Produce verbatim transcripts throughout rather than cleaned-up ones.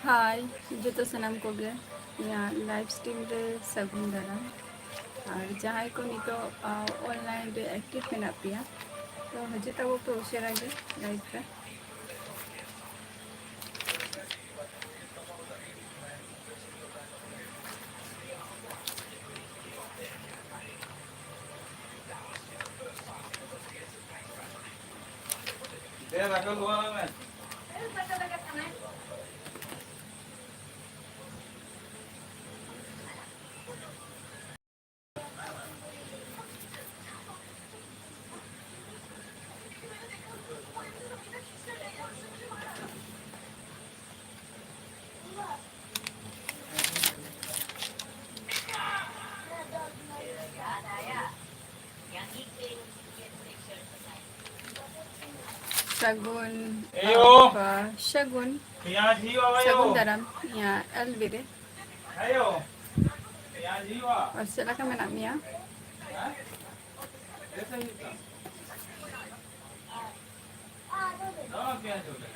ᱦᱟᱭ, ᱡᱚᱛᱚ ᱥᱟᱱᱟᱢ ᱠᱚᱜᱮ ᱤᱧᱟᱹᱜ ᱞᱟᱭᱤᱵᱷ ᱥᱴᱨᱤᱢ ᱨᱮ ᱥᱟᱹᱜᱩᱱ ᱫᱟᱨᱟᱢ᱾ ᱟᱨ ᱡᱟᱦᱟᱸᱭ ᱠᱚ ᱱᱤᱛᱚᱜ, ᱟ, ᱚᱱᱞᱟᱭᱤᱱ ᱨᱮ ᱮᱠᱴᱤᱵᱷ ᱢᱮᱱᱟᱜ ᱯᱮᱭᱟ, ᱛᱚ ᱦᱤᱡᱩᱜ ᱛᱟᱵᱚ ᱯᱮ ᱩᱥᱟᱹᱨᱟ ᱜᱮ ᱞᱟᱭᱤᱵᱷ ᱨᱮ᱾ ᱫᱮ, ᱫᱟᱠᱟ ᱞᱩᱣᱟᱹ ᱢᱮ᱾ ᱥᱟᱹᱜᱩᱱ, ᱮᱭᱳ᱾ ᱟᱯᱟ, ᱥᱟᱹᱜᱩᱱ, ᱯᱮᱸᱭᱟᱡᱽ ᱦᱩᱭᱩᱜᱼᱟ ᱵᱟᱭᱳ᱾ ᱥᱟᱹᱜᱩᱱ ᱫᱟᱨᱟᱢ ᱤᱧᱟᱹᱜ ᱮᱞ ᱵᱤ ᱨᱮ᱾ ᱟᱭᱳ, ᱯᱮᱸᱭᱟᱡᱽ ᱦᱩᱭᱩᱜᱼᱟ᱾ ᱟᱨ ᱪᱮᱫ ᱞᱮᱠᱟ ᱢᱮᱱᱟᱜ ᱢᱮᱭᱟ? ᱦᱮᱸ? ᱵᱮᱥ ᱦᱩᱭᱩᱜ ᱠᱟᱱᱟ᱾ ᱫᱟᱢ ᱯᱮᱸᱭᱟᱡᱽ ᱵᱚᱞᱮ᱾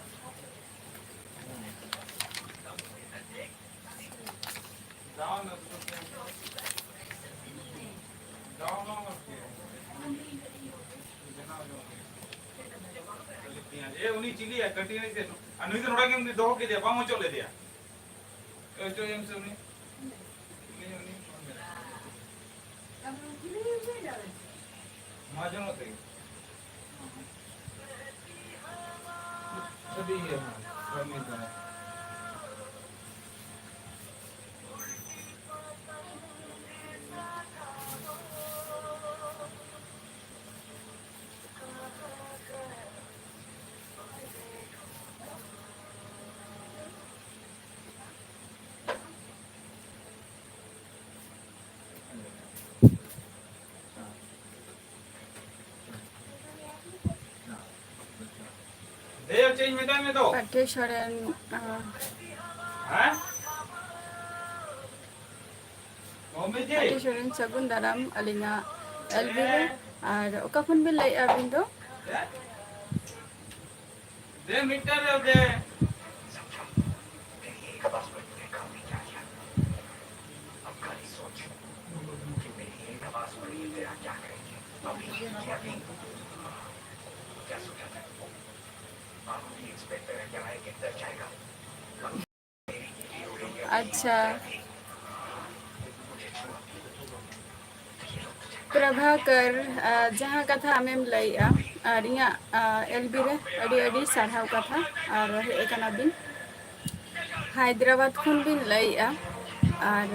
ᱫᱟᱢ ᱢᱮ ᱯᱩᱨᱟᱹ ᱯᱮᱸᱭᱟᱡᱽ᱾ ᱫᱟᱢ ᱢᱮ ᱯᱮᱸᱭᱟᱡᱽ᱾ ᱵᱮᱱᱟᱣ ᱡᱚᱝ ᱢᱮ᱾ ᱠᱷᱟᱹᱞᱤ ᱯᱮᱸᱭᱟᱡᱽ᱾ ᱮ, ᱩᱱᱤ ᱪᱤᱞᱤᱭᱟ? ᱠᱟᱹᱴᱤᱡ ᱨᱤᱱᱤᱡ ᱥᱮ? ᱟᱨ ᱱᱩᱭ ᱫᱚ ᱱᱚᱰᱮ ᱜᱮᱢ ᱫᱚᱦᱚ ᱠᱮᱫᱮᱭᱟ, ᱵᱟᱢ ᱚᱪᱚᱜ ᱞᱮᱫᱮᱭᱟ? ᱮ, ᱚᱪᱚᱜ ᱮᱢ ᱥᱮ ᱩᱱᱤ᱾ ᱩᱱᱤ, ᱩᱱᱤ᱾ ᱢᱟᱡᱚᱱ ᱛᱮ᱾ ᱟᱹᱰᱤ ᱤᱭᱟᱹ ᱦᱟᱸᱜ, ᱠᱟᱹᱢᱤ ᱫᱚ᱾ ᱫᱮ, ᱪᱮᱫ ᱤᱧ ᱢᱮᱛᱟᱭ ᱢᱮ ᱛᱚ? ᱯᱟᱴᱷᱮ ᱥᱚᱨᱮᱱ, ᱟᱸ, ᱦᱮᱸ? ᱢᱚᱢᱤ ᱡᱤ᱾ ᱯᱟᱴᱷᱮ ᱥᱚᱨᱮᱱ, ᱥᱟᱹᱜᱩᱱ ᱫᱟᱨᱟᱢ ᱟᱹᱞᱤᱧᱟᱜ ᱮᱞ ᱵᱤ ᱨᱮ᱾ ᱟᱨ ᱚᱠᱟ ᱠᱷᱚᱱ ᱵᱤᱱ ᱞᱟᱹᱭᱮᱫᱼᱟ ᱟᱹᱵᱤᱱ ᱫᱚ? ᱫᱮ, ᱢᱤᱫᱴᱟᱝ ᱨᱮ ᱫᱮ᱾ ᱟᱪᱪᱷᱟ, ᱯᱨᱚᱵᱷᱟᱠᱚᱨ, ᱟᱨ ᱡᱟᱦᱟᱸ ᱠᱟᱛᱷᱟ ᱟᱢᱮᱢ ᱞᱟᱹᱭᱮᱜᱼᱟ, ᱟᱨ ᱤᱧᱟᱹᱜ ᱮᱞ ᱵᱤ ᱨᱮ ᱟᱹᱰᱤ ᱟᱹᱰᱤ ᱥᱟᱨᱦᱟᱣ ᱠᱟᱛᱷᱟ, ᱟᱨ ᱦᱮᱡ ᱟᱠᱟᱱᱟ ᱵᱤᱱ ᱦᱟᱭᱫᱨᱟᱵᱟᱫᱽ ᱠᱷᱚᱱ ᱵᱤᱱ ᱞᱟᱹᱭᱮᱜᱼᱟ, ᱟᱨ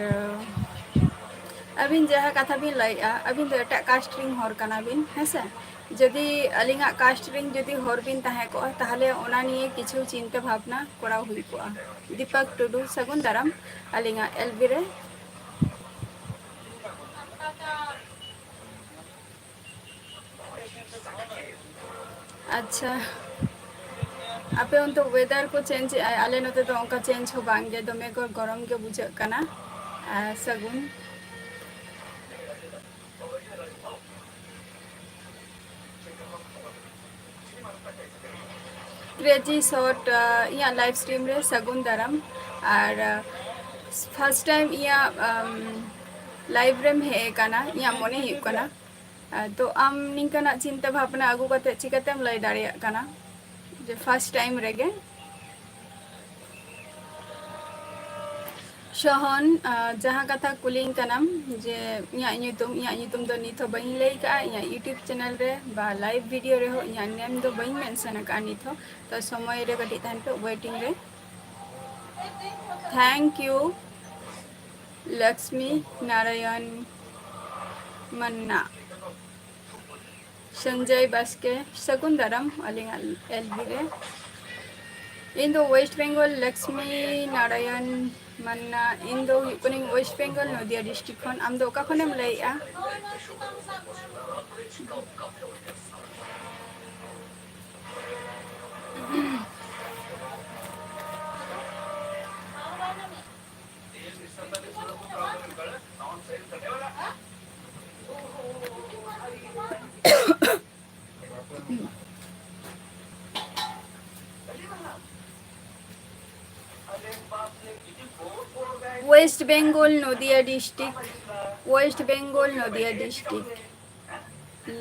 ᱟᱹᱵᱤᱱ ᱡᱟᱦᱟᱸ ᱠᱟᱛᱷᱟ ᱵᱤᱱ ᱞᱟᱹᱭᱮᱜᱼᱟ, ᱟᱹᱵᱤᱱ ᱫᱚ ᱮᱴᱟᱜ ᱠᱟᱥᱴ ᱨᱤᱱ ᱦᱚᱲ ᱠᱟᱱᱟ ᱵᱤᱱ, ᱦᱮᱸ ᱥᱮ? ᱡᱩᱫᱤ ᱟᱹᱞᱤᱧᱟᱜ ᱠᱟᱥᱴ ᱨᱤᱱ ᱡᱩᱫᱤ ᱦᱚᱲ ᱵᱤᱱ ᱛᱟᱦᱮᱸ ᱠᱚᱜᱼᱟ, ᱛᱟᱦᱚᱞᱮ ᱚᱱᱟ ᱱᱤᱭᱮ ᱠᱤᱪᱷᱩ ᱪᱤᱱᱛᱟᱹ ᱵᱷᱟᱵᱽᱱᱟ ᱠᱚᱨᱟᱣ ᱦᱩᱭ ᱠᱚᱜᱼᱟ᱾ ᱫᱤᱯᱚᱠ ᱴᱩᱰᱩ, ᱥᱟᱹᱜᱩᱱ ᱫᱟᱨᱟᱢ ᱟᱹᱞᱤᱧᱟᱜ ᱮᱞ ᱵᱤ ᱨᱮ᱾ ᱟᱪᱪᱷᱟ, ᱟᱯᱮ ᱚᱱᱛᱮ ᱣᱮᱫᱟᱨ ᱠᱚ ᱪᱮᱧᱡᱽ ᱮᱜᱼᱟ? ᱟᱞᱮ ᱱᱚᱛᱮ ᱫᱚ ᱚᱱᱠᱟ ᱪᱮᱧᱡᱽ ᱦᱚᱸ ᱵᱟᱝ ᱜᱮ, ᱫᱚᱢᱮ ᱜᱚ-, ᱜᱚᱨᱚᱢ ᱜᱮ ᱵᱩᱡᱷᱟᱹᱜ ᱠᱟᱱᱟ᱾ ᱟᱨ ᱥᱟᱹᱜᱩᱱ᱾ ᱠᱨᱮᱡᱤ ᱥᱚᱨᱴ, ᱟᱸ, ᱤᱧᱟᱹᱜ ᱞᱟᱭᱤᱵᱷ ᱥᱴᱨᱤᱢ ᱨᱮ ᱥᱟᱹᱜᱩᱱ ᱫᱟᱨᱟᱢ᱾ ᱟᱨ, ᱟᱸ, ᱯᱷᱟᱥᱴ ᱴᱟᱭᱤᱢ ᱤᱧᱟᱹᱜ, ᱟᱢ, ᱞᱟᱭᱤᱵᱷ ᱨᱮᱢ ᱦᱮᱡ ᱟᱠᱟᱱᱟ, ᱤᱧᱟᱹᱜ ᱢᱚᱱᱮ ᱦᱩᱭᱩᱜ ᱠᱟᱱᱟ᱾ ᱟᱸ, ᱛᱚ ᱟᱢ ᱱᱤᱝᱠᱟᱱᱟᱜ ᱪᱤᱱᱛᱟᱹ ᱵᱷᱟᱵᱽᱱᱟ ᱟᱹᱜᱩ ᱠᱟᱛᱮ ᱪᱤᱠᱟᱹᱛᱮᱢ ᱞᱟᱹᱭ ᱫᱟᱲᱮᱭᱟᱜ ᱠᱟᱱᱟ ᱡᱮ ᱯᱷᱟᱥᱴ ᱴᱟᱭᱤᱢ ᱨᱮᱜᱮ? ᱥᱚᱦᱚᱱ, ᱟᱸ, ᱡᱟᱦᱟᱸ ᱠᱟᱛᱷᱟ ᱠᱩᱞᱤᱧ ᱠᱟᱱᱟᱢ ᱡᱮ ᱤᱧᱟᱹᱜ ᱧᱩᱛᱩᱢ, ᱤᱧᱟᱹᱜ ᱧᱩᱛᱩᱢ ᱫᱚ ᱱᱤᱛ ᱦᱚᱸ ᱵᱟᱹᱧ ᱞᱟᱹᱭ ᱠᱟᱜᱼᱟ, ᱤᱧᱟᱹᱜ YouTube ᱪᱮᱱᱮᱞ ᱨᱮ ᱵᱟ ᱞᱟᱭᱤᱵᱷ ᱵᱷᱤᱰᱤᱭᱳ ᱨᱮᱦᱚᱸ ᱤᱧᱟᱹᱜ ᱱᱮᱢ ᱫᱚ ᱵᱟᱹᱧ ᱢᱮᱱᱥᱚᱱ ᱟᱠᱟᱜᱼᱟ ᱱᱤᱛ ᱦᱚᱸ᱾ ᱛᱚ ᱥᱚᱢᱚᱭ ᱨᱮ ᱠᱟᱹᱴᱤᱡ ᱛᱟᱦᱮᱱ ᱯᱮ, ᱣᱮᱴᱤᱝ ᱨᱮ᱾ Thank you, ᱞᱚᱠᱥᱢᱤ ᱱᱟᱨᱟᱭᱚᱱ ᱢᱟᱱᱱᱟ᱾ ᱥᱚᱧᱡᱚᱭ ᱵᱟᱥᱠᱮ, ᱥᱟᱹᱜᱩᱱ ᱫᱟᱨᱟᱢ ᱟᱹᱞᱤᱧᱟᱜ ᱮᱞ ᱵᱤ ᱨᱮ᱾ ᱤᱧ ᱫᱚ ᱣᱮᱥᱴ ᱵᱮᱝᱜᱚᱞ, ᱞᱚᱠᱥᱢᱤ ᱱᱟᱨᱟᱭᱚᱱ ᱢᱟᱱᱱᱟ᱾ ᱤᱧ ᱫᱚ ᱦᱩᱭᱩᱜ ᱠᱟᱹᱱᱟᱹᱧ ᱣᱮᱥᱴ ᱵᱮᱝᱜᱚᱞ, ᱱᱚᱫᱤᱭᱟ ᱰᱤᱥᱴᱨᱤᱠᱴ ᱠᱷᱚᱱ᱾ ᱟᱢ ᱫᱚ ᱚᱠᱟ ᱠᱷᱚᱱᱮᱢ ᱞᱟᱹᱭᱮᱜᱼᱟ? West Bengal, Nadia district. West Bengal, Nadia district.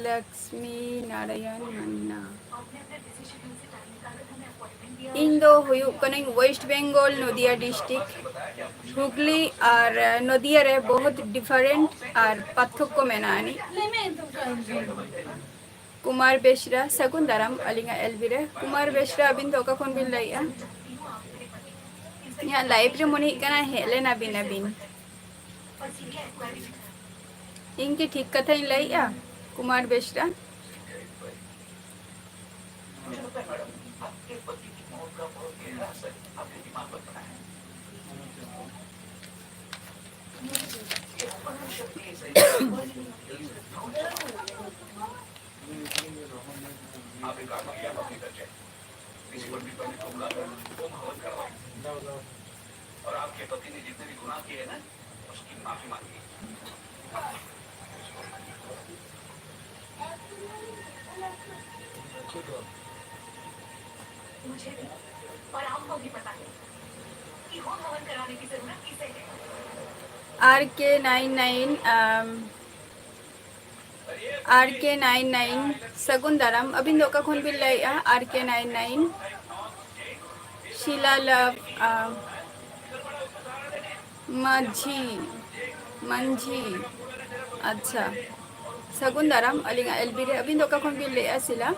Lakshmi Narayan ᱢᱟᱱᱱᱟ᱾ ᱤᱧ ᱫᱚ ᱦᱩᱭᱩᱜ ᱠᱟᱹᱱᱟᱹᱧ West Bengal, ᱱᱚᱫᱤᱭᱟ district᱾ ᱦᱩᱜᱽᱞᱤ ᱟᱨ ᱱᱚᱫᱤᱭᱟ ᱨᱮ ᱵᱚᱦᱩᱛ different ᱟᱨ ᱯᱟᱨᱛᱷᱚᱠᱠᱚ ᱢᱮᱱᱟᱜᱼᱟ ᱟᱹᱱᱤᱡ᱾ ᱠᱩᱢᱟᱨ ᱵᱮᱥᱨᱟ, ᱥᱟᱹᱜᱩᱱ ᱫᱟᱨᱟᱢ ᱟᱹᱞᱤᱧᱟᱜ ᱮᱞ ᱵᱤ ᱨᱮ᱾ ᱠᱩᱢᱟᱨ ᱵᱮᱥᱨᱟ, ᱟᱹᱵᱤᱱ ᱫᱚ ᱚᱠᱟ ᱠᱷᱚᱱ ᱵᱤᱱ ᱞᱟᱹᱭᱮᱜᱼᱟ? ᱤᱧᱟᱹᱜ live ᱨᱮ ᱢᱚᱱᱮ ᱦᱩᱭᱩᱜ ᱠᱟᱱᱟ ᱦᱮᱡ ᱞᱮᱱᱟ ᱵᱤᱱ ᱟᱹᱵᱤᱱ᱾ ᱤᱧ ᱠᱤ ᱴᱷᱤᱠ ᱠᱟᱛᱷᱟᱧ ᱞᱟᱹᱭᱮᱜᱼᱟ, ᱠᱩᱢᱟᱨ ᱵᱮᱥᱨᱟ? R K nine nine, um, R K nine nine, ᱥᱟᱹᱜᱩᱱ ᱫᱟᱨᱟᱢ᱾ ᱟᱹᱵᱤᱱ ᱫᱚ ᱚᱠᱟ ᱠᱷᱚᱱ ᱵᱤᱱ ᱞᱟᱹᱭᱮᱜᱼᱟ? R K nine nine, ᱥᱤᱞᱟ ᱞᱟᱵᱷ, ᱟᱢ, ᱢᱟᱹᱡᱷᱤ, ᱢᱟᱹᱡᱷᱤ, ᱟᱪᱪᱷᱟ, ᱥᱟᱹᱜᱩᱱ ᱫᱟᱨᱟᱢ ᱟᱹᱞᱤᱧᱟᱜ ᱮᱞ ᱵᱤ ᱨᱮ᱾ ᱟᱹᱵᱤᱱ ᱫᱚ ᱚᱠᱟ ᱠᱷᱚᱱ ᱵᱤᱱ ᱞᱟᱹᱭᱮᱜᱼᱟ, ᱥᱤᱞᱟ?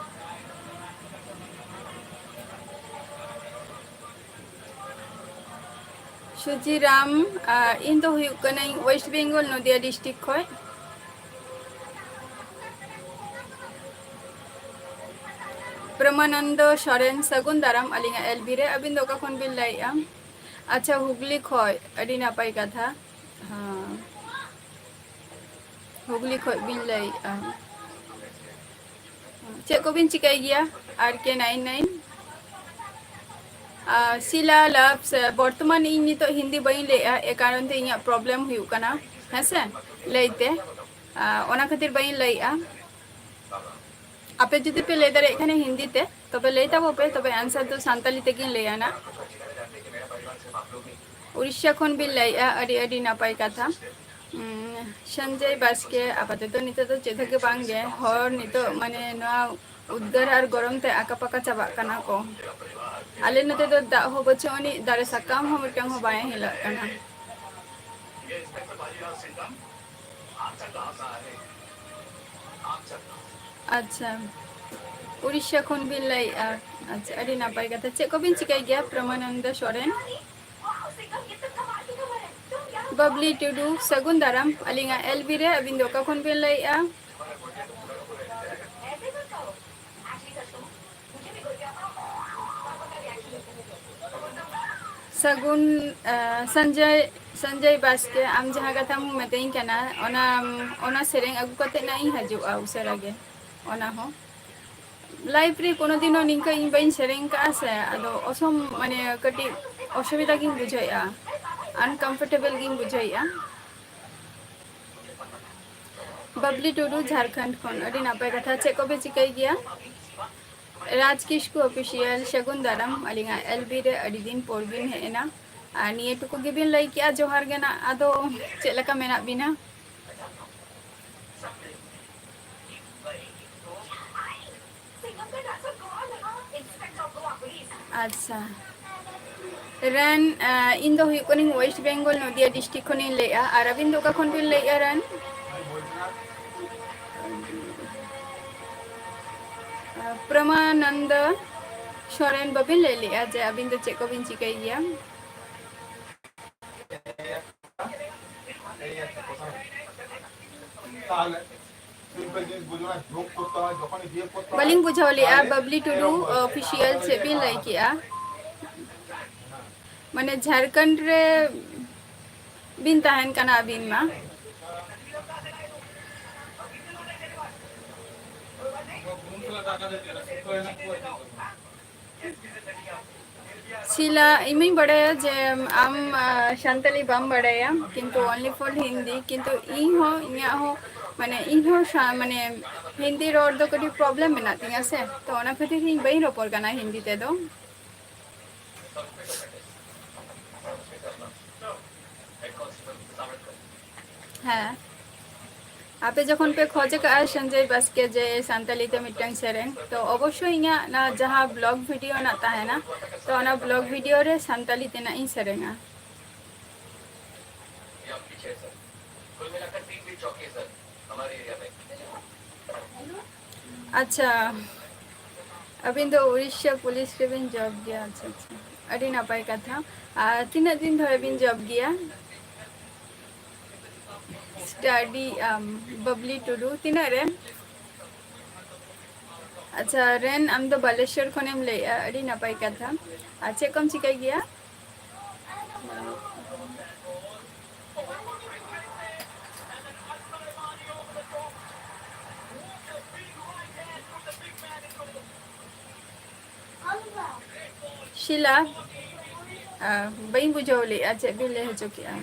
ᱥᱩᱪᱤᱨᱟᱢ, ᱟᱨ ᱤᱧ ᱫᱚ ᱦᱩᱭᱩᱜ ᱠᱟᱹᱱᱟᱹᱧ West Bengal, ᱱᱚᱫᱤᱭᱟ district ᱠᱷᱚᱡ᱾ ᱯᱨᱚᱢᱟᱱᱚᱱᱫᱚ ᱥᱚᱨᱮᱱ, ᱥᱟᱹᱜᱩᱱ ᱫᱟᱨᱟᱢ ᱟᱹᱞᱤᱧᱟᱜ ᱮᱞ ᱵᱤ ᱨᱮ᱾ ᱟᱹᱵᱤᱱ ᱫᱚ ᱚᱠᱟ ᱠᱷᱚᱱ ᱵᱤᱱ ᱞᱟᱹᱭᱮᱜᱼᱟ? ᱟᱪᱪᱷᱟ, ᱦᱩᱜᱽᱞᱤ ᱠᱷᱚᱡ, ᱟᱹᱰᱤ ᱱᱟᱯᱟᱭ ᱠᱟᱛᱷᱟ᱾ ᱦᱮᱸ, ᱦᱩᱜᱽᱞᱤ ᱠᱷᱚᱡ ᱵᱤᱱ ᱞᱟᱹᱭᱮᱜᱼᱟ᱾ ᱪᱮᱫ ᱠᱚᱵᱤᱱ ᱪᱤᱠᱟᱹᱭ ᱜᱮᱭᱟ? R K nine nine, ᱟᱨ ᱥᱤᱞᱟ ᱞᱟᱵᱷ, ᱥᱮ ᱵᱚᱨᱛᱚᱢᱟᱱ ᱤᱧ ᱱᱤᱛᱚᱜ ᱦᱤᱱᱫᱤ ᱵᱟᱹᱧ ᱞᱟᱹᱭᱮᱜᱼᱟ, ᱮ ᱠᱟᱨᱚᱱ ᱛᱮ ᱤᱧᱟᱹᱜ problem ᱦᱩᱭᱩᱜ ᱠᱟᱱᱟ, ᱦᱮᱸ ᱥᱮ, ᱞᱟᱹᱭᱛᱮ, ᱟᱨ ᱚᱱᱟ ᱠᱷᱟᱹᱛᱤᱨ ᱵᱟᱹᱧ ᱞᱟᱹᱭᱮᱜᱼᱟ᱾ ᱟᱯᱮ ᱡᱩᱫᱤ ᱯᱮ ᱞᱟᱹᱭ ᱫᱟᱲᱮᱭᱟᱜ ᱠᱷᱟᱱ ᱦᱤᱱᱫᱤ ᱛᱮ, ᱛᱚᱵᱮ ᱞᱟᱹᱭ ᱛᱟᱵᱚ ᱯᱮ, ᱛᱚᱵᱮ answer ᱫᱚ ᱥᱟᱱᱛᱟᱞᱤ ᱛᱮᱜᱤᱧ ᱞᱟᱹᱭᱟ ᱱᱟᱜ᱾ ᱩᱲᱤᱥᱥᱟ ᱠᱷᱚᱱ ᱵᱤᱱ ᱞᱟᱹᱭᱮᱜᱼᱟ, ᱟᱹᱰᱤ ᱟᱹᱰᱤ ᱱᱟᱯᱟᱭ ᱠᱟᱛᱷᱟ᱾ ᱩᱸ, ᱥᱚᱧᱡᱚᱭ ᱵᱟᱥᱠᱮ, ᱟᱯᱟᱛᱚᱛᱚ ᱱᱤᱛᱚᱜ ᱫᱚ ᱪᱮᱫ ᱦᱚᱸ ᱜᱮ ᱵᱟᱝ ᱜᱮ᱾ ᱦᱚᱲ ᱱᱤᱛᱚᱜ ᱢᱟᱱᱮ ᱱᱚᱣᱟ ᱩᱫᱽᱜᱟᱹᱨ ᱟᱨ ᱜᱚᱨᱚᱢ ᱛᱮ ᱟᱠᱟ ᱯᱟᱠᱟ ᱪᱟᱵᱟᱜ ᱠᱟᱱᱟ ᱠᱚ᱾ ᱟᱞᱮ ᱱᱚᱛᱮ ᱫᱚ ᱫᱟᱜ ᱦᱚᱸ ᱵᱟᱹᱪᱩᱜ ᱟᱹᱱᱤᱡ, ᱫᱟᱨᱮ ᱥᱟᱠᱟᱢ ᱦᱚᱸ ᱢᱤᱫᱴᱟᱝ ᱦᱚᱸ ᱵᱟᱭ ᱦᱤᱞᱟᱹᱜ ᱠᱟᱱᱟ᱾ ᱟᱪᱪᱷᱟ, ᱩᱲᱤᱥᱥᱟ ᱠᱷᱚᱱ ᱵᱤᱱ ᱞᱟᱹᱭᱮᱫᱼᱟ? ᱟᱪᱪᱷᱟ, ᱟᱹᱰᱤ ᱱᱟᱯᱟᱭ ᱠᱟᱛᱷᱟ᱾ ᱪᱮᱫ ᱠᱚᱵᱤᱱ ᱪᱤᱠᱟᱹᱭ ᱜᱮᱭᱟ, ᱯᱨᱚᱢᱟᱱᱚᱱᱫᱚ ᱥᱚᱨᱮᱱ? ᱵᱟᱵᱞᱤ ᱴᱩᱰᱩ, ᱥᱟᱹᱜᱩᱱ ᱫᱟᱨᱟᱢ᱾ ᱟᱹᱞᱤᱧᱟᱜ ᱮᱞ ᱵᱤ ᱨᱮ, ᱟᱹᱵᱤᱱ ᱫᱚ ᱚᱠᱟ ᱠᱷᱚᱱ ᱵᱤᱱ ᱞᱟᱹᱭᱮᱫᱼᱟ? ᱥᱟᱹᱜᱩᱱ, ᱟᱸ, ᱥᱚᱧᱡᱚᱭ, ᱥᱚᱧᱡᱚᱭ ᱵᱟᱥᱠᱮ, ᱟᱢ ᱡᱟᱦᱟᱸ ᱠᱟᱛᱷᱟᱢ ᱢᱤᱛᱟᱹᱧ ᱠᱟᱱᱟ, ᱚᱱᱟ, ᱚᱱᱟ ᱥᱮᱨᱮᱧ ᱟᱹᱜᱩ ᱠᱟᱛᱮ ᱱᱟᱜ ᱤᱧ ᱦᱤᱡᱩᱜᱼᱟ ᱩᱥᱟᱹᱨᱟ ᱜᱮ᱾ ᱚᱱᱟ ᱦᱚᱸ ᱞᱟᱭᱤᱯᱷ ᱨᱮ ᱠᱳᱱᱳ ᱫᱤᱱ ᱦᱚᱸ ᱱᱤᱝᱠᱟᱹ ᱤᱧ ᱵᱟᱹᱧ ᱥᱮᱨᱮᱧ ᱠᱟᱜᱼᱟ ᱥᱮ, ᱟᱫᱚ ᱚᱥᱚᱢ-, ᱢᱟᱱᱮ ᱠᱟᱹᱴᱤᱡ ᱚᱥᱩᱵᱤᱫᱷᱟ ᱜᱤᱧ ᱵᱩᱡᱷᱟᱹᱣᱮᱫᱼᱟ, ᱟᱱᱠᱚᱢᱯᱷᱚᱨᱴᱮᱵᱚᱞ ᱜᱤᱧ ᱵᱩᱡᱷᱟᱹᱣᱮᱫᱼᱟ᱾ ᱵᱟᱵᱞᱤ ᱴᱩᱰᱩ, ᱡᱷᱟᱲᱠᱷᱚᱸᱰ ᱠᱷᱚᱱ, ᱟᱹᱰᱤ ᱱᱟᱯᱟᱭ ᱠᱟᱛᱷᱟ᱾ ᱪᱮᱫ ᱠᱚᱯᱮ ᱪᱤᱠᱟᱹᱭ ᱜᱮᱭᱟ? ᱨᱟᱡᱽ ᱠᱤᱥᱠᱩ ᱚᱯᱷᱤᱥᱤᱭᱟᱞ, ᱥᱟᱹᱜᱩᱱ ᱫᱟᱨᱟᱢ᱾ ᱟᱹᱞᱤᱧᱟᱜ ᱮᱞ ᱵᱤ ᱨᱮ ᱟᱹᱰᱤ ᱫᱤᱱ ᱯᱚᱨ ᱵᱤᱱ ᱦᱮᱡ ᱮᱱᱟ᱾ ᱟᱨ ᱱᱤᱭᱟᱹ ᱴᱩᱠᱩ ᱜᱮᱵᱤᱱ ᱞᱟᱹᱭ ᱠᱮᱜᱼᱟ, ᱡᱚᱦᱟᱨ ᱜᱮ ᱱᱟᱜ᱾ ᱟᱫᱚ ᱪᱮᱫ ᱞᱮᱠᱟ ᱢᱮᱱᱟᱜ ᱵᱤᱱᱟ? ᱟᱪᱪᱷᱟ᱾ ᱨᱮᱱ, ᱟᱸ, ᱤᱧ ᱫᱚ ᱦᱩᱭᱩᱜ ᱠᱟᱹᱱᱟᱹᱧ ᱳᱭᱮᱥᱴ ᱵᱮᱝᱜᱚᱞ, ᱱᱚᱫᱤᱭᱟ ᱰᱤᱥᱴᱨᱤᱠᱴ ᱠᱷᱚᱱᱤᱧ ᱞᱟᱹᱭᱮᱫᱼᱟ᱾ ᱟᱨ ᱟᱹᱵᱤᱱ ᱫᱚ ᱚᱠᱟ ᱠᱷᱚᱱ ᱵᱤᱱ ᱞᱟᱹᱭᱮᱫᱼᱟ ᱨᱮᱱ? ᱯᱨᱚᱢᱟᱱᱚᱱᱫᱚ ᱥᱚᱨᱮᱱ, ᱵᱟᱹᱵᱤᱱ ᱞᱟᱹᱭ ᱞᱮᱫᱼᱟ ᱡᱮ ᱟᱹᱵᱤᱱ ᱫᱚ ᱪᱮᱫ ᱠᱚᱵᱤᱱ ᱪᱤᱠᱟᱹᱭ ᱜᱮᱭᱟ? ᱵᱟᱹᱞᱤᱧ ᱵᱩᱡᱷᱟᱹᱣ ᱞᱮᱫᱼᱟ, ᱵᱟᱵᱞᱤ ᱴᱩᱰᱩ ᱚᱯᱷᱤᱥᱤᱭᱟᱞ ᱪᱮᱫ ᱵᱤᱱ ᱞᱟᱹᱭ ᱠᱮᱜᱼᱟ? ᱢᱟᱱᱮ ᱡᱷᱟᱲᱠᱷᱚᱸᱰ ᱨᱮ ᱵᱤᱱ ᱛᱟᱦᱮᱱ ᱠᱟᱱᱟ ᱟᱹᱵᱤᱱ ᱢᱟ᱾ ᱥᱤᱞᱟ, ᱤᱧ ᱢᱟᱧ ᱵᱟᱲᱟᱭᱟ ᱡᱮ ᱟᱢ, ᱟ, ᱥᱟᱱᱛᱟᱞᱤ ᱵᱟᱢ ᱵᱟᱲᱟᱭᱟ, ᱠᱤᱱᱛᱩ only for ᱦᱤᱱᱫᱤ, ᱠᱤᱱᱛᱩ ᱤᱧ ᱦᱚᱸ, ᱤᱧᱟᱹᱜ ᱦᱚᱸ, ᱢᱟᱱᱮ, ᱤᱧ ᱦᱚᱸ ᱥᱟ-, ᱢᱟᱱᱮ, ᱦᱤᱱᱫᱤ ᱨᱚᱲ ᱫᱚ ᱠᱟᱹᱴᱤᱡ problem ᱢᱮᱱᱟᱜ ᱛᱤᱧᱟᱹ ᱥᱮ, ᱛᱚ ᱚᱱᱟ ᱠᱷᱟᱹᱛᱤᱨ ᱤᱧ ᱵᱟᱹᱧ ᱨᱚᱯᱚᱲ ᱠᱟᱱᱟ ᱦᱤᱱᱫᱤ ᱛᱮᱫᱚ᱾ ᱦᱮᱸ, ᱟᱯᱮ ᱡᱚᱠᱷᱚᱱ ᱯᱮ ᱠᱷᱚᱡᱽ ᱟᱠᱟᱫᱼᱟ ᱥᱚᱧᱡᱚᱭ ᱵᱟᱥᱠᱮ ᱡᱮ ᱥᱟᱱᱛᱟᱞᱤ ᱛᱮ ᱢᱤᱫᱴᱟᱝ ᱥᱮᱨᱮᱧ, ᱛᱚ ᱚᱵᱚᱥᱥᱳᱭ ᱤᱧᱟᱹᱜ ᱚᱱᱟ ᱡᱟᱦᱟᱸ ᱵᱞᱚᱜ ᱵᱷᱤᱰᱤᱭᱳ ᱨᱮᱱᱟᱜ ᱛᱟᱦᱮᱱᱟ, ᱛᱚ ᱚᱱᱟ ᱵᱞᱚᱜ ᱵᱷᱤᱰᱤᱭᱳ ᱨᱮ ᱥᱟᱱᱛᱟᱞᱤ ᱛᱮᱱᱟᱜ ᱤᱧ ᱥᱮᱨᱮᱧᱟ᱾ ᱟᱪᱪᱷᱟ, ᱟᱹᱵᱤᱱ ᱫᱚ ᱩᱲᱤᱥᱥᱟ ᱯᱩᱞᱤᱥ ᱨᱮᱵᱤᱱ ᱡᱚᱵ ᱜᱮᱭᱟ? ᱟᱪᱪᱷᱟ, ᱟᱪᱪᱷᱟ, ᱟᱹᱰᱤ ᱱᱟᱯᱟᱭ ᱠᱟᱛᱷᱟ᱾ ᱟᱨ ᱛᱤᱱᱟᱹᱜ ᱫᱤᱱ ᱫᱷᱚᱨᱮ ᱵᱤᱱ ᱡᱚᱵ ᱜᱮᱭᱟ? ᱥᱴᱟᱰᱤ ᱟᱢ, ᱵᱟᱵᱞᱤ ᱴᱩᱰᱩ, ᱛᱤᱱᱟᱹᱜ ᱨᱮ? ᱟᱪᱪᱷᱟ ᱨᱮᱱ, ᱟᱢ ᱫᱚ ᱵᱟᱞᱮᱥᱚᱨ ᱠᱷᱚᱱᱮᱢ ᱞᱟᱹᱭᱮᱜᱼᱟ, ᱟᱹᱰᱤ ᱱᱟᱯᱟᱭ ᱠᱟᱛᱷᱟ᱾ ᱟᱨ ᱪᱮᱫ ᱠᱚᱢ ᱪᱤᱠᱟᱹᱭ ᱜᱮᱭᱟ? ᱥᱤᱞᱟ, ᱟᱸ, ᱵᱟᱹᱧ ᱵᱩᱡᱷᱟᱹᱣ ᱞᱮᱜᱼᱟ, ᱪᱮᱫ ᱵᱤᱱ ᱞᱟᱹᱭ ᱦᱚᱪᱚ ᱠᱮᱜᱼᱟ?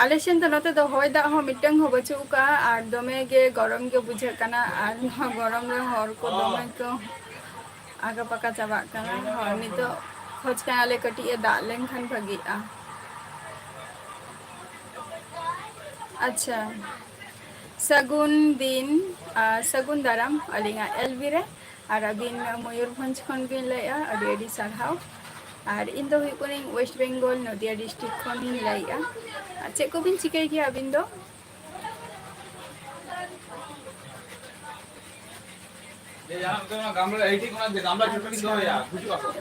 ᱟᱞᱮ ᱥᱮᱱ ᱫᱚ ᱱᱚᱛᱮ ᱫᱚ ᱦᱚᱭ ᱫᱟᱜ ᱦᱚᱸ ᱢᱤᱫᱴᱟᱝ ᱦᱚᱸ ᱵᱟᱹᱪᱩᱜ ᱟᱠᱟᱜᱼᱟ, ᱟᱨ ᱫᱚᱢᱮ ᱜᱮ ᱜᱚᱨᱚᱢ ᱜᱮ ᱵᱩᱡᱷᱟᱹᱜ ᱠᱟᱱᱟ, ᱟᱨ ᱱᱚᱣᱟ ᱜᱚᱨᱚᱢ ᱨᱮ ᱦᱚᱲ ᱠᱚ ᱫᱚᱢᱮ ᱠᱚ ᱟᱠᱟ ᱯᱟᱠᱟ ᱪᱟᱵᱟᱜ ᱠᱟᱱᱟ᱾ ᱦᱚᱲ ᱱᱤᱛᱚᱜ ᱠᱷᱚᱡᱽ ᱠᱟᱱᱟᱞᱮ ᱠᱟᱹᱴᱤᱡ ᱮ ᱫᱟᱜ ᱞᱮᱱᱠᱷᱟᱱ ᱵᱷᱟᱹᱜᱤᱜᱼᱟ᱾ ᱟᱪᱪᱷᱟ, ᱥᱟᱹᱜᱩᱱ ᱫᱤᱱ, ᱟᱨ ᱥᱟᱹᱜᱩᱱ ᱫᱟᱨᱟᱢ ᱟᱹᱞᱤᱧᱟᱜ ᱮᱞ ᱵᱤ ᱨᱮ᱾ ᱟᱨ ᱟᱹᱵᱤᱱ ᱢᱚᱭᱩᱨᱵᱷᱚᱸᱡᱽ ᱠᱷᱚᱱ ᱵᱤᱱ ᱞᱟᱹᱭᱮᱜᱼᱟ, ᱟᱹᱰᱤ ᱟᱹᱰᱤ ᱥᱟᱨᱦᱟᱣ᱾ ᱟᱨ ᱤᱧ ᱫᱚ ᱦᱩᱭᱩᱜ ᱠᱟᱹᱱᱟᱹᱧ ᱳᱭᱮᱥᱴ ᱵᱮᱝᱜᱚᱞ, ᱱᱚᱫᱤᱭᱟ ᱰᱤᱥᱴᱨᱤᱠᱴ ᱠᱷᱚᱱ ᱞᱤᱧ ᱞᱟᱹᱭᱮᱜᱼᱟ᱾ ᱟᱨ ᱪᱮᱫ ᱠᱚᱵᱤᱱ ᱪᱤᱠᱟᱹᱭ ᱜᱮᱭᱟ ᱟᱹᱵᱤᱱ ᱫᱚ?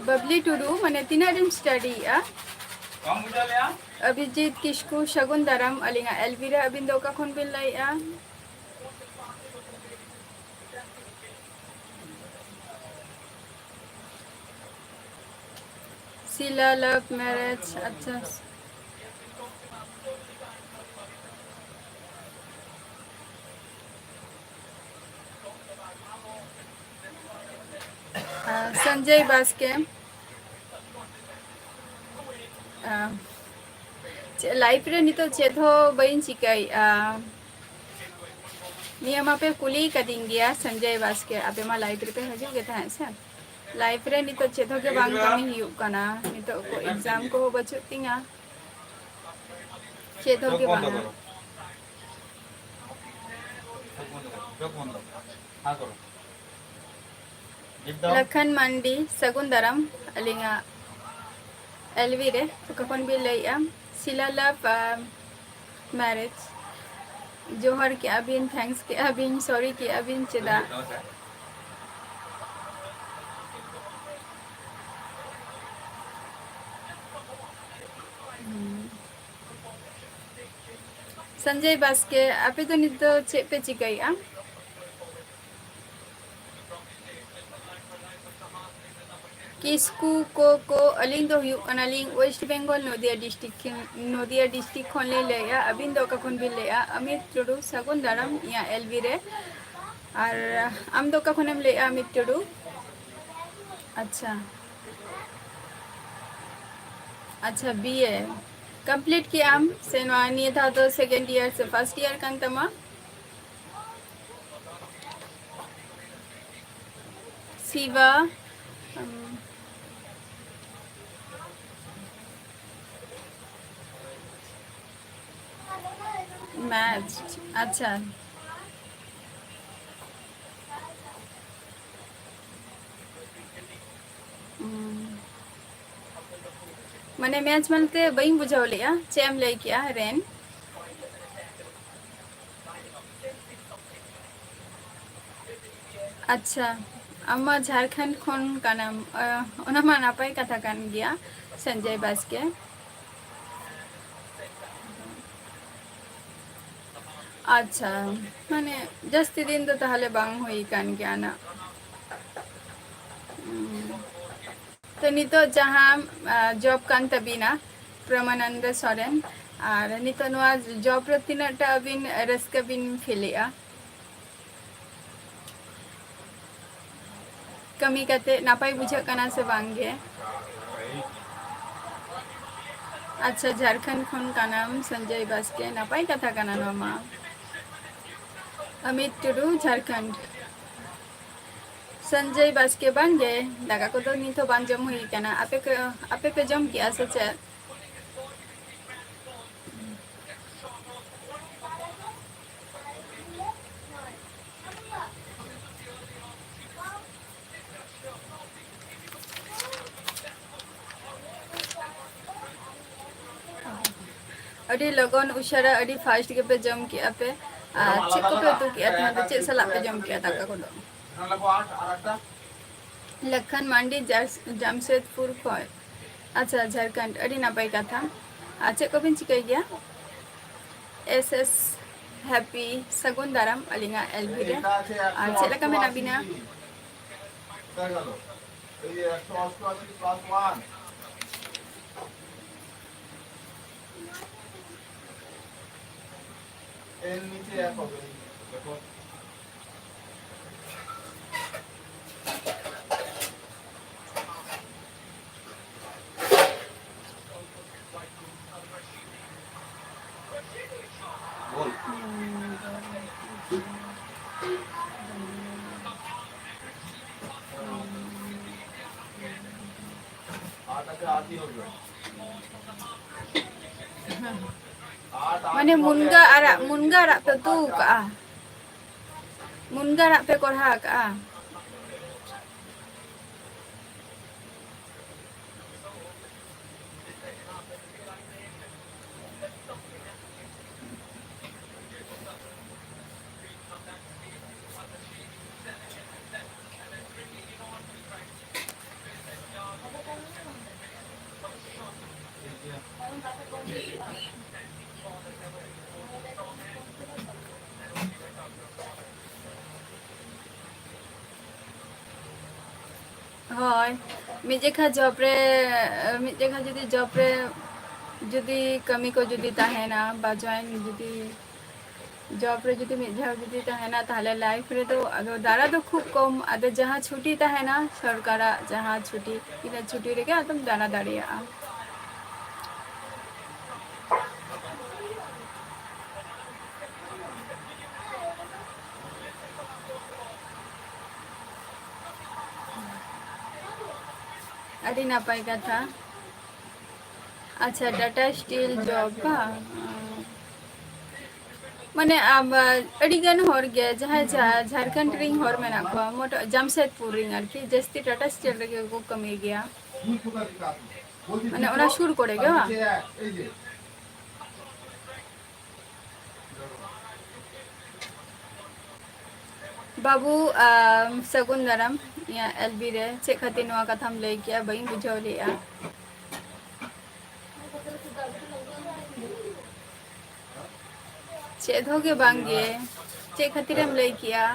ᱵᱟᱵᱞᱤ ᱴᱩᱰᱩ, ᱢᱟᱱᱮ ᱛᱤᱱᱟᱹᱜ ᱨᱮᱢ ᱥᱴᱟᱰᱤᱭᱮᱜᱼᱟ? ᱚᱵᱷᱤᱡᱤᱛ ᱠᱤᱥᱠᱩ, ᱥᱟᱹᱜᱩᱱ ᱫᱟᱨᱟᱢ, ᱟᱹᱞᱤᱧᱟᱜ ᱮᱞ ᱵᱤ ᱨᱮ᱾ ᱟᱹᱵᱤᱱ ᱫᱚ ᱚᱠᱟ ᱠᱷᱚᱱ ᱵᱤᱱ ᱞᱟᱹᱭᱮᱜᱼᱟ? ᱥᱤᱞᱟ ᱞᱟᱵᱷ ᱢᱮᱨᱮᱡᱽ, ᱟᱪᱪᱷᱟ᱾ ᱟᱨ ᱥᱚᱧᱡᱚᱭ ᱵᱟᱥᱠᱮ, ᱟᱨ ᱪᱮᱫ, ᱞᱟᱭᱤᱯᱷ ᱨᱮ ᱱᱤᱛᱚᱜ ᱪᱮᱫ ᱦᱚᱸ ᱵᱟᱹᱧ ᱪᱤᱠᱟᱹᱭᱮᱫᱼᱟ᱾ ᱱᱤᱭᱟᱹ ᱢᱟᱯᱮ ᱠᱩᱞᱤ ᱠᱟᱫᱤᱧ ᱜᱮᱭᱟ, ᱥᱚᱧᱡᱚᱭ ᱵᱟᱥᱠᱮ, ᱟᱯᱮ ᱢᱟ ᱞᱟᱭᱤᱯᱷ ᱨᱮᱯᱮ ᱦᱤᱡᱩᱜ ᱜᱮ ᱛᱟᱦᱮᱸᱫ ᱥᱮ? life ᱨᱮ ᱱᱤᱛᱚᱜ ᱪᱮᱫ ᱦᱚᱸ ᱜᱮ ᱵᱟᱝ ᱠᱟᱹᱢᱤ ᱦᱩᱭᱩᱜ ᱠᱟᱱᱟ᱾ ᱱᱤᱛᱚᱜ ᱠᱚ exam ᱠᱚᱦᱚᱸ ᱵᱟᱹᱪᱩᱜ ᱛᱤᱧᱟ, ᱪᱮᱫ ᱦᱚᱸ ᱜᱮ ᱵᱟᱝᱟ᱾ ᱞᱟᱠᱷᱟᱱ ᱢᱟᱱᱰᱤ, ᱥᱟᱹᱜᱩᱱ ᱫᱟᱨᱟᱢ ᱟᱹᱞᱤᱧᱟᱜ ᱮᱞ ᱵᱤ ᱨᱮ᱾ ᱚᱠᱟ ᱠᱷᱚᱱ ᱵᱤᱱ ᱞᱟᱹᱭᱮᱜᱼᱟ? ᱥᱤᱞᱟ ᱞᱟᱵᱷ, ᱟᱨ, marriage᱾ ᱡᱚᱦᱟᱨ ᱠᱮᱜᱼᱟ ᱵᱤᱱ, thanks ᱠᱮᱜᱼᱟ ᱵᱤᱱ, sorry ᱠᱮᱜᱼᱟ ᱵᱤᱱ ᱪᱮᱫᱟᱜ? ᱦᱩᱸ᱾ ᱥᱚᱧᱡᱚᱭ ᱵᱟᱥᱠᱮ, ᱟᱯᱮ ᱫᱚ ᱱᱤᱛ ᱫᱚ ᱪᱮᱫ ᱯᱮ ᱪᱤᱠᱟᱹᱭᱮᱜᱼᱟ? ᱠᱤᱥᱠᱩ ᱠᱚ ᱠᱚ, ᱟᱹᱞᱤᱧ ᱫᱚ ᱦᱩᱭᱩᱜ ᱠᱟᱱᱟᱞᱤᱧ West Bengal, ᱱᱚᱫᱤᱭᱟ district ᱠᱷᱚᱱ, ᱱᱚᱫᱤᱭᱟ district ᱠᱷᱚᱱ ᱞᱤᱧ ᱞᱟᱹᱭᱮᱜᱼᱟ᱾ ᱟᱹᱵᱤᱱ ᱫᱚ ᱚᱠᱟ ᱠᱷᱚᱱ ᱵᱤᱱ ᱞᱟᱹᱭᱮᱜᱼᱟ? ᱟᱢᱤᱛ ᱴᱩᱰᱩ, ᱥᱟᱹᱜᱩᱱ ᱫᱟᱨᱟᱢ ᱤᱧᱟᱹᱜ ᱮᱞ ᱵᱤ ᱨᱮ᱾ ᱟᱨ ᱟᱢ ᱫᱚ ᱚᱠᱟ ᱠᱷᱚᱱᱮᱢ ᱞᱟᱹᱭᱮᱜᱼᱟ, ᱟᱢᱤᱛ ᱴᱩᱰᱩ? ᱟᱪᱪᱷᱟ, ᱟᱪᱪᱷᱟ, ᱵᱤ ᱮ complete ᱠᱮᱜ ᱟᱢ ᱥᱮ ᱱᱚᱣᱟ ᱱᱤᱭᱟᱹ ᱫᱷᱟᱣ ᱫᱚ second year ᱥᱮ first year ᱠᱟᱱ ᱛᱟᱢᱟ? ᱥᱤᱵᱟ, ᱩᱢ, maths, ᱟᱪᱪᱷᱟ᱾ ᱩᱢ, ᱢᱟᱱᱮ maths ᱢᱟᱱᱮ ᱛᱮ ᱵᱟᱹᱧ ᱵᱩᱡᱷᱟᱹᱣ ᱞᱮᱜᱼᱟ, ᱪᱮᱫ ᱮᱢ ᱞᱟᱹᱭ ᱠᱮᱜᱼᱟ ᱨᱮᱱ? ᱟᱪᱪᱷᱟ, ᱟᱢ ᱢᱟ ᱡᱷᱟᱲᱠᱷᱚᱸᱰ ᱠᱷᱚᱱ ᱠᱟᱱᱟᱢ, ᱟ, ᱚᱱᱟ ᱢᱟ ᱱᱟᱯᱟᱭ ᱠᱟᱛᱷᱟ ᱠᱟᱱ ᱜᱮᱭᱟ, ᱥᱚᱧᱡᱚᱭ ᱵᱟᱥᱠᱮ᱾ ᱟᱪᱪᱷᱟ, ᱢᱟᱱᱮ ᱡᱟᱹᱥᱛᱤ ᱫᱤᱱ ᱫᱚ ᱛᱟᱦᱞᱮ ᱵᱟᱝ ᱦᱩᱭ ᱠᱟᱱ ᱜᱮᱭᱟ ᱱᱟᱜ᱾ ᱩᱸ᱾ ᱛᱚ ᱱᱤᱛᱚᱜ ᱡᱟᱦᱟᱸ, ᱟ, job ᱠᱟᱱ ᱛᱟᱹᱵᱤᱱᱟ ᱯᱨᱚᱢᱟᱱᱚᱱᱫᱚ ᱥᱚᱨᱮᱱ, ᱟᱨ ᱱᱤᱛᱚᱜ ᱱᱚᱣᱟ job ᱨᱮ ᱛᱤᱱᱟᱹᱜ ᱴᱟ ᱟᱹᱵᱤᱱ ᱨᱟᱹᱥᱠᱟᱹ ᱵᱤᱱ feel ᱮᱜᱼᱟ? ᱠᱟᱹᱢᱤ ᱠᱟᱛᱮ ᱱᱟᱯᱟᱭ ᱵᱩᱡᱷᱟᱹᱜ ᱠᱟᱱᱟ ᱥᱮ ᱵᱟᱝ ᱜᱮ? ᱟᱪᱪᱷᱟ, ᱡᱷᱟᱲᱠᱷᱚᱸᱰ ᱠᱷᱚᱱ ᱠᱟᱱᱟᱢ ᱥᱚᱧᱡᱚᱭ ᱵᱟᱥᱠᱮ, ᱱᱟᱯᱟᱭ ᱠᱟᱛᱷᱟ ᱠᱟᱱᱟ ᱱᱚᱣᱟ ᱢᱟ᱾ ᱚᱢᱤᱛ ᱴᱩᱰᱩ, ᱡᱷᱟᱲᱠᱷᱚᱸᱰ᱾ ᱥᱚᱧᱡᱚᱭ ᱵᱟᱥᱠᱮ, ᱵᱟᱝ ᱜᱮ, ᱫᱟᱠᱟ ᱠᱚᱫᱚ ᱱᱤᱛ ᱦᱚᱸ ᱵᱟᱝ ᱡᱚᱢ ᱦᱩᱭ ᱟᱠᱟᱱᱟ᱾ ᱟᱯᱮ ᱠᱚ, ᱟᱯᱮ ᱯᱮ ᱡᱚᱢ ᱠᱮᱜᱼᱟ ᱥᱮ ᱪᱮᱫ? ᱟᱹᱰᱤ ᱞᱚᱜᱚᱱ ᱩᱥᱟᱹᱨᱟ, ᱟᱹᱰᱤ fast ᱜᱮᱯᱮ ᱡᱚᱢ ᱠᱮᱜᱼᱟ ᱯᱮ᱾ ᱟᱨ ᱪᱮᱫ ᱠᱚᱯᱮ ᱩᱛᱩ ᱠᱮᱜᱼᱟ ᱛᱮᱦᱮᱧ ᱫᱚ? ᱪᱮᱫ ᱥᱟᱞᱟᱜ ᱯᱮ ᱡᱚᱢ ᱠᱮᱜᱼᱟ ᱫᱟᱠᱟ ᱠᱚᱫᱚ? ᱞᱟᱠᱷᱟᱱ ᱢᱟᱱᱰᱤ, ᱡᱟᱢᱥᱮᱫᱽᱯᱩᱨ ᱠᱷᱚᱱ᱾ ᱟᱪᱪᱷᱟ, ᱡᱷᱟᱲᱠᱷᱚᱸᱰ, ᱟᱹᱰᱤ ᱱᱟᱯᱟᱭ ᱠᱟᱛᱷᱟ᱾ ᱟᱨ ᱪᱮᱫ ᱠᱚᱵᱤᱱ ᱪᱤᱠᱟᱹᱭ ᱜᱮᱭᱟ? S S happy, ᱥᱟᱹᱜᱩᱱ ᱫᱟᱨᱟᱢ ᱟᱹᱞᱤᱧᱟᱜ L B ᱨᱮ᱾ ᱟᱨ ᱪᱮᱫ ᱞᱮᱠᱟ ᱢᱮᱱᱟᱜ ᱵᱤᱱᱟ? ᱢᱟᱱᱮ ᱢᱩᱱᱜᱟᱹ ᱟᱲᱟᱜ, ᱢᱩᱱᱜᱟᱹ ᱟᱲᱟᱜ ᱯᱮ ᱩᱛᱩ ᱠᱟᱜᱼᱟ, ᱢᱩᱱᱜᱟᱹ ᱟᱲᱟᱜ ᱯᱮ ᱠᱚᱨᱦᱟ ᱠᱟᱜᱼᱟ᱾ ᱦᱳᱭ, ᱢᱤᱫ ᱡᱮᱠᱷᱟ job ᱨᱮ, ᱢᱤᱫ ᱡᱮᱠᱷᱟ ᱡᱩᱫᱤ job ᱨᱮ ᱡᱩᱫᱤ ᱠᱟᱹᱢᱤ ᱠᱚ ᱡᱩᱫᱤ ᱛᱟᱦᱮᱱᱟ, ᱵᱟ join ᱡᱩᱫᱤ job ᱨᱮ ᱡᱩᱫᱤ ᱢᱤᱫ ᱫᱷᱟᱣ ᱡᱩᱫᱤ ᱛᱟᱦᱮᱱᱟ, ᱛᱟᱦᱞᱮ life ᱨᱮᱫᱚ ᱟᱫᱚ ᱫᱟᱬᱟ ᱫᱚ ᱠᱷᱩᱵ ᱠᱚᱢ᱾ ᱟᱫᱚ ᱡᱟᱦᱟᱸ ᱪᱷᱩᱴᱤ ᱛᱟᱦᱮᱱᱟ, ᱥᱚᱨᱠᱟᱨᱟᱜ ᱡᱟᱦᱟᱸ ᱪᱷᱩᱴᱤ, ᱤᱱᱟᱹ ᱪᱷᱩᱴᱤ ᱨᱮᱜᱮ ᱟᱫᱚᱢ ᱫᱟᱬᱟ ᱫᱟᱲᱮᱭᱟᱜᱼᱟ᱾ ᱟᱹᱰᱤ ᱱᱟᱯᱟᱭ ᱠᱟᱛᱷᱟ᱾ ᱟᱪᱪᱷᱟ, Tata Steel job ᱵᱟᱝ? ᱢᱟᱱᱮ, ᱟᱵ-, ᱟᱹᱰᱤ ᱜᱟᱱ ᱦᱚᱲ ᱜᱮ ᱡᱟᱦᱟᱸᱭ ᱡᱷᱟ-, ᱡᱷᱟᱲᱠᱷᱚᱸᱰ ᱨᱤᱱ ᱦᱚᱲ ᱢᱮᱱᱟᱜ ᱠᱚᱣᱟ, ᱢᱚᱴ-, ᱡᱟᱢᱥᱮᱫᱽᱯᱩᱨ ᱨᱤᱱ ᱟᱨᱠᱤ, ᱡᱟᱹᱥᱛᱤ Tata Steel ᱨᱮᱜᱮ ᱠᱚ ᱠᱟᱹᱢᱤ ᱜᱮᱭᱟ᱾ ᱢᱟᱱᱮ, ᱚᱱᱟ ᱥᱩᱨ ᱠᱚᱨᱮ ᱜᱮ ᱵᱟᱝ? ᱵᱟᱹᱵᱩ, ᱟᱢ, ᱥᱟᱹᱜᱩᱱ ᱫᱟᱨᱟᱢ ᱤᱧᱟᱹᱜ ᱮᱞ ᱵᱤ ᱨᱮ᱾ ᱪᱮᱫ ᱠᱷᱟᱹᱛᱤᱨ ᱱᱚᱣᱟ ᱠᱟᱛᱷᱟᱢ ᱞᱟᱹᱭ ᱠᱮᱜᱼᱟ? ᱵᱟᱹᱧ ᱵᱩᱡᱷᱟᱹᱣ ᱞᱮᱜᱼᱟ᱾ ᱪᱮᱫ ᱦᱚᱸ ᱜᱮ ᱵᱟᱝ ᱜᱮ᱾ ᱪᱮᱫ ᱠᱷᱟᱹᱛᱤᱨᱮᱢ ᱞᱟᱹᱭ ᱠᱮᱜᱼᱟ?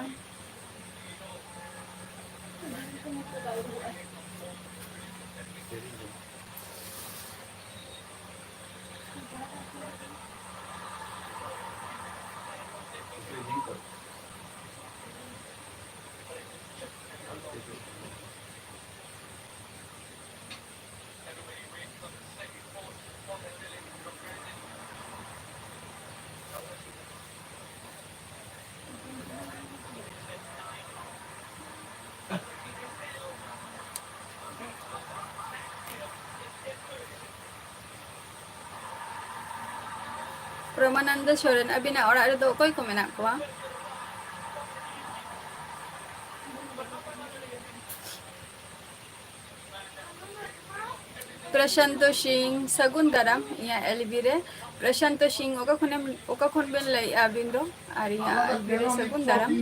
ᱯᱨᱚᱢᱟᱱᱚᱱᱫᱚ ᱥᱚᱨᱮᱱ, ᱟᱹᱵᱤᱱᱟᱜ ᱚᱲᱟᱜ ᱨᱮᱫᱚ ᱚᱠᱚᱭ ᱠᱚ ᱢᱮᱱᱟᱜ ᱠᱚᱣᱟ? ᱯᱨᱚᱥᱟᱱᱛᱚ ᱥᱤᱝ, ᱥᱟᱹᱜᱩᱱ ᱫᱟᱨᱟᱢ ᱤᱧᱟᱹᱜ ᱮᱞ ᱵᱤ ᱨᱮ᱾ ᱯᱨᱚᱥᱟᱱᱛᱚ ᱥᱤᱝ, ᱚᱠᱟ ᱠᱷᱚᱱᱮᱢ, ᱚᱠᱟ ᱠᱷᱚᱱ ᱵᱮᱱ ᱞᱟᱹᱭᱮᱜᱼᱟ ᱟᱹᱵᱤᱱ ᱫᱚ? ᱟᱨ ᱤᱧᱟᱹᱜ ᱮᱞ ᱵᱤ ᱨᱮ ᱥᱟᱹᱜᱩᱱ ᱫᱟᱨᱟᱢ᱾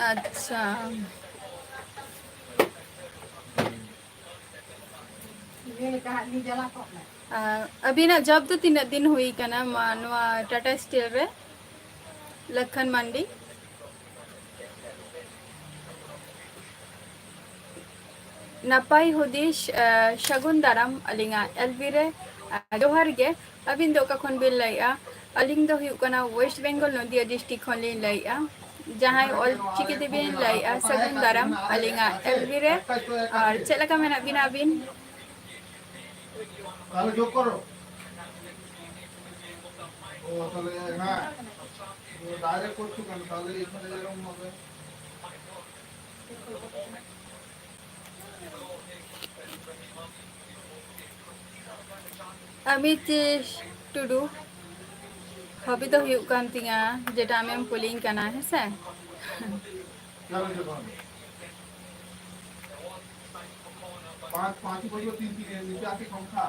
ᱟᱪᱪᱷᱟ᱾ ᱟᱨ ᱟᱹᱵᱤᱱᱟᱜ job ᱫᱚ ᱛᱤᱱᱟᱹᱜ ᱫᱤᱱ ᱦᱩᱭ ᱠᱟᱱᱟ ᱢᱟ-, ᱱᱚᱣᱟ ᱴᱟᱴᱟ ᱥᱴᱤᱞ ᱨᱮ? ᱞᱟᱠᱷᱟᱱ ᱢᱟᱱᱰᱤ᱾ ᱱᱟᱯᱟᱭ ᱦᱩᱫᱤᱥ, ᱟᱸ, ᱥᱟᱹᱜᱩᱱ ᱫᱟᱨᱟᱢ ᱟᱹᱞᱤᱧᱟᱜ ᱮᱞ ᱵᱤ ᱨᱮ᱾ ᱟᱸ, ᱡᱚᱦᱟᱨ ᱜᱮ᱾ ᱟᱹᱵᱤᱱ ᱫᱚ ᱚᱠᱟ ᱠᱷᱚᱱ ᱵᱤᱱ ᱞᱟᱹᱭᱮᱜᱼᱟ? ᱟᱹᱞᱤᱧ ᱫᱚ ᱦᱩᱭᱩᱜ ᱠᱟᱱᱟ West Bengal, ᱱᱚᱫᱤᱭᱟ district ᱠᱷᱚᱱ ᱞᱤᱧ ᱞᱟᱹᱭᱮᱜᱼᱟ᱾ ᱡᱟᱦᱟᱸᱭ ᱚᱞ ᱪᱤᱠᱤ ᱛᱮᱵᱤᱱ ᱞᱟᱹᱭᱮᱜᱼᱟ, ᱥᱟᱹᱜᱩᱱ ᱫᱟᱨᱟᱢ ᱟᱹᱞᱤᱧᱟᱜ ᱮᱞ ᱵᱤ ᱨᱮ᱾ ᱟᱨ ᱪᱮᱫ ᱞᱮᱠᱟ ᱢᱮᱱᱟᱜ ᱵᱤᱱᱟ ᱟᱹᱵᱤᱱ? তাহলে যোগ করো। ও, তাহলে হ্যাঁ। ও, ডাইরেক্ট করছো কেন? তাহলে এখানে এরকম হবে। ᱟᱢᱤᱛᱤᱥ ᱴᱩᱰᱩ, ᱦᱚᱵᱤ ᱫᱚ ᱦᱩᱭᱩᱜ ᱠᱟᱱ ᱛᱤᱧᱟ ᱡᱮᱴᱟ ᱟᱢᱮᱢ ᱠᱩᱞᱤᱧ ᱠᱟᱱᱟ, ᱦᱮᱸᱥᱮ? क्या बजे कौन? पाँच, पाँच बजे तीन, तीन, नीचे आके कौन खा?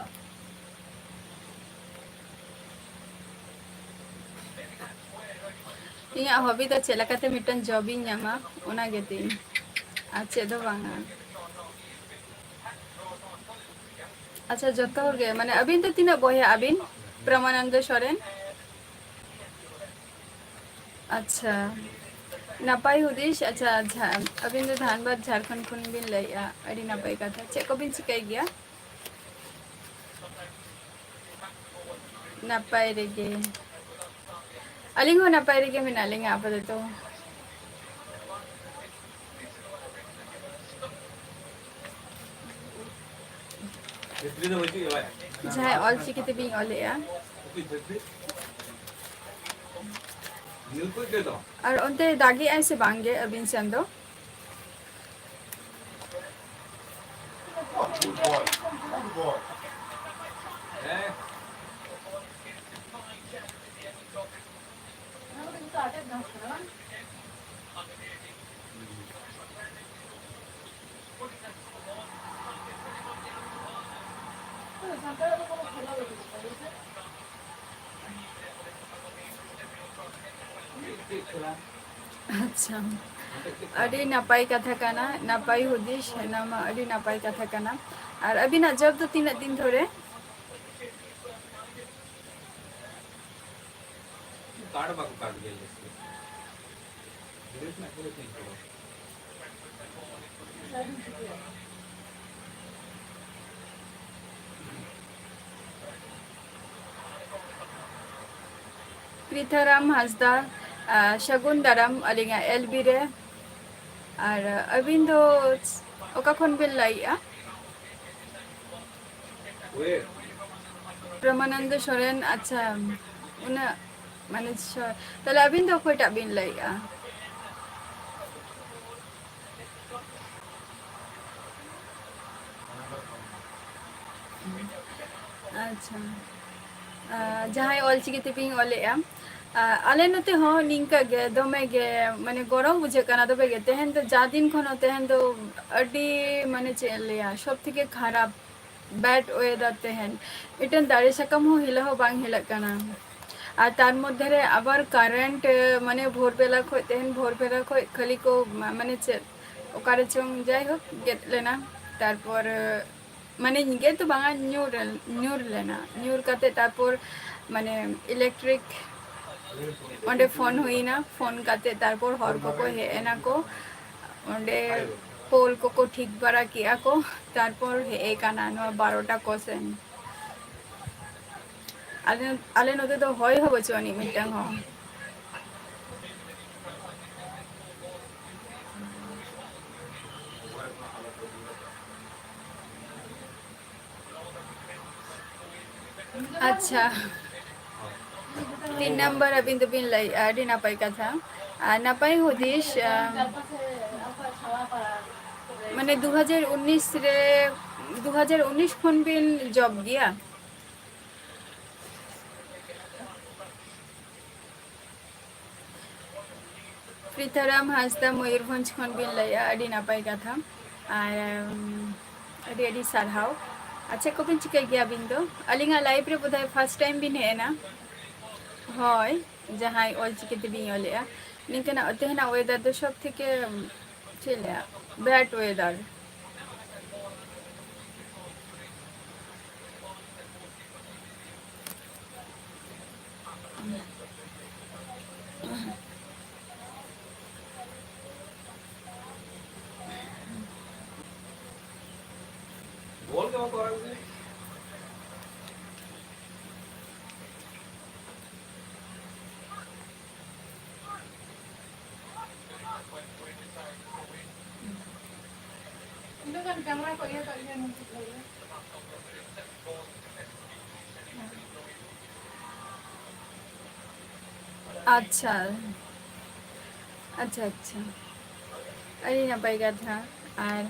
ᱤᱧᱟᱹᱜ ᱦᱚᱵᱤ ᱫᱚ ᱪᱮᱫ ᱞᱮᱠᱟᱛᱮ ᱢᱤᱫᱴᱟᱝ ᱡᱚᱵ ᱤᱧ ᱧᱟᱢᱟ, ᱚᱱᱟ ᱜᱮᱛᱤᱧ, ᱟᱨ ᱪᱮᱫ ᱦᱚᱸ ᱵᱟᱝᱟ᱾ ᱟᱪᱪᱷᱟ, ᱡᱚᱛᱚ ᱦᱚᱲ ᱜᱮ, ᱢᱟᱱᱮ, ᱟᱹᱵᱤᱱ ᱫᱚ ᱛᱤᱱᱟᱹᱜ ᱵᱚᱭᱦᱟ ᱟᱹᱵᱤᱱ, ᱯᱨᱚᱢᱟᱱᱚᱱᱫᱚ ᱥᱚᱨᱮᱱ? ᱟᱪᱪᱷᱟ, ᱱᱟᱯᱟᱭ ᱦᱩᱫᱤᱥ᱾ ᱟᱪᱪᱷᱟ, ᱡᱷᱟ-, ᱟᱹᱵᱤᱱ ᱫᱚ ᱫᱷᱟᱱᱵᱟᱫᱽ, ᱡᱷᱟᱲᱠᱷᱚᱸᱰ ᱠᱷᱚᱱ ᱵᱤᱱ ᱞᱟᱹᱭᱮᱫᱼᱟ, ᱟᱹᱰᱤ ᱱᱟᱯᱟᱭ ᱠᱟᱛᱷᱟ᱾ ᱪᱮᱫ ᱠᱚᱵᱤᱱ ᱪᱤᱠᱟᱹᱭ ᱜᱮᱭᱟ? ᱱᱟᱯᱟᱭ ᱨᱮᱜᱮ, ᱟᱹᱞᱤᱧ ᱦᱚᱸ ᱱᱟᱯᱟᱭ ᱨᱮᱜᱮ ᱢᱮᱱᱟᱜ ᱞᱤᱧᱟ ᱟᱯᱟᱛᱚᱛᱚ᱾ ᱡᱟᱦᱟᱸᱭ ᱚᱞ ᱪᱤᱠᱤ ᱛᱮᱵᱤᱱ ᱚᱞᱮᱜᱼᱟ᱾ ᱟᱨ ᱚᱱᱛᱮ ᱫᱟᱜᱮᱜᱼᱟᱭ ᱥᱮ ᱵᱟᱝ ᱜᱮ ᱟᱹᱵᱤᱱ ᱥᱮᱱ ᱫᱚ? ᱟᱪᱪᱷᱟ, ᱟᱹᱰᱤ ᱱᱟᱯᱟᱭ ᱠᱟᱛᱷᱟ ᱠᱟᱱᱟ, ᱱᱟᱯᱟᱭ ᱦᱩᱫᱤᱥ, ᱚᱱᱟ ᱢᱟ ᱟᱹᱰᱤ ᱱᱟᱯᱟᱭ ᱠᱟᱛᱷᱟ ᱠᱟᱱᱟ᱾ ᱟᱨ ᱟᱹᱵᱤᱱᱟᱜ ᱡᱚᱵ ᱫᱚ ᱛᱤᱱᱟᱹᱜ ᱫᱤᱱ ᱫᱷᱚᱨᱮ? ᱠᱟᱨᱰ ᱵᱟᱠᱚ ᱠᱟᱨᱰ ᱜᱮᱭᱟ ᱡᱟᱹᱥᱛᱤ᱾ ᱰᱨᱮᱥ ᱨᱮᱱᱟᱜ ᱯᱩᱨᱟᱹ ᱪᱮᱧᱡᱽ ᱪᱟᱵᱟ᱾ ᱯᱨᱤᱛᱷᱟᱨᱟᱢ ᱦᱟᱸᱥᱫᱟ, ᱟᱨ ᱥᱟᱹᱜᱩᱱ ᱫᱟᱨᱟᱢ ᱟᱹᱞᱤᱧᱟᱜ ᱮᱞ ᱵᱤ ᱨᱮ᱾ ᱟᱨ ᱟᱹᱵᱤᱱ ᱫᱚ ᱚᱠᱟ ᱠᱷᱚᱱ ᱵᱤᱱ ᱞᱟᱹᱭᱮᱜᱼᱟ? ᱳᱭᱮ, ᱨᱟᱢᱟᱱᱚᱱᱫᱚ ᱥᱚᱨᱮᱱ, ᱟᱪᱪᱷᱟ, ᱩᱱᱟᱹᱜ ᱢᱟᱱᱮ ᱥᱚ-, ᱛᱟᱦᱞᱮ ᱟᱹᱵᱤᱱ ᱫᱚ ᱚᱠᱚᱭᱴᱟᱜ ᱵᱤᱱ ᱞᱟᱹᱭᱮᱜᱼᱟ? ᱟᱪᱪᱷᱟ, ᱟᱨ ᱡᱟᱦᱟᱸᱭ ᱚᱞᱪᱤᱠᱤ ᱛᱮᱵᱤᱱ ᱚᱞᱮᱜᱼᱟ, ᱟᱨ ᱟᱞᱮ ᱱᱚᱛᱮ ᱦᱚᱸ ᱱᱤᱝᱠᱟᱹ ᱜᱮ, ᱫᱚᱢᱮ ᱜᱮ ᱢᱟᱱᱮ ᱜᱚᱨᱚᱢ ᱵᱩᱡᱷᱟᱹᱜ ᱠᱟᱱᱟ᱾ ᱛᱚᱵᱮ ᱜᱮ ᱛᱮᱦᱮᱧ ᱫᱚ ᱡᱟ ᱫᱤᱱ ᱠᱷᱚᱱ ᱦᱚᱸ ᱛᱮᱦᱮᱧ ᱫᱚ ᱟᱹᱰᱤ ᱢᱟᱱᱮ ᱪᱮᱫ ᱤᱧ ᱞᱟᱹᱭᱟ, ᱥᱚᱵ ᱛᱷᱮᱠᱮ ᱠᱷᱟᱨᱟᱯ bad weather ᱛᱟᱦᱮᱱ᱾ ᱢᱤᱫᱴᱮᱱ ᱫᱟᱨᱮ ᱥᱟᱠᱟᱢ ᱦᱚᱸ ᱦᱤᱞᱟᱹ ᱦᱚᱸ ᱵᱟᱝ ᱦᱤᱞᱟᱹᱜ ᱠᱟᱱᱟ᱾ ᱟᱨ ᱛᱟᱨ ᱢᱚᱫᱽᱫᱷᱮ ᱨᱮ ᱟᱵᱟᱨ current, ᱢᱟᱱᱮ ᱵᱷᱳᱨ ᱵᱮᱞᱟ ᱠᱷᱚᱡ, ᱛᱮᱦᱮᱧ ᱵᱷᱳᱨ ᱵᱮᱞᱟ ᱠᱷᱚᱡ ᱠᱷᱟᱹᱞᱤ ᱠᱚ, ᱢᱟ-, ᱢᱟᱱᱮ ᱪᱮᱫ, ᱚᱠᱟᱨᱮ ᱪᱚᱝ, ᱡᱟᱭᱦᱳᱠ, ᱜᱮᱫ ᱞᱮᱱᱟ᱾ ᱛᱟᱨᱯᱚᱨ, ᱢᱟᱱᱮ, ᱜᱮᱫ ᱫᱚ ᱵᱟᱝᱟ, ᱧᱩᱨ, ᱧᱩᱨ ᱞᱮᱱᱟ᱾ ᱧᱩᱨ ᱠᱟᱛᱮ ᱛᱟᱨᱯᱚᱨ, ᱢᱟᱱᱮ, electric ᱚᱸᱰᱮ ᱯᱷᱳᱱ ᱦᱩᱭᱱᱟ, ᱯᱷᱳᱱ ᱠᱟᱛᱮ ᱛᱟᱨᱯᱚᱨ ᱦᱚᱲ ᱠᱚᱠᱚ ᱦᱮᱡ ᱮᱱᱟ ᱠᱚ, ᱚᱸᱰᱮ ᱯᱳᱞ ᱠᱚᱠᱚ ᱴᱷᱤᱠ ᱵᱟᱲᱟ ᱠᱮᱜᱼᱟ ᱠᱚ, ᱛᱟᱨᱯᱚᱨ ᱦᱮᱡ ᱠᱟᱱᱟ ᱱᱚᱣᱟ ᱵᱟᱨᱚᱴᱟ ᱠᱚ ᱥᱮᱱ᱾ ᱟᱞᱮ, ᱟᱞᱮ ᱱᱚᱛᱮ ᱫᱚ ᱦᱚᱭ ᱦᱚᱸ ᱵᱟᱹᱪᱩᱜ ᱟᱹᱱᱤᱡ ᱢᱤᱫᱴᱟᱝ ᱦᱚᱸ᱾ ᱟᱪᱪᱷᱟ, ᱛᱤᱱ ᱱᱟᱢᱵᱟᱨ ᱟᱹᱵᱤᱱ ᱫᱚᱵᱤᱱ ᱞᱟᱹᱭᱮᱜᱼᱟ, ᱟᱹᱰᱤ ᱱᱟᱯᱟᱭ ᱠᱟᱛᱷᱟ᱾ ᱟᱨ ᱱᱟᱯᱟᱭ ᱦᱩᱫᱤᱥ, ᱟᱨ ᱢᱟᱱᱮ ᱫᱩ ᱦᱟᱡᱟᱨ ᱩᱱᱤᱥ ᱨᱮ, ᱫᱩ ᱦᱟᱡᱟᱨ ᱩᱱᱤᱥ ᱠᱷᱚᱱ ᱵᱤᱱ ᱡᱚᱵ ᱜᱮᱭᱟ? ᱯᱨᱤᱛᱷᱟᱨᱟᱢ ᱦᱟᱸᱥᱫᱟ ᱢᱚᱭᱩᱨᱵᱷᱚᱸᱡᱽ ᱠᱷᱚᱱ ᱵᱤᱱ ᱞᱟᱹᱭᱮᱜᱼᱟ, ᱟᱹᱰᱤ ᱱᱟᱯᱟᱭ ᱠᱟᱛᱷᱟ᱾ ᱟᱨ, ᱩᱢ, ᱟᱹᱰᱤ ᱟᱹᱰᱤ ᱥᱟᱨᱦᱟᱣ᱾ ᱟᱨ ᱪᱮᱫ ᱠᱚᱵᱤᱱ ᱪᱤᱠᱟᱹᱭ ᱜᱮᱭᱟ ᱟᱹᱵᱤᱱ ᱫᱚ? ᱟᱹᱞᱤᱧᱟᱜ live ᱨᱮ ᱵᱳᱫᱷᱚᱭ first time ᱵᱤᱱ ᱦᱮᱡ ᱮᱱᱟ᱾ ᱦᱳᱭ, ᱡᱟᱦᱟᱸᱭ ᱚᱞ ᱪᱤᱠᱤ ᱛᱮᱵᱤᱱ ᱚᱞᱮᱜᱼᱟ᱾ ᱱᱤᱝᱠᱟᱹᱱᱟᱜ ᱛᱮᱦᱮᱧᱟᱜ weather ᱫᱚ ᱥᱚᱵ ᱛᱷᱮᱠᱮ, ᱪᱮᱫ ᱞᱟᱹᱭᱟ, bad weather᱾ ᱤᱱᱟᱹ ᱜᱟᱱ ᱠᱮᱢᱮᱨᱟ ᱠᱚ ᱤᱭᱟᱹ ᱠᱟᱜ ᱜᱮᱭᱟ, ᱱᱩᱠᱩ ᱠᱚ ᱤᱭᱟᱹ᱾ ᱟᱪᱪᱷᱟ, ᱟᱪᱪᱷᱟ, ᱟᱪᱪᱷᱟ, ᱟᱹᱰᱤ ᱱᱟᱯᱟᱭ ᱠᱟᱛᱷᱟ᱾ ᱟᱨ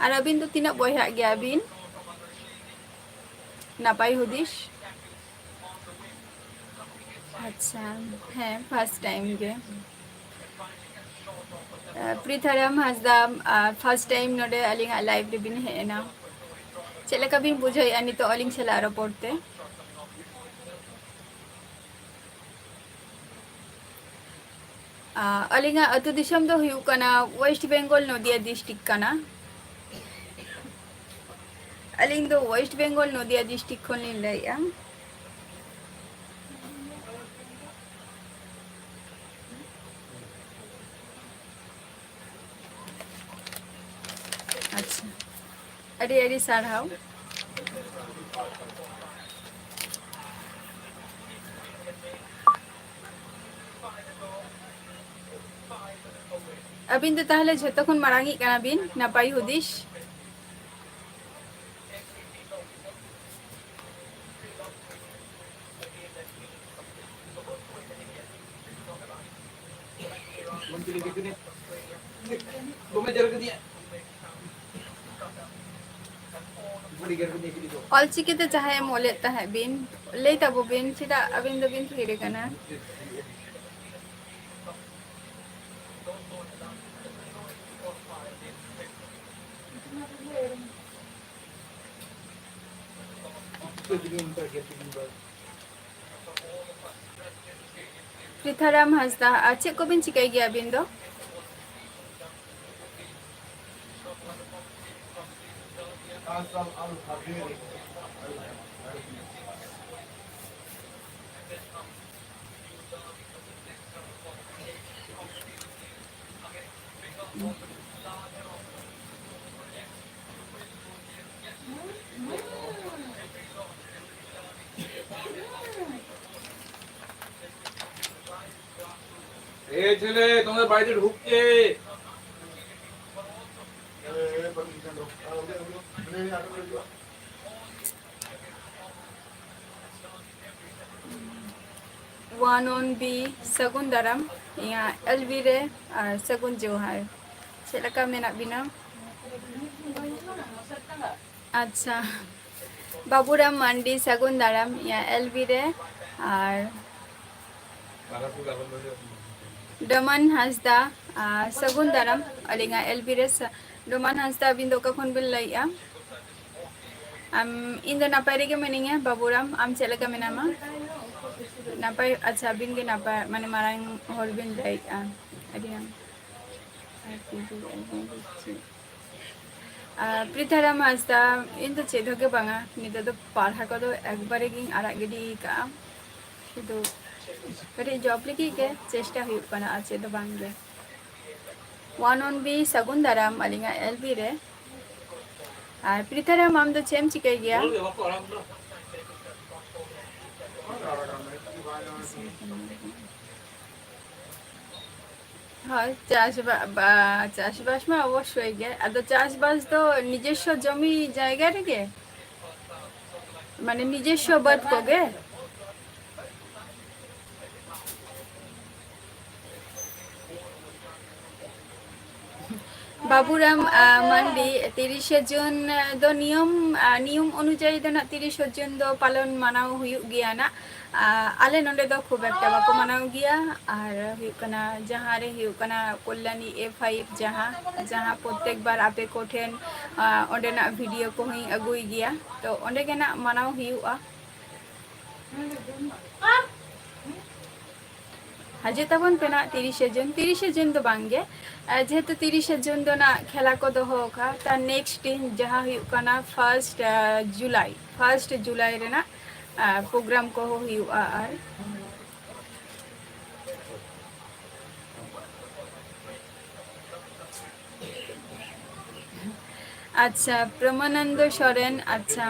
ᱟᱨ ᱟᱹᱵᱤᱱ ᱫᱚ ᱛᱤᱱᱟᱹᱜ ᱵᱚᱭᱦᱟᱜ ᱜᱮᱭᱟ ᱵᱤᱱ? ᱱᱟᱯᱟᱭ ᱦᱩᱫᱤᱥ᱾ ᱟᱪᱪᱷᱟ, ᱦᱮᱸ, ᱯᱷᱟᱥᱴ ᱴᱟᱭᱤᱢ ᱜᱮ᱾ ᱯᱨᱤᱛᱷᱟᱨᱟᱢ ᱦᱟᱸᱥᱫᱟ, ᱯᱷᱟᱥᱴ ᱴᱟᱭᱤᱢ ᱱᱚᱰᱮ ᱟᱹᱞᱤᱧᱟᱜ ᱞᱟᱭᱤᱵᱷ ᱨᱮᱵᱤᱱ ᱦᱮᱡ ᱮᱱᱟ᱾ ᱪᱮᱫ ᱞᱮᱠᱟ ᱵᱤᱱ ᱵᱩᱡᱷᱟᱹᱣᱮᱫᱼᱟ ᱱᱤᱛᱚᱜ ᱟᱹᱞᱤᱧ ᱥᱟᱞᱟᱜ ᱨᱚᱯᱚᱲ ᱛᱮ? ᱟᱹᱞᱤᱧᱟᱜ ᱟᱹᱛᱩ ᱫᱤᱥᱚᱢ ᱫᱚ ᱦᱩᱭᱩᱜ ᱠᱟᱱᱟ ᱳᱭᱮᱥᱴ ᱵᱮᱝᱜᱚᱞ, ᱱᱚᱫᱤᱭᱟ ᱰᱤᱥᱴᱨᱤᱠᱴ ᱠᱟᱱᱟ᱾ ᱟᱹᱞᱤᱧ ᱫᱚ ᱳᱭᱮᱥᱴ ᱵᱮᱝᱜᱚᱞ, ᱱᱚᱫᱤᱭᱟ ᱰᱤᱥᱴᱨᱤᱠᱴ ᱠᱷᱚᱱ ᱞᱤᱧ ᱞᱟᱹᱭᱮᱫᱼᱟ᱾ ᱟᱪᱪᱷᱟ, ᱟᱹᱰᱤ ᱟᱹᱰᱤ ᱥᱟᱨᱦᱟᱣ᱾ ᱟᱹᱵᱤᱱ ᱫᱚ ᱛᱟᱦᱚᱞᱮ ᱡᱷᱚᱛᱚ ᱠᱷᱚᱱ ᱢᱟᱲᱟᱝᱤᱡ ᱠᱟᱱᱟ ᱵᱤᱱ, ᱱᱟᱯᱟᱭ ᱦᱩᱫᱤᱥ᱾ ᱚᱞᱪᱤᱠᱤᱛᱮ ᱡᱟᱦᱟᱸᱭ ᱮᱢ ᱚᱞᱮᱫ ᱛᱟᱦᱮᱸᱫ ᱵᱤᱱ, ᱞᱟᱹᱭ ᱛᱟᱵᱚ ᱵᱤᱱ, ᱪᱮᱫᱟᱜ ᱟᱹᱵᱤᱱ ᱫᱚᱵᱤᱱ ᱛᱷᱤᱨ ᱟᱠᱟᱱᱟ? ᱯᱨᱤᱛᱷᱟᱨᱟᱢ ᱦᱟᱸᱥᱫᱟ, ᱟᱨ ᱪᱮᱫ ᱠᱚᱵᱤᱱ ᱪᱤᱠᱟᱹᱭ ᱜᱮᱭᱟ ᱟᱹᱵᱤᱱ ᱫᱚ? এ ছেলে, তোমাদের বাড়িতে ঢুকছে। One on B, ᱥᱟᱹᱜᱩᱱ ᱫᱟᱨᱟᱢ, ᱤᱧᱟᱹᱜ L B ᱨᱮ, ᱟᱨ ᱥᱟᱹᱜᱩᱱ ᱡᱚᱦᱟᱨ᱾ ᱪᱮᱫ ᱞᱮᱠᱟ ᱢᱮᱱᱟᱜ ᱵᱤᱱᱟ? ᱟᱪᱪᱷᱟ, ᱵᱟᱵᱩᱨᱟᱢ ᱢᱟᱱᱰᱤ, ᱥᱟᱹᱜᱩᱱ ᱫᱟᱨᱟᱢ, ᱤᱧᱟᱹᱜ L B ᱨᱮ, ᱟᱨ ᱰᱚᱢᱟᱱ ᱦᱟᱸᱥᱫᱟ, ᱟᱨ ᱥᱟᱹᱜᱩᱱ ᱫᱟᱨᱟᱢ, ᱟᱹᱞᱤᱧᱟᱜ L B ᱨᱮ᱾ ᱥᱟ-, ᱰᱚᱢᱟᱱ ᱦᱟᱸᱥᱫᱟ, ᱟᱹᱵᱤᱱ ᱫᱚ ᱚᱠᱟ ᱠᱷᱚᱱ ᱵᱤᱱ ᱞᱟᱹᱭᱮᱜᱼᱟ? ᱟᱢ, ᱤᱧ ᱫᱚ ᱱᱟᱯᱟᱭ ᱨᱮᱜᱮ ᱢᱤᱱᱟᱹᱧᱟ, ᱵᱟᱵᱩᱨᱟᱢ, ᱟᱢ ᱪᱮᱫ ᱞᱮᱠᱟ ᱢᱮᱱᱟᱢᱟ? ᱱᱟᱯᱟᱭ, ᱟᱪᱪᱷᱟ, ᱟᱹᱵᱤᱱ ᱜᱮ ᱱᱟᱯᱟᱭ, ᱢᱟᱱᱮ, ᱢᱟᱨᱟᱝ ᱦᱚᱲ ᱵᱤᱱ ᱞᱟᱹᱭᱮᱜᱼᱟ, ᱟᱹᱰᱤ ᱜᱟᱱ᱾ ᱟᱨ ᱯᱨᱤᱛᱷᱟᱨᱟᱢ ᱦᱟᱸᱥᱫᱟ, ᱤᱧ ᱫᱚ ᱪᱮᱫ ᱦᱚᱸ ᱜᱮ ᱵᱟᱝᱟ, ᱱᱤᱛᱚᱜ ᱫᱚ ᱯᱟᱲᱦᱟᱣ ᱠᱚᱫᱚ ᱮᱠᱵᱟᱨᱮ ᱜᱤᱧ ᱟᱲᱟᱜ ᱜᱤᱰᱤ ᱠᱟᱜᱼᱟ, ᱥᱩᱫᱷᱩ ᱠᱟᱹᱴᱤᱡ job ᱞᱟᱹᱜᱤᱫ ᱜᱮ ᱪᱮᱥᱴᱟ ᱦᱩᱭᱩᱜ ᱠᱟᱱᱟ, ᱟᱨ ᱪᱮᱫ ᱫᱚ ᱵᱟᱝ ᱜᱮ᱾ One on B, ᱥᱟᱹᱜᱩᱱ ᱫᱟᱨᱟᱢ ᱟᱹᱞᱤᱧᱟᱜ L B ᱨᱮ᱾ ᱟᱨ ᱯᱨᱤᱛᱷᱟᱨᱟᱢ, ᱟᱢ ᱫᱚ ᱪᱮᱫ ᱮᱢ ᱪᱤᱠᱟᱹᱭ ᱜᱮᱭᱟ? ᱦᱳᱭ, ᱪᱟᱥᱵᱟ-, ᱵᱟ-, ᱪᱟᱥᱵᱟᱥ ᱢᱟ ᱚᱵᱚᱥᱥᱳᱭ ᱜᱮ᱾ ᱟᱫᱚ ᱪᱟᱥᱵᱟᱥ ᱫᱚ ᱱᱤᱡᱮᱥᱥᱚ ᱡᱚᱢᱤ ᱡᱟᱭᱜᱟ ᱨᱮᱜᱮ? ᱢᱟᱱᱮ ᱱᱤᱡᱮᱥᱥᱚ ᱵᱟᱹᱫᱽ ᱠᱚᱜᱮ? ᱵᱟᱵᱩᱨᱟᱢ, ᱟ, ᱢᱟᱱᱰᱤ, ᱛᱤᱨᱤᱥᱮ ᱡᱩᱱ ᱫᱚ ᱱᱤᱭᱚᱢ, ᱟ, ᱱᱤᱭᱚᱢ ᱚᱱᱩᱡᱟᱭᱤ ᱫᱚ ᱱᱟᱜ ᱛᱤᱨᱤᱥᱮ ᱡᱩᱱ ᱫᱚ ᱯᱟᱞᱚᱱ ᱢᱟᱱᱟᱣ ᱦᱩᱭᱩᱜ ᱜᱮᱭᱟ ᱱᱟᱜ᱾ ᱟ, ᱟᱞᱮ ᱱᱚᱰᱮ ᱫᱚ ᱠᱷᱩᱵ ᱮᱠᱴᱟ ᱵᱟᱠᱚ ᱢᱟᱱᱟᱣ ᱜᱮᱭᱟ᱾ ᱟᱨ ᱦᱩᱭᱩᱜ ᱠᱟᱱᱟ, ᱡᱟᱦᱟᱸ ᱨᱮ ᱦᱩᱭᱩᱜ ᱠᱟᱱᱟ ᱠᱚᱞᱭᱟᱱᱤ A five, ᱡᱟᱦᱟᱸ, ᱡᱟᱦᱟᱸ ᱯᱨᱚᱛᱛᱮᱠ ᱵᱟᱨ ᱟᱯᱮ ᱠᱚᱴᱷᱮᱱ, ᱟ, ᱚᱸᱰᱮᱱᱟᱜ video ᱠᱚᱦᱚᱸᱧ ᱟᱹᱜᱩᱭ ᱜᱮᱭᱟ, ᱛᱚ ᱚᱸᱰᱮ ᱜᱮ ᱱᱟᱜ ᱢᱟᱱᱟᱣ ᱦᱩᱭᱩᱜᱼᱟ᱾ ᱦᱤᱡᱩᱜ ᱛᱟᱵᱚᱱ ᱯᱮ ᱱᱟᱜ ᱛᱤᱨᱤᱥᱮ ᱡᱩᱱ, ᱛᱤᱨᱤᱥᱮ ᱡᱩᱱ ᱫᱚ ᱵᱟᱝ ᱜᱮ, ᱟᱨ ᱡᱮᱦᱮᱛᱩ ᱛᱤᱨᱤᱥᱮ ᱡᱩᱱ ᱫᱚ ᱱᱟᱜ ᱠᱷᱮᱞᱟ ᱠᱚ ᱫᱚᱦᱚ ᱟᱠᱟᱫᱼᱟ, ᱛᱟᱨ next ᱫᱤᱱ ᱡᱟᱦᱟᱸ ᱦᱩᱭᱩᱜ ᱠᱟᱱᱟ first, ᱟ, ᱡᱩᱞᱟᱭ, first ᱡᱩᱞᱟᱭ ᱨᱮᱱᱟᱜ, ᱟ, program ᱠᱚᱦᱚᱸ ᱦᱩᱭᱩᱜᱼᱟ᱾ ᱟᱨ ᱟᱪᱪᱷᱟ, ᱯᱨᱚᱢᱟᱱᱚᱱᱫᱚ ᱥᱚᱨᱮᱱ, ᱟᱪᱪᱷᱟ᱾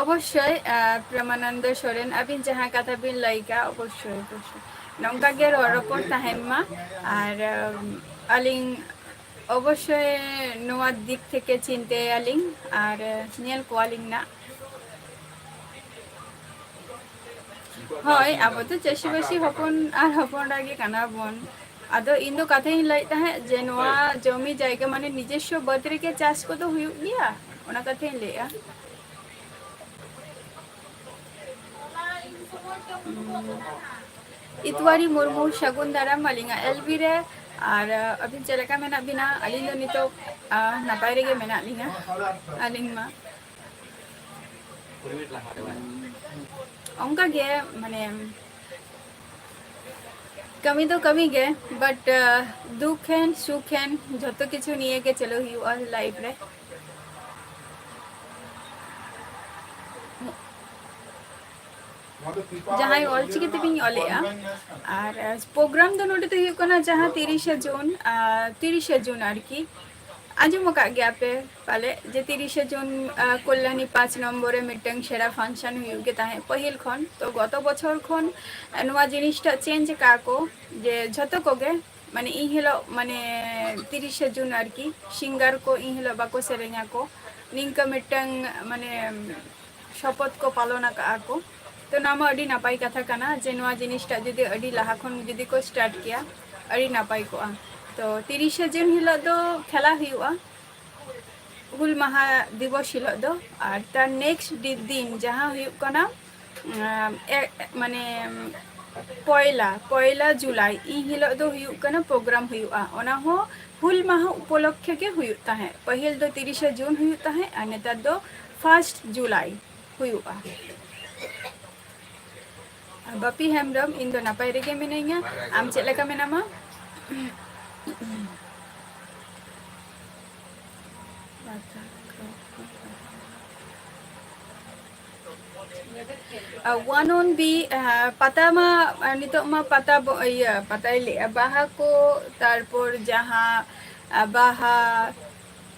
ᱚᱵᱚᱥᱥᱳᱭ, ᱟᱨ ᱯᱨᱮᱢᱟᱱᱚᱱᱫᱚ ᱥᱚᱨᱮᱱ, ᱟᱹᱵᱤᱱ ᱡᱟᱦᱟᱸ ᱠᱟᱛᱷᱟ ᱵᱤᱱ ᱞᱟᱹᱭ ᱠᱟᱜ, ᱚᱵᱚᱥᱥᱳᱭ, ᱚᱵᱚᱥᱥᱳᱭ᱾ ᱱᱚᱝᱠᱟ ᱜᱮ ᱨᱚᱲ ᱨᱚᱯᱚᱲ ᱛᱟᱦᱮᱱ ᱢᱟ᱾ ᱟᱨ, ᱟᱢ, ᱟᱹᱞᱤᱧ ᱚᱵᱚᱥᱥᱳᱭ ᱱᱚᱣᱟ ᱫᱤᱠ ᱛᱷᱮᱠᱮ ᱪᱤᱱᱛᱟᱹᱭᱟᱞᱤᱧ ᱟᱨ ᱧᱮᱞ ᱠᱚᱣᱟᱞᱤᱧ ᱱᱟᱜ᱾ ᱦᱳᱭ, ᱟᱵᱚ ᱫᱚ ᱪᱟᱹᱥᱤᱵᱟᱹᱥᱤ ᱦᱚᱯᱚᱱ ᱟᱨ ᱦᱚᱯᱚᱱ ᱮᱨᱟ ᱜᱮ ᱠᱟᱱᱟ ᱵᱚᱱ᱾ ᱟᱫᱚ ᱤᱧ ᱫᱚ ᱠᱟᱛᱷᱟᱧ ᱞᱟᱹᱭᱮᱫ ᱛᱟᱦᱮᱸᱫ ᱡᱮ ᱱᱚᱣᱟ ᱡᱚᱢᱤ ᱡᱟᱭᱜᱟ, ᱢᱟᱱᱮ, ᱱᱤᱡᱮᱥᱥᱚ ᱵᱟᱹᱫᱽ ᱨᱮᱜᱮ ᱪᱟᱥ ᱠᱚᱫᱚ ᱦᱩᱭᱩᱜ ᱜᱮᱭᱟ, ᱚᱱᱟ ᱠᱟᱛᱷᱟᱧ ᱞᱟᱹᱭᱮᱫᱼᱟ᱾ ᱩᱸ, ᱤᱛᱣᱟᱨᱤ ᱢᱩᱨᱢᱩ, ᱥᱟᱹᱜᱩᱱ ᱫᱟᱨᱟᱢ ᱟᱹᱞᱤᱧᱟᱜ ᱮᱞ ᱵᱤ ᱨᱮ᱾ ᱟᱨ, ᱟᱹᱵᱤᱱ ᱪᱮᱫ ᱞᱮᱠᱟ ᱢᱮᱱᱟᱜ ᱵᱤᱱᱟ? ᱟᱹᱞᱤᱧ ᱫᱚ ᱱᱤᱛᱚᱜ, ᱟ, ᱱᱟᱯᱟᱭ ᱨᱮᱜᱮ ᱢᱮᱱᱟᱜ ᱞᱤᱧᱟ, ᱟᱹᱞᱤᱧ ᱢᱟ᱾ ᱚᱱᱠᱟ ᱜᱮ, ᱢᱟᱱᱮ, ᱠᱟᱹᱢᱤ ᱫᱚ ᱠᱟᱹᱢᱤ ᱜᱮ, but, ᱟ, ᱫᱩᱠ ᱦᱮᱱ, ᱥᱩᱠ ᱦᱮᱱ, ᱡᱷᱚᱛᱚ ᱠᱤᱪᱷᱩ ᱱᱤᱭᱮ ᱜᱮ ᱪᱟᱞᱟᱣ ᱦᱩᱭᱩᱜᱼᱟ life ᱨᱮ᱾ ᱡᱟᱦᱟᱸᱭ ᱚᱞᱪᱤᱠᱤ ᱛᱮᱵᱤᱱ ᱚᱞᱮᱜᱼᱟ᱾ ᱟᱨ, ᱟ, program ᱫᱚ ᱱᱚᱰᱮ ᱫᱚ ᱦᱩᱭᱩᱜ ᱠᱟᱱᱟ ᱡᱟᱦᱟᱸ ᱛᱤᱨᱤᱥᱟ ᱡᱩᱱ, ᱟ, ᱛᱤᱨᱤᱥᱟ ᱡᱩᱱ ᱟᱨᱠᱤ᱾ ᱟᱸᱡᱚᱢ ᱟᱠᱟᱫ ᱜᱮᱭᱟ ᱯᱮ ᱯᱟᱞᱮ ᱡᱮ ᱛᱤᱨᱤᱥᱟ ᱡᱩᱱ, ᱟ, ᱠᱚᱞᱞᱟᱱᱤ ᱯᱟᱸᱪ ᱱᱚᱢᱵᱚᱨ ᱨᱮ ᱢᱤᱫᱴᱟᱝ ᱥᱮᱬᱟ function ᱦᱩᱭᱩᱜ ᱜᱮ ᱛᱟᱦᱮᱸᱫ ᱯᱟᱹᱦᱤᱞ ᱠᱷᱚᱱ᱾ ᱛᱚ ᱜᱚᱛᱚ ᱵᱚᱪᱷᱚᱨ ᱠᱷᱚᱱ, ᱟ, ᱱᱚᱣᱟ ᱡᱤᱱᱤᱥᱴᱟᱜ change ᱟᱠᱟᱫ ᱠᱚ, ᱡᱮ ᱡᱷᱚᱛᱚ ᱠᱚᱜᱮ, ᱢᱟᱱᱮ, ᱤᱱ ᱦᱤᱞᱳᱜ, ᱢᱟᱱᱮ, ᱛᱤᱨᱤᱥᱟ ᱡᱩᱱ ᱟᱨᱠᱤ, singer ᱠᱚ ᱤᱱ ᱦᱤᱞᱳᱜ ᱵᱟᱠᱚ ᱥᱮᱨᱮᱧᱟ ᱠᱚ, ᱱᱤᱝᱠᱟᱹ ᱢᱤᱫᱴᱟᱝ, ᱢᱟᱱᱮ, ᱥᱚᱯᱚᱛ ᱠᱚ ᱯᱟᱞᱚᱱ ᱟᱠᱟᱫᱼᱟ ᱠᱚ᱾ ᱛᱚ ᱱᱚᱣᱟ ᱢᱟ ᱟᱹᱰᱤ ᱱᱟᱯᱟᱭ ᱠᱟᱛᱷᱟ ᱠᱟᱱᱟ ᱡᱮ ᱱᱚᱣᱟ ᱡᱤᱱᱤᱥᱴᱟᱜ ᱡᱩᱫᱤ ᱟᱹᱰᱤ ᱞᱟᱦᱟ ᱠᱷᱚᱱ ᱡᱩᱫᱤ ᱠᱚ start ᱠᱮᱭᱟ, ᱟᱹᱰᱤ ᱱᱟᱯᱟᱭ ᱠᱚᱜᱼᱟ᱾ ᱛᱚ ᱛᱤᱨᱤᱥᱟ ᱡᱩᱱ ᱦᱤᱞᱳᱜ ᱫᱚ ᱠᱷᱮᱞᱟ ᱦᱩᱭᱩᱜᱼᱟ, ᱦᱩᱞ ᱢᱟᱦᱟ ᱫᱤᱵᱚᱥ ᱦᱤᱞᱳᱜ ᱫᱚ᱾ ᱟᱨ ᱛᱟᱨ next ᱫᱤ-, ᱫᱤᱱ ᱡᱟᱦᱟᱸ ᱦᱩᱭᱩᱜ ᱠᱟᱱᱟ, ᱟᱢ, ᱮ-, ᱮ-, ᱢᱟᱱᱮ, ᱯᱚᱭᱞᱟ, ᱯᱚᱭᱞᱟ ᱡᱩᱞᱟᱭ, ᱤᱱ ᱦᱤᱞᱳᱜ ᱫᱚ ᱦᱩᱭᱩᱜ ᱠᱟᱱᱟ program ᱦᱩᱭᱩᱜᱼᱟ᱾ ᱚᱱᱟ ᱦᱚᱸ ᱦᱩᱞ ᱢᱟᱦᱟ ᱩᱯᱚᱞᱚᱠᱠᱷᱮ ᱜᱮ ᱦᱩᱭᱩᱜ ᱛᱟᱦᱮᱸᱫ᱾ ᱯᱟᱹᱦᱤᱞ ᱫᱚ ᱛᱤᱨᱤᱥᱟ ᱡᱩᱱ ᱦᱩᱭᱩᱜ ᱛᱟᱦᱮᱸᱫ, ᱟᱨ ᱱᱮᱛᱟᱨ ᱫᱚ first ᱡᱩᱞᱟᱭ ᱦᱩᱭᱩᱜᱼᱟ᱾ ᱵᱟᱯᱤ ᱦᱮᱢᱵᱨᱚᱢ, ᱤᱧ ᱫᱚ ᱱᱟᱯᱟᱭ ᱨᱮᱜᱮ ᱢᱤᱱᱟᱹᱧᱟ, ᱟᱢ ᱪᱮᱫ ᱞᱮᱠᱟ ᱢᱮᱱᱟᱢᱟ? ᱟᱨ one on B, ᱟᱨ, ᱯᱟᱛᱟ ᱢᱟ, ᱟᱨ, ᱱᱤᱛᱚᱜ ᱢᱟ ᱯᱟᱛᱟ ᱵᱚ-, ᱤᱭᱟᱹ, ᱯᱟᱛᱟᱭ ᱞᱟᱹᱭᱮᱜᱼᱟ, ᱵᱟᱦᱟ ᱠᱚ, ᱛᱟᱨᱯᱚᱨ ᱡᱟᱦᱟᱸ, ᱟᱨ, ᱵᱟᱦᱟ,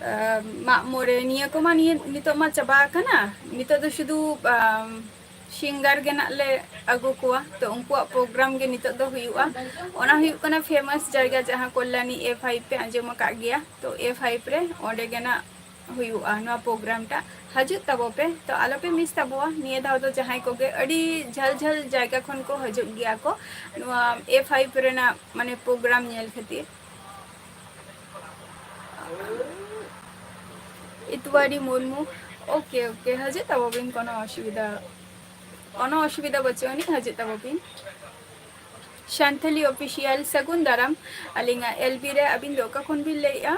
ᱟᱢ, ᱢᱟᱜ ᱢᱚᱬᱮ ᱱᱤᱭᱟᱹ ᱠᱚᱢᱟ ᱱᱤᱭᱟᱹ ᱱᱤᱛᱚᱜ ᱢᱟ ᱪᱟᱵᱟ ᱟᱠᱟᱱᱟ᱾ ᱱᱤᱛᱚᱜ ᱫᱚ ᱥᱩᱫᱷᱩ, ᱟᱢ, ᱥᱤᱝᱜᱟᱨ ᱜᱮ ᱱᱟᱜ ᱞᱮ ᱟᱹᱜᱩ ᱠᱚᱣᱟ, ᱛᱚ ᱩᱱᱠᱩᱣᱟᱜ ᱯᱨᱳᱜᱨᱟᱢ ᱜᱮ ᱱᱤᱛᱚᱜ ᱫᱚ ᱦᱩᱭᱩᱜᱼᱟ᱾ ᱚᱱᱟ ᱦᱩᱭᱩᱜ ᱠᱟᱱᱟ ᱯᱷᱮᱢᱟᱥ ᱡᱟᱭᱜᱟ, ᱡᱟᱦᱟᱸ ᱠᱚᱞᱞᱟᱱᱤ ᱮ ᱯᱷᱟᱭᱤᱵᱷ ᱯᱮ ᱟᱸᱡᱚᱢ ᱟᱠᱟᱫ ᱜᱮᱭᱟ, ᱛᱚ ᱮ ᱯᱷᱟᱭᱤᱵᱷ ᱨᱮ ᱚᱸᱰᱮ ᱜᱮ ᱱᱟᱜ ᱦᱩᱭᱩᱜᱼᱟ ᱱᱚᱣᱟ ᱯᱨᱳᱜᱨᱟᱢ ᱴᱟᱜ᱾ ᱦᱤᱡᱩᱜ ᱛᱟᱵᱚ ᱯᱮ, ᱛᱚ ᱟᱞᱚ ᱯᱮ ᱢᱤᱥ ᱛᱟᱵᱚᱣᱟ᱾ ᱱᱤᱭᱟᱹ ᱫᱷᱟᱣ ᱫᱚ ᱡᱟᱦᱟᱸᱭ ᱠᱚᱜᱮ ᱟᱹᱰᱤ ᱡᱷᱟᱹᱞ ᱡᱷᱟᱹᱞ ᱡᱟᱭᱜᱟ ᱠᱷᱚᱱ ᱠᱚ ᱦᱤᱡᱩᱜ ᱜᱮᱭᱟ ᱠᱚ ᱱᱚᱣᱟ ᱮ ᱯᱷᱟᱭᱤᱵᱷ ᱨᱮᱱᱟᱜ ᱢᱟᱱᱮ ᱯᱨᱳᱜᱨᱟᱢ ᱧᱮᱞ ᱠᱷᱟᱹᱛᱤᱨ᱾ ᱤᱛᱩᱣᱟᱨᱤ ᱢᱩᱨᱢᱩ, ᱳᱠᱮ, ᱳᱠᱮ, ᱦᱤᱡᱩᱜ ᱛᱟᱵᱚ ᱵᱤᱱ, ᱠᱳᱱᱳ ᱚᱥᱩᱵᱤᱫᱷᱟ, ᱠᱳᱱᱳ ᱚᱥᱩᱵᱤᱫᱷᱟ ᱵᱟᱹᱪᱩᱜ ᱟᱹᱱᱤᱡ, ᱦᱤᱡᱩᱜ ᱛᱟᱵᱚ ᱵᱤᱱ᱾ ᱥᱟᱱᱛᱷᱟᱞᱤ ᱚᱯᱷᱤᱥᱤᱭᱟᱞ, ᱥᱟᱹᱜᱩᱱ ᱫᱟᱨᱟᱢ᱾ ᱟᱹᱞᱤᱧᱟᱜ ᱮᱞ ᱵᱤ ᱨᱮ, ᱟᱹᱵᱤᱱ ᱫᱚ ᱚᱠᱟ ᱠᱷᱚᱱ ᱵᱤᱱ ᱞᱟᱹᱭᱮᱫᱼᱟ?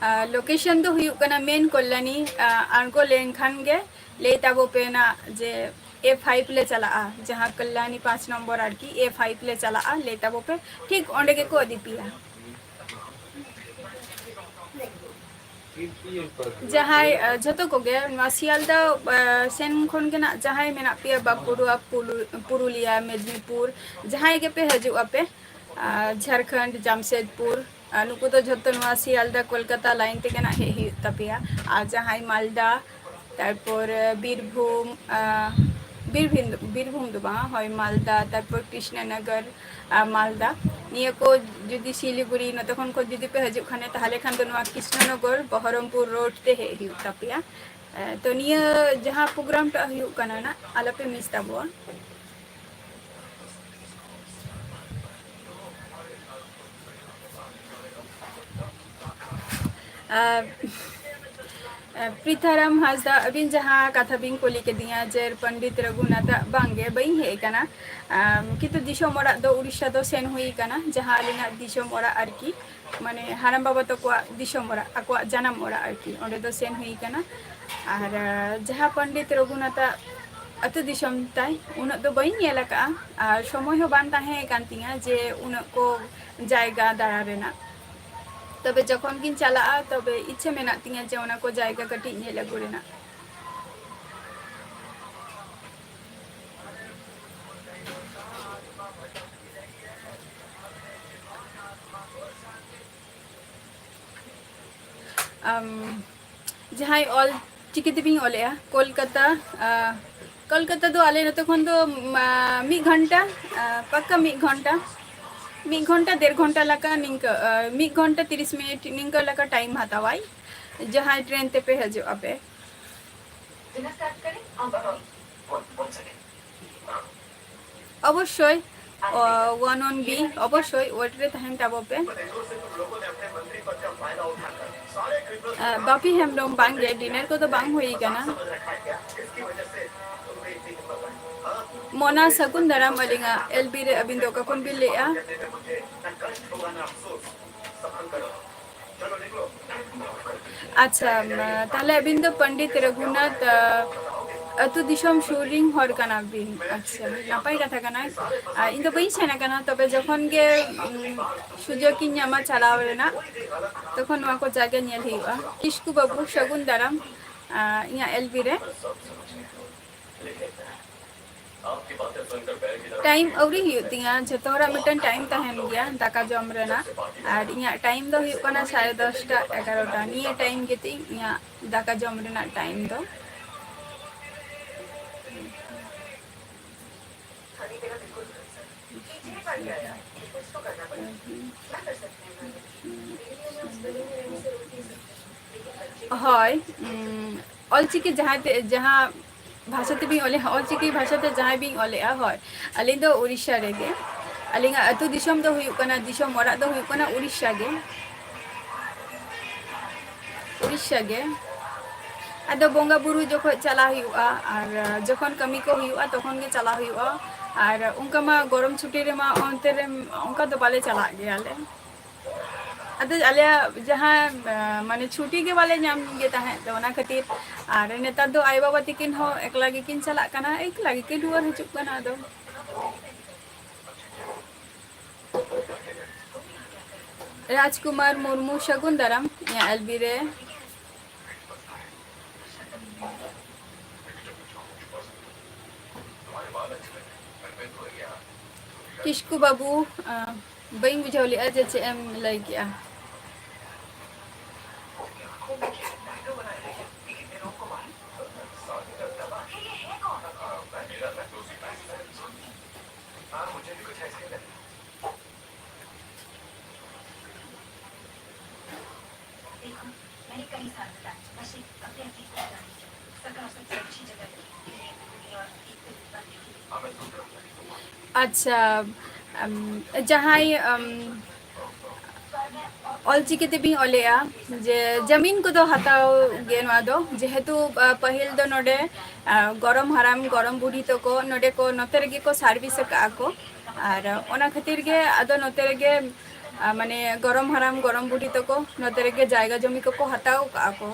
ᱟᱨ ᱞᱳᱠᱮᱥᱚᱱ ᱫᱚ ᱦᱩᱭᱩᱜ ᱠᱟᱱᱟ ᱢᱮᱱ ᱠᱚᱞᱞᱟᱱᱤ, ᱟ, ᱟᱬᱜᱚ ᱞᱮᱱᱠᱷᱟᱱ ᱜᱮ ᱞᱟᱹᱭ ᱛᱟᱵᱚ ᱯᱮ ᱱᱟᱜ ᱡᱮ ᱮ ᱯᱷᱟᱭᱤᱵᱷ ᱞᱮ ᱪᱟᱞᱟᱜᱼᱟ, ᱡᱟᱦᱟᱸ ᱠᱚᱞᱞᱟᱱᱤ ᱯᱟᱸᱪ ᱱᱚᱢᱵᱚᱨ ᱟᱨᱠᱤ, ᱮ ᱯᱷᱟᱭᱤᱵᱷ ᱞᱮ ᱪᱟᱞᱟᱜᱼᱟ, ᱞᱟᱹᱭ ᱛᱟᱵᱚ ᱯᱮ, ᱴᱷᱤᱠ ᱚᱸᱰᱮ ᱜᱮᱠᱚ ᱤᱫᱤ ᱯᱮᱭᱟ᱾ ᱡᱟᱦᱟᱸᱭ, ᱟ, ᱡᱷᱚᱛᱚ ᱠᱚᱜᱮ ᱱᱚᱣᱟ ᱥᱤᱭᱟᱞᱫᱟ, ᱟ, ᱥᱮᱱ ᱠᱷᱚᱱ ᱜᱮ ᱱᱟᱜ ᱡᱟᱦᱟᱸᱭ ᱢᱮᱱᱟᱜ ᱯᱮᱭᱟ, ᱵᱟᱸᱠᱩᱲᱟ, ᱯᱩᱞᱩ-, ᱯᱩᱨᱩᱞᱤᱭᱟ, ᱢᱮᱫᱽᱱᱤᱯᱩᱨ, ᱡᱟᱦᱟᱸᱭ ᱜᱮᱯᱮ ᱦᱤᱡᱩᱜ ᱟᱯᱮ, ᱟ, ᱡᱷᱟᱲᱠᱷᱚᱸᱰ, ᱡᱟᱢᱥᱮᱫᱽᱯᱩᱨ, ᱟᱨ ᱱᱩᱠᱩ ᱫᱚ ᱡᱷᱚᱛᱚ ᱱᱚᱣᱟ ᱥᱤᱭᱟᱞᱫᱟ ᱠᱳᱞᱠᱟᱛᱟ ᱞᱟᱭᱤᱱ ᱛᱮᱜᱮ ᱱᱟᱜ ᱦᱮᱡ ᱦᱩᱭᱩᱜ ᱛᱟᱯᱮᱭᱟ᱾ ᱟᱨ ᱡᱟᱦᱟᱸᱭ ᱢᱟᱞᱫᱟ, ᱛᱟᱨᱯᱚᱨ ᱵᱤᱨᱵᱷᱩᱢ, ᱟ, ᱵᱤᱨᱵᱷᱩᱢ, ᱵᱤᱨᱵᱷᱩᱢ ᱫᱚ ᱵᱟᱝ, ᱦᱳᱭ ᱢᱟᱞᱫᱟ, ᱛᱟᱨᱯᱚᱨ ᱠᱨᱤᱥᱱᱚᱱᱚᱜᱚᱨ, ᱟ, ᱢᱟᱞᱫᱟ, ᱱᱤᱭᱟᱹ ᱠᱚ ᱡᱩᱫᱤ ᱥᱤᱞᱤᱜᱩᱲᱤ ᱱᱚᱛᱮ ᱠᱷᱚᱱ ᱠᱚ ᱡᱩᱫᱤ ᱯᱮ ᱦᱤᱡᱩᱜ ᱠᱷᱟᱱ, ᱛᱟᱦᱚᱞᱮ ᱠᱷᱟᱱ ᱫᱚ ᱱᱚᱣᱟ ᱠᱨᱤᱥᱱᱚᱱᱚᱜᱚᱨ ᱵᱚᱦᱚᱨᱚᱢᱯᱩᱨ ᱨᱳᱰ ᱛᱮ ᱦᱮᱡ ᱦᱩᱭᱩᱜ ᱛᱟᱯᱮᱭᱟ᱾ ᱮ, ᱛᱚ ᱱᱤᱭᱟᱹ ᱡᱟᱦᱟᱸ ᱯᱨᱳᱜᱨᱟᱢ ᱴᱟᱜ ᱦᱩᱭᱩᱜ ᱠᱟᱱᱟ ᱱᱟᱜ, ᱟᱞᱚᱯᱮ ᱢᱤᱥ ᱛᱟᱵᱚᱣᱟ᱾ ᱟᱨ, ᱟᱨ ᱯᱨᱤᱛᱷᱟᱨᱟᱢ ᱦᱟᱸᱥᱫᱟ, ᱟᱹᱵᱤᱱ ᱡᱟᱦᱟᱸ ᱠᱟᱛᱷᱟ ᱵᱤᱱ ᱠᱩᱞᱤ ᱠᱤᱫᱤᱧᱟ ᱡᱮ ᱯᱚᱱᱰᱤᱛ ᱨᱚᱜᱷᱩᱱᱟᱛᱷᱟᱜ, ᱵᱟᱝᱜᱮ, ᱵᱟᱹᱧ ᱦᱮᱡ ᱟᱠᱟᱱᱟ᱾ ᱟᱢ, ᱠᱤᱱᱛᱩ ᱫᱤᱥᱚᱢ ᱚᱲᱟᱜ ᱫᱚ ᱩᱲᱤᱥᱥᱟ ᱫᱚ ᱥᱮᱱ ᱦᱩᱭ ᱟᱠᱟᱱᱟ, ᱡᱟᱦᱟᱸ ᱟᱹᱞᱤᱧᱟᱜ ᱫᱤᱥᱚᱢ ᱚᱲᱟᱜ ᱟᱨᱠᱤ, ᱢᱟᱱᱮ ᱦᱟᱲᱟᱢ ᱵᱟᱵᱟ ᱛᱟᱠᱚᱣᱟᱜ ᱫᱤᱥᱚᱢ ᱚᱲᱟᱜ, ᱟᱠᱚᱣᱟᱜ ᱡᱟᱱᱟᱢ ᱚᱲᱟᱜ ᱟᱨᱠᱤ, ᱚᱸᱰᱮ ᱫᱚ ᱥᱮᱱ ᱦᱩᱭ ᱟᱠᱟᱱᱟ᱾ ᱟᱨ, ᱟᱨ ᱡᱟᱦᱟᱸ ᱯᱚᱱᱰᱤᱛ ᱨᱚᱜᱷᱩᱱᱟᱛᱷᱟᱜ ᱟᱹᱛᱩ ᱫᱤᱥᱚᱢ ᱛᱟᱭ, ᱩᱱᱟᱹᱜ ᱫᱚ ᱵᱟᱹᱧ ᱧᱮᱞ ᱟᱠᱟᱫᱼᱟ, ᱟᱨ ᱥᱚᱢᱚᱭ ᱦᱚᱸ ᱵᱟᱝ ᱛᱟᱦᱮᱸ ᱠᱟᱱ ᱛᱤᱧᱟᱹ ᱡᱮ ᱩᱱᱟᱹᱜ ᱠᱚ ᱡᱟᱭᱜᱟ ᱫᱟᱬᱟ ᱨᱮᱱᱟᱜ᱾ ᱛᱚᱵᱮ ᱡᱚᱠᱷᱚᱱ ᱜᱤᱧ ᱪᱟᱞᱟᱜᱼᱟ, ᱛᱚᱵᱮ ᱤᱪᱪᱷᱟᱹ ᱢᱮᱱᱟᱜ ᱛᱤᱧᱟᱹ ᱡᱮ ᱚᱱᱟ ᱠᱚ ᱡᱟᱭᱜᱟ ᱠᱟᱹᱴᱤᱡ ᱧᱮᱞ ᱟᱹᱜᱩ ᱨᱮᱱᱟᱜ᱾ ᱟᱢ, ᱡᱟᱦᱟᱸᱭ ᱚᱞ ᱪᱤᱠᱤ ᱛᱮᱵᱤᱱ ᱚᱞᱮᱜᱼᱟ, ᱠᱳᱞᱠᱟᱛᱟ, ᱟ, ᱠᱳᱞᱠᱟᱛᱟ ᱫᱚ ᱟᱞᱮ ᱱᱚᱛᱮ ᱠᱷᱚᱱ ᱫᱚ, ᱢᱟ, ᱢᱤᱫ ᱜᱷᱚᱱᱴᱟ, ᱟ, ᱯᱟᱠᱟ ᱢᱤᱫ ᱜᱷᱚᱱᱴᱟ, ᱢᱤᱫ ᱜᱷᱚᱱᱴᱟ, ᱰᱮᱲ ᱜᱷᱚᱱᱴᱟ ᱞᱮᱠᱟ ᱱᱤᱝᱠᱟᱹ, ᱟ, ᱢᱤᱫ ᱜᱷᱚᱱᱴᱟ ᱛᱤᱨᱤᱥ ᱢᱤᱱᱤᱴ ᱱᱤᱝᱠᱟᱹ ᱞᱮᱠᱟ ᱴᱟᱭᱤᱢ ᱦᱟᱛᱟᱣᱟᱭ, ᱡᱟᱦᱟᱸᱭ ᱴᱨᱮᱱ ᱛᱮᱯᱮ ᱦᱤᱡᱩᱜ ᱟᱯᱮ᱾ ᱚᱵᱚᱥᱥᱳᱭ, ᱚ, ᱚᱣᱟᱱ ᱚᱣᱟᱱ ᱵᱤ, ᱚᱵᱚᱥᱥᱳᱭ ᱳᱭᱮᱴ ᱨᱮ ᱛᱟᱦᱮᱱ ᱛᱟᱵᱚ ᱯᱮ᱾ ᱟ, ᱵᱟᱯᱤ ᱦᱮᱢᱵᱨᱚᱢ, ᱵᱟᱝᱜᱮ, ᱰᱤᱱᱟᱨ ᱠᱚᱫᱚ ᱵᱟᱝ ᱦᱩᱭ ᱟᱠᱟᱱᱟ᱾ ᱢᱚᱱᱟ, ᱥᱟᱹᱜᱩᱱ ᱫᱟᱨᱟᱢ ᱟᱹᱞᱤᱧᱟᱜ ᱮᱞ ᱵᱤ ᱨᱮ, ᱟᱹᱵᱤᱱ ᱫᱚ ᱚᱠᱟ ᱠᱷᱚᱱ ᱵᱤᱱ ᱞᱟᱹᱭᱮᱜᱼᱟ? ᱟᱪᱪᱷᱟ, ᱢᱟ, ᱛᱟᱦᱞᱮ ᱟᱹᱵᱤᱱ ᱫᱚ ᱯᱚᱱᱰᱤᱛ ᱨᱚᱜᱷᱩᱱᱟᱛᱷ, ᱟ, ᱟᱹᱛᱩ ᱫᱤᱥᱚᱢ ᱥᱩᱨ ᱨᱤᱱ ᱦᱚᱲ ᱠᱟᱱᱟ ᱵᱤᱱ᱾ ᱟᱪᱪᱷᱟ, ᱱᱟᱯᱟᱭ ᱠᱟᱛᱷᱟ ᱠᱟᱱᱟ᱾ ᱟ, ᱤᱧ ᱫᱚ ᱵᱟᱹᱧ ᱥᱮᱱ ᱟᱠᱟᱱᱟ, ᱛᱚᱵᱮ ᱡᱚᱠᱷᱚᱱ ᱜᱮ, ᱩᱢ, ᱥᱩᱡᱳᱜᱽ ᱤᱧ ᱧᱟᱢᱟ ᱪᱟᱞᱟᱣ ᱨᱮᱱᱟᱜ, ᱛᱚᱠᱷᱚᱱ ᱱᱚᱣᱟ ᱠᱚ ᱡᱟᱭᱜᱟ ᱧᱮᱞ ᱦᱩᱭᱩᱜᱼᱟ᱾ ᱠᱤᱥᱠᱩ ᱵᱟᱹᱵᱩ, ᱥᱟᱹᱜᱩᱱ ᱫᱟᱨᱟᱢ, ᱟ, ᱤᱧᱟᱹᱜ ᱮᱞ ᱵᱤ ᱨᱮ᱾ ᱴᱟᱭᱤᱢ ᱟᱹᱣᱨᱤ ᱦᱩᱭᱩᱜ ᱛᱤᱧᱟ, ᱡᱷᱚᱛᱚ ᱦᱚᱲᱟᱜ ᱢᱤᱫᱴᱮᱱ ᱴᱟᱭᱤᱢ ᱛᱟᱦᱮᱱ ᱜᱮᱭᱟ ᱫᱟᱠᱟ ᱡᱚᱢ ᱨᱮᱱᱟᱜ, ᱟᱨ ᱤᱧᱟᱹᱜ ᱴᱟᱭᱤᱢ ᱫᱚ ᱦᱩᱭᱩᱜ ᱠᱟᱱᱟ ᱥᱟᱲᱮ ᱫᱚᱥᱴᱟ, ᱮᱜᱟᱨᱚᱴᱟ, ᱱᱤᱭᱟᱹ ᱴᱟᱭᱤᱢ ᱜᱮᱛᱤᱧ ᱤᱧᱟᱹᱜ ᱫᱟᱠᱟ ᱡᱚᱢ ᱨᱮᱱᱟᱜ ᱴᱟᱭᱤᱢ ᱫᱚ᱾ ᱦᱳᱭ, ᱩᱢ, ᱚᱞᱪᱤᱠᱤ ᱡᱟᱦᱟᱸ ᱛᱮ, ᱡᱟᱦᱟᱸ ᱵᱷᱟᱥᱟ ᱛᱮᱵᱤᱱ ᱚᱞᱮᱫᱼᱟ, ᱚᱞᱪᱤᱠᱤ ᱵᱷᱟᱥᱟ ᱛᱮ ᱡᱟᱦᱟᱸᱭ ᱵᱤᱱ ᱚᱞᱮᱫᱼᱟ, ᱦᱳᱭ, ᱟᱹᱞᱤᱧ ᱫᱚ ᱩᱲᱤᱥᱥᱟ ᱨᱮᱜᱮ, ᱟᱹᱞᱤᱧᱟᱜ ᱟᱹᱛᱩ ᱫᱤᱥᱚᱢ ᱫᱚ ᱦᱩᱭᱩᱜ ᱠᱟᱱᱟ, ᱫᱤᱥᱚᱢ ᱚᱲᱟᱜ ᱫᱚ ᱦᱩᱭᱩᱜ ᱠᱟᱱᱟ ᱩᱲᱤᱥᱥᱟ ᱜᱮ, ᱩᱲᱤᱥᱥᱟ ᱜᱮ᱾ ᱟᱫᱚ ᱵᱚᱸᱜᱟ ᱵᱩᱨᱩ ᱡᱚᱠᱷᱚᱱ ᱪᱟᱞᱟᱜ ᱦᱩᱭᱩᱜᱼᱟ, ᱟᱨ ᱡᱚᱠᱷᱚᱱ ᱠᱟᱹᱢᱤ ᱠᱚ ᱦᱩᱭᱩᱜᱼᱟ, ᱛᱚᱠᱷᱚᱱ ᱜᱮ ᱪᱟᱞᱟᱜ ᱦᱩᱭᱩᱜᱼᱟ᱾ ᱟᱨ ᱚᱱᱠᱟ ᱢᱟ ᱜᱚᱨᱚᱢ ᱪᱷᱩᱴᱤ ᱨᱮᱢᱟ ᱚᱱᱛᱮ ᱨᱮ ᱚᱱᱠᱟ ᱫᱚ ᱵᱟᱞᱮ ᱪᱟᱞᱟᱜ ᱜᱮᱭᱟᱞᱮ᱾ ᱟᱫᱚ ᱟᱞᱮᱭᱟᱜ ᱡᱟᱦᱟᱸ, ᱟ, ᱢᱟᱱᱮ ᱪᱷᱩᱴᱤ ᱜᱮ ᱵᱟᱞᱮ ᱧᱟᱢ ᱜᱮ ᱛᱟᱦᱮᱸᱫ, ᱛᱚ ᱚᱱᱟ ᱠᱷᱟᱹᱛᱤᱨ᱾ ᱟᱨ ᱱᱮᱛᱟᱨ ᱫᱚ ᱟᱭᱳᱼᱵᱟᱵᱟ ᱛᱟᱹᱠᱤᱱ ᱦᱚᱸ ᱮᱠᱞᱟ ᱜᱮᱠᱤᱱ ᱪᱟᱞᱟᱜ ᱠᱟᱱᱟ, ᱮᱠᱞᱟ ᱜᱮᱠᱤᱱ ᱨᱩᱣᱟᱹᱲ ᱦᱤᱡᱩᱜ ᱠᱟᱱᱟ᱾ ᱟᱫᱚ ᱨᱟᱡᱽᱠᱩᱢᱟᱨ ᱢᱩᱨᱢᱩ, ᱥᱟᱹᱜᱩᱱ ᱫᱟᱨᱟᱢ ᱤᱧᱟᱹᱜ ᱮᱞ ᱵᱤ ᱨᱮ᱾ ᱠᱤᱥᱠᱩ ᱵᱟᱹᱵᱩ, ᱟᱸ, ᱵᱟᱹᱧ ᱵᱩᱡᱷᱟᱹᱣ ᱞᱮᱜᱼᱟ ᱡᱮ ᱪᱮᱫ ᱮᱢ ᱞᱟᱹᱭ ᱠᱮᱜᱼᱟ᱾ ᱟᱪᱪᱷᱟ, ᱟᱢ, ᱡᱟᱦᱟᱸᱭ, ᱟᱢ, ᱚᱞᱪᱤᱠᱤ ᱛᱮᱵᱤᱱ ᱚᱞᱮᱜᱼᱟ, ᱡᱮ ᱡᱟᱢᱤᱱ ᱠᱚᱫᱚ ᱦᱟᱛᱟᱣ ᱜᱮ ᱱᱚᱣᱟ ᱫᱚ, ᱡᱮᱦᱮᱛᱩ, ᱟ, ᱯᱟᱹᱦᱤᱞ ᱫᱚ ᱱᱚᱰᱮ, ᱟ, ᱜᱚᱨᱚᱢ ᱦᱟᱲᱟᱢ, ᱜᱚᱨᱚᱢ ᱵᱩᱰᱷᱤ ᱛᱟᱠᱚ ᱱᱚᱰᱮ ᱠᱚ, ᱱᱚᱛᱮ ᱨᱮᱜᱮ ᱠᱚ service ᱟᱠᱟᱫᱼᱟ ᱠᱚ, ᱟᱨ ᱚᱱᱟ ᱠᱷᱟᱹᱛᱤᱨ ᱜᱮ ᱟᱫᱚ ᱱᱚᱛᱮ ᱨᱮᱜᱮ, ᱟ, ᱢᱟᱱᱮ ᱜᱚᱨᱚᱢ ᱦᱟᱲᱟᱢ, ᱜᱚᱨᱚᱢ ᱵᱩᱰᱷᱤ ᱛᱟᱠᱚ ᱱᱚᱛᱮ ᱨᱮᱜᱮ ᱡᱟᱭᱜᱟ ᱡᱚᱢᱤ ᱠᱚᱠᱚ ᱦᱟᱛᱟᱣ ᱟᱠᱟᱫᱼᱟ ᱠᱚ᱾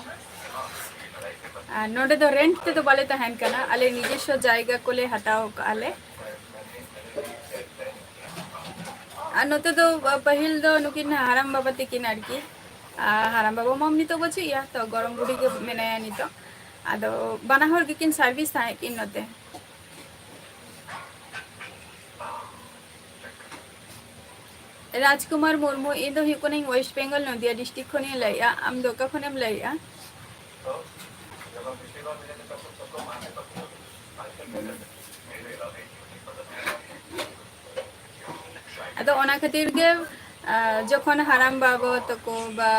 ᱟᱨ ᱱᱚᱰᱮ ᱫᱚ rent ᱛᱮᱫᱚ ᱵᱟᱞᱮ ᱛᱟᱦᱮᱱ ᱠᱟᱱᱟ, ᱟᱞᱮ ᱱᱤᱡᱚᱥᱥᱚ ᱡᱟᱭᱜᱟ ᱠᱚᱞᱮ ᱦᱟᱛᱟᱣ ᱟᱠᱟᱫᱼᱟ ᱞᱮ᱾ ᱟᱨ ᱱᱚᱛᱮ ᱫᱚ ᱯᱟᱹᱦᱤᱞ ᱫᱚ ᱱᱩᱠᱤᱱ ᱦᱟᱲᱟᱢ ᱵᱟᱵᱟ ᱛᱟᱹᱠᱤᱱ ᱟᱨᱠᱤ, ᱟᱨ ᱦᱟᱲᱟᱢ ᱵᱟᱵᱟ ᱢᱟ ᱱᱤᱛᱚᱜ ᱵᱟᱹᱪᱩᱜ ᱮᱭᱟ, ᱛᱚ ᱜᱚᱨᱚᱢ ᱵᱩᱰᱷᱤ ᱜᱮ ᱢᱮᱱᱟᱭᱟ ᱱᱤᱛᱚᱜ᱾ ᱟᱫᱚ ᱵᱟᱱᱟ ᱦᱚᱲ ᱜᱮᱠᱤᱱ service ᱛᱟᱦᱮᱸᱫ ᱠᱤᱱ ᱱᱚᱛᱮ᱾ ᱨᱟᱡᱽᱠᱩᱢᱟᱨ ᱢᱩᱨᱢᱩ, ᱤᱧ ᱫᱚ ᱦᱩᱭᱩᱜ ᱠᱟᱹᱱᱟᱹᱧ West Bengal, ᱱᱚᱫᱤᱭᱟ district ᱠᱷᱚᱱᱤᱧ ᱞᱟᱹᱭᱮᱜᱼᱟ᱾ ᱟᱢ ᱫᱚ ᱚᱠᱟ ᱠᱷᱚᱱᱮᱢ ᱞᱟᱹᱭᱮᱜᱼᱟ? ᱟᱫᱚ ᱚᱱᱟ ᱠᱷᱟᱹᱛᱤᱨ ᱜᱮ, ᱟ, ᱡᱚᱠᱷᱚᱱ ᱦᱟᱲᱟᱢ ᱵᱟᱵᱟ ᱛᱟᱠᱚ ᱵᱟ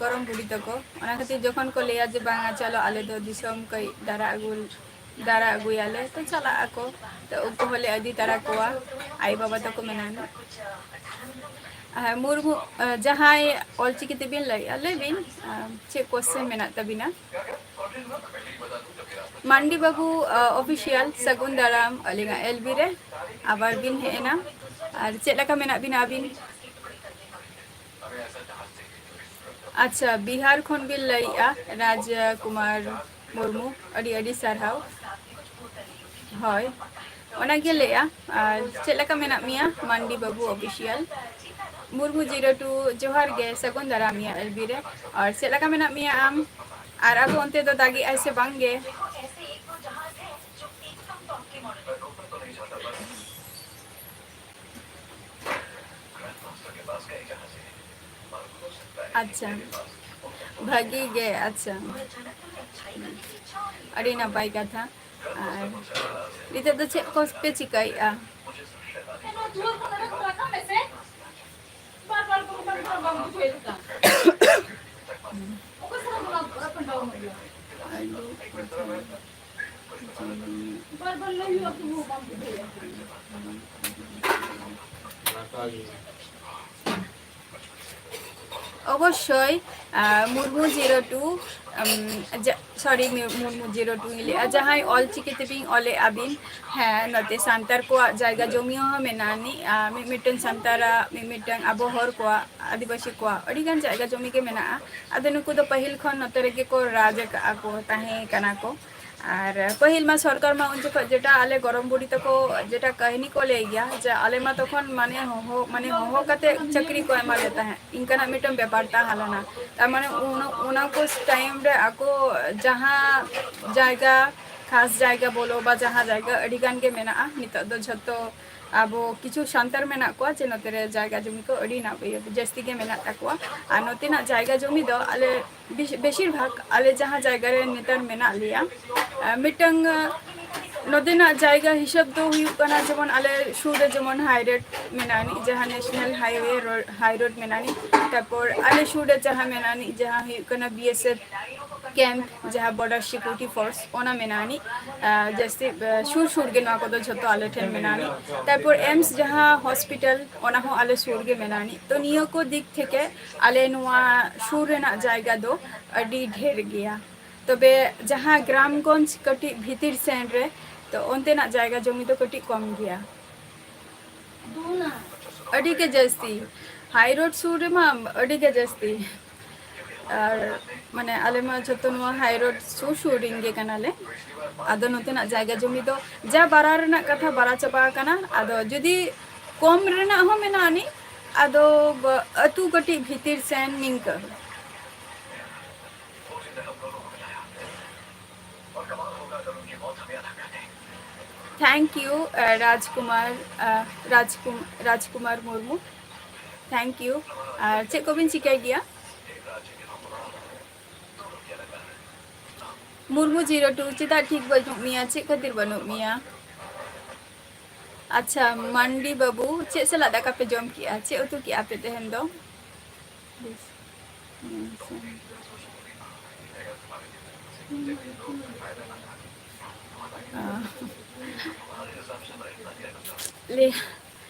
ᱜᱚᱨᱚᱢ ᱵᱩᱰᱷᱤ ᱛᱟᱠᱚ, ᱚᱱᱟ ᱠᱷᱟᱹᱛᱤᱨ ᱡᱚᱠᱷᱚᱱ ᱠᱚ ᱞᱟᱹᱭᱟ ᱡᱮ, "ᱵᱟᱝᱟ, ᱪᱚᱞᱚ, ᱟᱞᱮ ᱫᱚ ᱫᱤᱥᱚᱢ ᱠᱟᱹᱡ ᱫᱟᱬᱟ ᱟᱹᱜᱩ, ᱫᱟᱬᱟ ᱟᱹᱜᱩᱭᱟᱞᱮ", ᱛᱚ ᱪᱟᱞᱟᱜ ᱟᱠᱚ᱾ ᱛᱚ ᱩᱱᱠᱩ ᱦᱚᱸᱞᱮ ᱤᱫᱤ ᱛᱟᱨᱟ ᱠᱚᱣᱟ, ᱟᱭᱳ ᱵᱟᱵᱟ ᱛᱟᱠᱚ ᱢᱮᱱᱟᱜᱼᱟ᱾ ᱦᱮᱸ, ᱢᱩᱨᱢᱩ, ᱟ, ᱡᱟᱦᱟᱸᱭ ᱚᱞᱪᱤᱠᱤ ᱛᱮᱵᱤᱱ ᱞᱟᱹᱭᱮᱜᱼᱟ, ᱞᱟᱹᱭ ᱵᱤᱱ, ᱟ, ᱪᱮᱫ question ᱢᱮᱱᱟᱜ ᱛᱟᱵᱤᱱᱟ? ᱢᱟᱱᱰᱤ ᱵᱟᱹᱵᱩ, ᱟ, official, ᱥᱟᱹᱜᱩᱱ ᱫᱟᱨᱟᱢ ᱟᱹᱞᱤᱧᱟᱜ L B ᱨᱮ᱾ ᱟᱵᱟᱨ ᱵᱤᱱ ᱦᱮᱡ ᱮᱱᱟ᱾ ᱟᱨ ᱪᱮᱫ ᱞᱮᱠᱟ ᱢᱮᱱᱟᱜ ᱵᱤᱱᱟ ᱟᱹᱵᱤᱱ? ᱟᱪᱪᱷᱟ, ᱵᱤᱦᱟᱨ ᱠᱷᱚᱱ ᱵᱤᱱ ᱞᱟᱹᱭᱮᱜᱼᱟ, ᱨᱟᱡᱽ ᱠᱩᱢᱟᱨ ᱢᱩᱨᱢᱩ, ᱟᱹᱰᱤ ᱟᱹᱰᱤ ᱥᱟᱨᱦᱟᱣ᱾ ᱦᱳᱭ, ᱚᱱᱟᱜᱮ ᱞᱟᱹᱭᱮᱜᱼᱟ᱾ ᱟᱨ ᱪᱮᱫ ᱞᱮᱠᱟ ᱢᱮᱱᱟᱜ ᱢᱮᱭᱟ, ᱢᱟᱱᱰᱤ ᱵᱟᱹᱵᱩ official? ᱢᱩᱨᱢᱩ zero two, ᱡᱚᱦᱟᱨ ᱜᱮ, ᱥᱟᱹᱜᱩᱱ ᱫᱟᱨᱟᱢ ᱤᱧᱟᱹᱜ L B ᱨᱮ᱾ ᱟᱨ ᱪᱮᱫ ᱞᱮᱠᱟ ᱢᱮᱱᱟᱜ ᱢᱮᱭᱟ ᱟᱢ? ᱟᱨ ᱟᱵᱚ ᱚᱱᱛᱮ ᱫᱚ ᱫᱟᱜᱮᱜᱼᱟᱭ ᱥᱮ ᱵᱟᱝ ᱜᱮ? ᱟᱪᱪᱷᱟ, ᱵᱷᱟᱹᱜᱤ ᱜᱮ᱾ ᱟᱪᱪᱷᱟ, ᱟᱹᱰᱤ ᱱᱟᱯᱟᱭ ᱠᱟᱛᱷᱟ᱾ ᱟᱨ ᱱᱤᱛᱚᱜ ᱫᱚ ᱪᱮᱫ ᱠᱚ ᱯᱮ ᱪᱤᱠᱟᱹᱭᱮᱫᱼᱟ? ᱚᱵᱚᱥᱥᱳᱭ, ᱟᱨ ᱢᱩᱨᱢᱩ ᱡᱤᱨᱳ ᱴᱩ, ᱟᱢ, ᱡᱟ-, ᱥᱚᱨᱤ, ᱢᱤ-, ᱢᱩᱨᱢᱩ ᱡᱤᱨᱳ ᱴᱩ ᱤᱧ ᱞᱟᱹᱭᱮᱫᱼᱟ, ᱡᱟᱦᱟᱸᱭ ᱚᱞ ᱪᱤᱠᱤ ᱛᱮᱵᱤᱱ ᱚᱞᱮᱫᱼᱟ ᱵᱤᱱ, ᱦᱮᱸ, ᱱᱚᱛᱮ ᱥᱟᱱᱛᱟᱲ ᱠᱚᱣᱟᱜ ᱡᱟᱭᱜᱟ ᱡᱚᱢᱤ ᱦᱚᱸ ᱢᱮᱱᱟᱜ ᱟᱹᱱᱤᱡ, ᱟᱨ ᱢᱤᱫ ᱢᱤᱫᱴᱮᱱ ᱥᱟᱱᱛᱟᱲᱟᱜ, ᱢᱤᱫ ᱢᱤᱫᱴᱮᱱ ᱟᱵᱚ ᱦᱚᱲ ᱠᱚᱣᱟᱜ, ᱟᱹᱫᱤᱵᱟᱹᱥᱤ ᱠᱚᱣᱟᱜ ᱟᱹᱰᱤᱜᱟᱱ ᱡᱟᱭᱜᱟ ᱡᱚᱢᱤ ᱜᱮ ᱢᱮᱱᱟᱜᱼᱟ᱾ ᱟᱫᱚ ᱱᱩᱠᱩ ᱫᱚ ᱯᱟᱹᱦᱤᱞ ᱠᱷᱚᱱ ᱱᱚᱛᱮ ᱨᱮᱜᱮ ᱠᱚ ᱨᱟᱡᱽ ᱟᱠᱟᱫᱼᱟ ᱠᱚ, ᱛᱟᱦᱮᱸ ᱠᱟᱱᱟ ᱠᱚ᱾ ᱟᱨ ᱯᱟᱹᱦᱤᱞ ᱢᱟ ᱥᱚᱨᱠᱟᱨ ᱢᱟ ᱩᱱ ᱡᱚᱠᱷᱚᱱ ᱡᱮᱴᱟ ᱟᱞᱮ ᱜᱚᱲᱚᱢ ᱵᱩᱰᱷᱤ ᱛᱟᱠᱚ ᱡᱮᱴᱟ ᱠᱟᱹᱦᱱᱤ ᱠᱚ ᱞᱟᱹᱭ ᱜᱮᱭᱟ, ᱡᱮ ᱟᱞᱮ ᱢᱟ ᱛᱚᱠᱷᱚᱱ ᱢᱟᱱᱮ ᱦᱚᱦᱚ, ᱢᱟᱱᱮ ᱦᱚᱦᱚ ᱠᱟᱛᱮ ᱪᱟᱹᱠᱨᱤ ᱠᱚ ᱮᱢᱟ ᱞᱮ ᱛᱟᱦᱮᱸᱫ, ᱤᱱᱠᱟᱱᱟᱜ ᱢᱤᱫᱴᱟᱝ ᱵᱮᱯᱟᱨ ᱛᱟᱦᱮᱸ ᱞᱮᱱᱟ᱾ ᱛᱟᱨ ᱢᱟᱱᱮ ᱚᱱᱟ, ᱚᱱᱟ ᱠᱚ ᱴᱟᱭᱤᱢ ᱨᱮ ᱟᱠᱚ ᱡᱟᱦᱟᱸ ᱡᱟᱭᱜᱟ, ᱠᱷᱟᱥ ᱡᱟᱭᱜᱟ ᱵᱚᱞᱚ ᱵᱟ ᱡᱟᱦᱟᱸ ᱡᱟᱭᱜᱟ ᱟᱹᱰᱤ ᱜᱟᱱ ᱜᱮ ᱢᱮᱱᱟᱜᱼᱟ, ᱱᱤᱛᱚᱜ ᱫᱚ ᱡᱷᱚᱛᱚ ᱟᱵᱚ ᱠᱤᱪᱷᱩ ᱥᱟᱱᱛᱟᱲ ᱢᱮᱱᱟᱜ ᱠᱚᱣᱟ ᱡᱮ ᱱᱚᱛᱮ ᱨᱮ ᱡᱟᱭᱜᱟ ᱡᱚᱢᱤ ᱠᱚ ᱟᱹᱰᱤ ᱱᱟ-, ᱤᱭᱟᱹ, ᱡᱟᱹᱥᱛᱤ ᱜᱮ ᱢᱮᱱᱟᱜ ᱛᱟᱠᱚᱣᱟ᱾ ᱟᱨ ᱱᱚᱛᱮᱱᱟᱜ ᱡᱟᱭᱜᱟ ᱡᱚᱢᱤ ᱫᱚ ᱟᱞᱮ ᱵᱮᱥ-, ᱵᱮᱥᱤᱨ ᱵᱷᱟᱜᱽ ᱟᱞᱮ ᱡᱟᱦᱟᱸ ᱡᱟᱭᱜᱟ ᱨᱮ ᱱᱮᱛᱟᱨ ᱢᱮᱱᱟᱜ ᱞᱮᱭᱟ, ᱟᱨ ᱢᱤᱫᱴᱟᱝ, ᱟᱨ, ᱱᱚᱛᱮᱱᱟᱜ ᱡᱟᱭᱜᱟ ᱦᱤᱥᱟᱹᱵ ᱫᱚ ᱦᱩᱭᱩᱜ ᱠᱟᱱᱟ, ᱡᱮᱢᱚᱱ ᱟᱞᱮ ᱥᱩᱨ ᱨᱮ ᱡᱮᱢᱚᱱ ᱦᱟᱭ ᱨᱳᱰ ᱢᱮᱱᱟᱜ ᱟᱹᱱᱤᱡ, ᱡᱟᱦᱟᱸ ᱱᱮᱥᱱᱟᱞ ᱦᱟᱭᱣᱮ ᱨᱳᱰ, ᱦᱟᱭ ᱨᱳᱰ ᱢᱮᱱᱟᱜ ᱟᱹᱱᱤᱡ, ᱛᱟᱨᱯᱚᱨ ᱟᱞᱮ ᱥᱩᱨ ᱨᱮ ᱡᱟᱦᱟᱸ ᱢᱮᱱᱟᱜ ᱟᱹᱱᱤᱡ, ᱡᱟᱦᱟᱸ ᱦᱩᱭᱩᱜ ᱠᱟᱱᱟ ᱵᱤ ᱮᱥ ᱮᱯᱷ ᱠᱮᱢᱯ, ᱡᱟᱦᱟᱸ ᱵᱚᱨᱰᱟᱨ ᱥᱤᱠᱩᱨᱤᱴᱤ ᱯᱷᱳᱨᱥ, ᱚᱱᱟ ᱢᱮᱱᱟᱜ ᱟᱹᱱᱤᱡ᱾ ᱟᱨ ᱡᱟᱹᱥᱛᱤ, ᱟᱨ, ᱥᱩᱨ ᱥᱩᱨ ᱜᱮ ᱱᱚᱣᱟ ᱠᱚᱫᱚ ᱡᱷᱚᱛᱚ ᱟᱞᱮ ᱴᱷᱮᱱ ᱢᱮᱱᱟᱜ ᱟᱹᱱᱤᱡ᱾ ᱛᱟᱨᱯᱚᱨ ᱮᱢᱥ ᱡᱟᱦᱟᱸ ᱦᱚᱥᱯᱤᱴᱟᱞ, ᱚᱱᱟ ᱦᱚᱸ ᱟᱞᱮ ᱥᱩᱨ ᱜᱮ ᱢᱮᱱᱟᱜ ᱟᱹᱱᱤᱡ᱾ ᱛᱚ ᱱᱤᱭᱟᱹ ᱠᱚ ᱫᱤᱠ ᱛᱷᱮᱠᱮ ᱟᱞᱮ ᱱᱚᱣᱟ ᱥᱩᱨ ᱨᱮᱱᱟᱜ ᱡᱟᱭᱜᱟ ᱫᱚ ᱟᱹᱰᱤ ᱰᱷᱮᱨ ᱜᱮᱭᱟ᱾ ᱛᱚᱵᱮ ᱡᱟᱦᱟᱸ ᱜᱨᱟᱢᱜᱚᱸᱡᱽ ᱠᱟᱹᱴᱤᱡ ᱵᱷᱤᱛᱤᱨ ᱥᱮᱱ ᱨᱮ, ᱛᱚ ᱚᱱᱛᱮᱱᱟᱜ ᱡᱟᱭᱜᱟ ᱡᱚᱢᱤ ᱫᱚ ᱠᱟᱹᱴᱤᱡ ᱠᱚᱢ ᱜᱮᱭᱟ᱾ ᱟᱹᱰᱤ ᱜᱮ ᱡᱟᱹᱥᱛᱤ, ᱦᱟᱭ ᱨᱳᱰ ᱥᱩᱨ ᱨᱮᱢᱟ ᱟᱹᱰᱤ ᱜᱮ ᱡᱟᱹᱥᱛᱤ᱾ ᱟᱨ ᱢᱟᱱᱮ ᱟᱞᱮ ᱢᱟ ᱡᱷᱚᱛᱚ ᱱᱚᱣᱟ ᱦᱟᱭ ᱨᱳᱰ ᱥᱩᱨ ᱥᱩᱨ ᱨᱮᱱ ᱜᱮ ᱠᱟᱱᱟᱞᱮ᱾ ᱟᱫᱚ ᱱᱚᱛᱮᱱᱟᱜ ᱡᱟᱭᱜᱟ ᱡᱚᱢᱤ ᱫᱚ ᱡᱟ ᱵᱟᱨᱟ ᱨᱮᱱᱟᱜ ᱠᱟᱛᱷᱟ ᱵᱟᱨᱟ ᱪᱟᱵᱟ ᱟᱠᱟᱱᱟ᱾ ᱟᱫᱚ ᱡᱩᱫᱤ ᱠᱚᱢ ᱨᱮᱱᱟᱜ ᱦᱚᱸ ᱢᱮᱱᱟᱜ ᱟᱹᱱᱤᱡ, ᱟᱫᱚ ᱵ-, ᱟᱹᱛᱩ ᱠᱟᱹᱴᱤᱡ ᱵᱷᱤᱛᱤᱨ ᱥᱮᱱ ᱱᱤᱝᱠᱟᱹ᱾ Thank you, uh, Rajkumar, uh, ᱨᱟᱡᱽᱠᱩᱢ-, Rajkumar Murmu. Thank you. ᱟᱨ ᱪᱮᱫ ᱠᱚᱵᱤᱱ ᱪᱤᱠᱟᱹᱭ ᱜᱮᱭᱟ? ᱢᱩᱨᱢᱩ ᱡᱤᱨᱳ ᱴᱩ, ᱪᱮᱫᱟᱜ ᱴᱷᱤᱠ ᱵᱟᱹᱱᱩᱜ ᱢᱮᱭᱟ? ᱪᱮᱫ ᱠᱷᱟᱹᱛᱤᱨ ᱵᱟᱹᱱᱩᱜ ᱢᱮᱭᱟ? ᱟᱪᱪᱷᱟ, ᱢᱟᱱᱰᱤ ᱵᱟᱹᱵᱩ, ᱪᱮᱫ ᱥᱟᱞᱟᱜ ᱫᱟᱠᱟ ᱯᱮ ᱡᱚᱢ ᱠᱮᱜᱼᱟ? ᱪᱮᱫ ᱩᱛᱩ ᱠᱮᱜᱼᱟ ᱯᱮ ᱛᱮᱦᱮᱧ ᱫᱚ? ᱵᱮᱥ᱾ ᱞᱟᱹᱭ,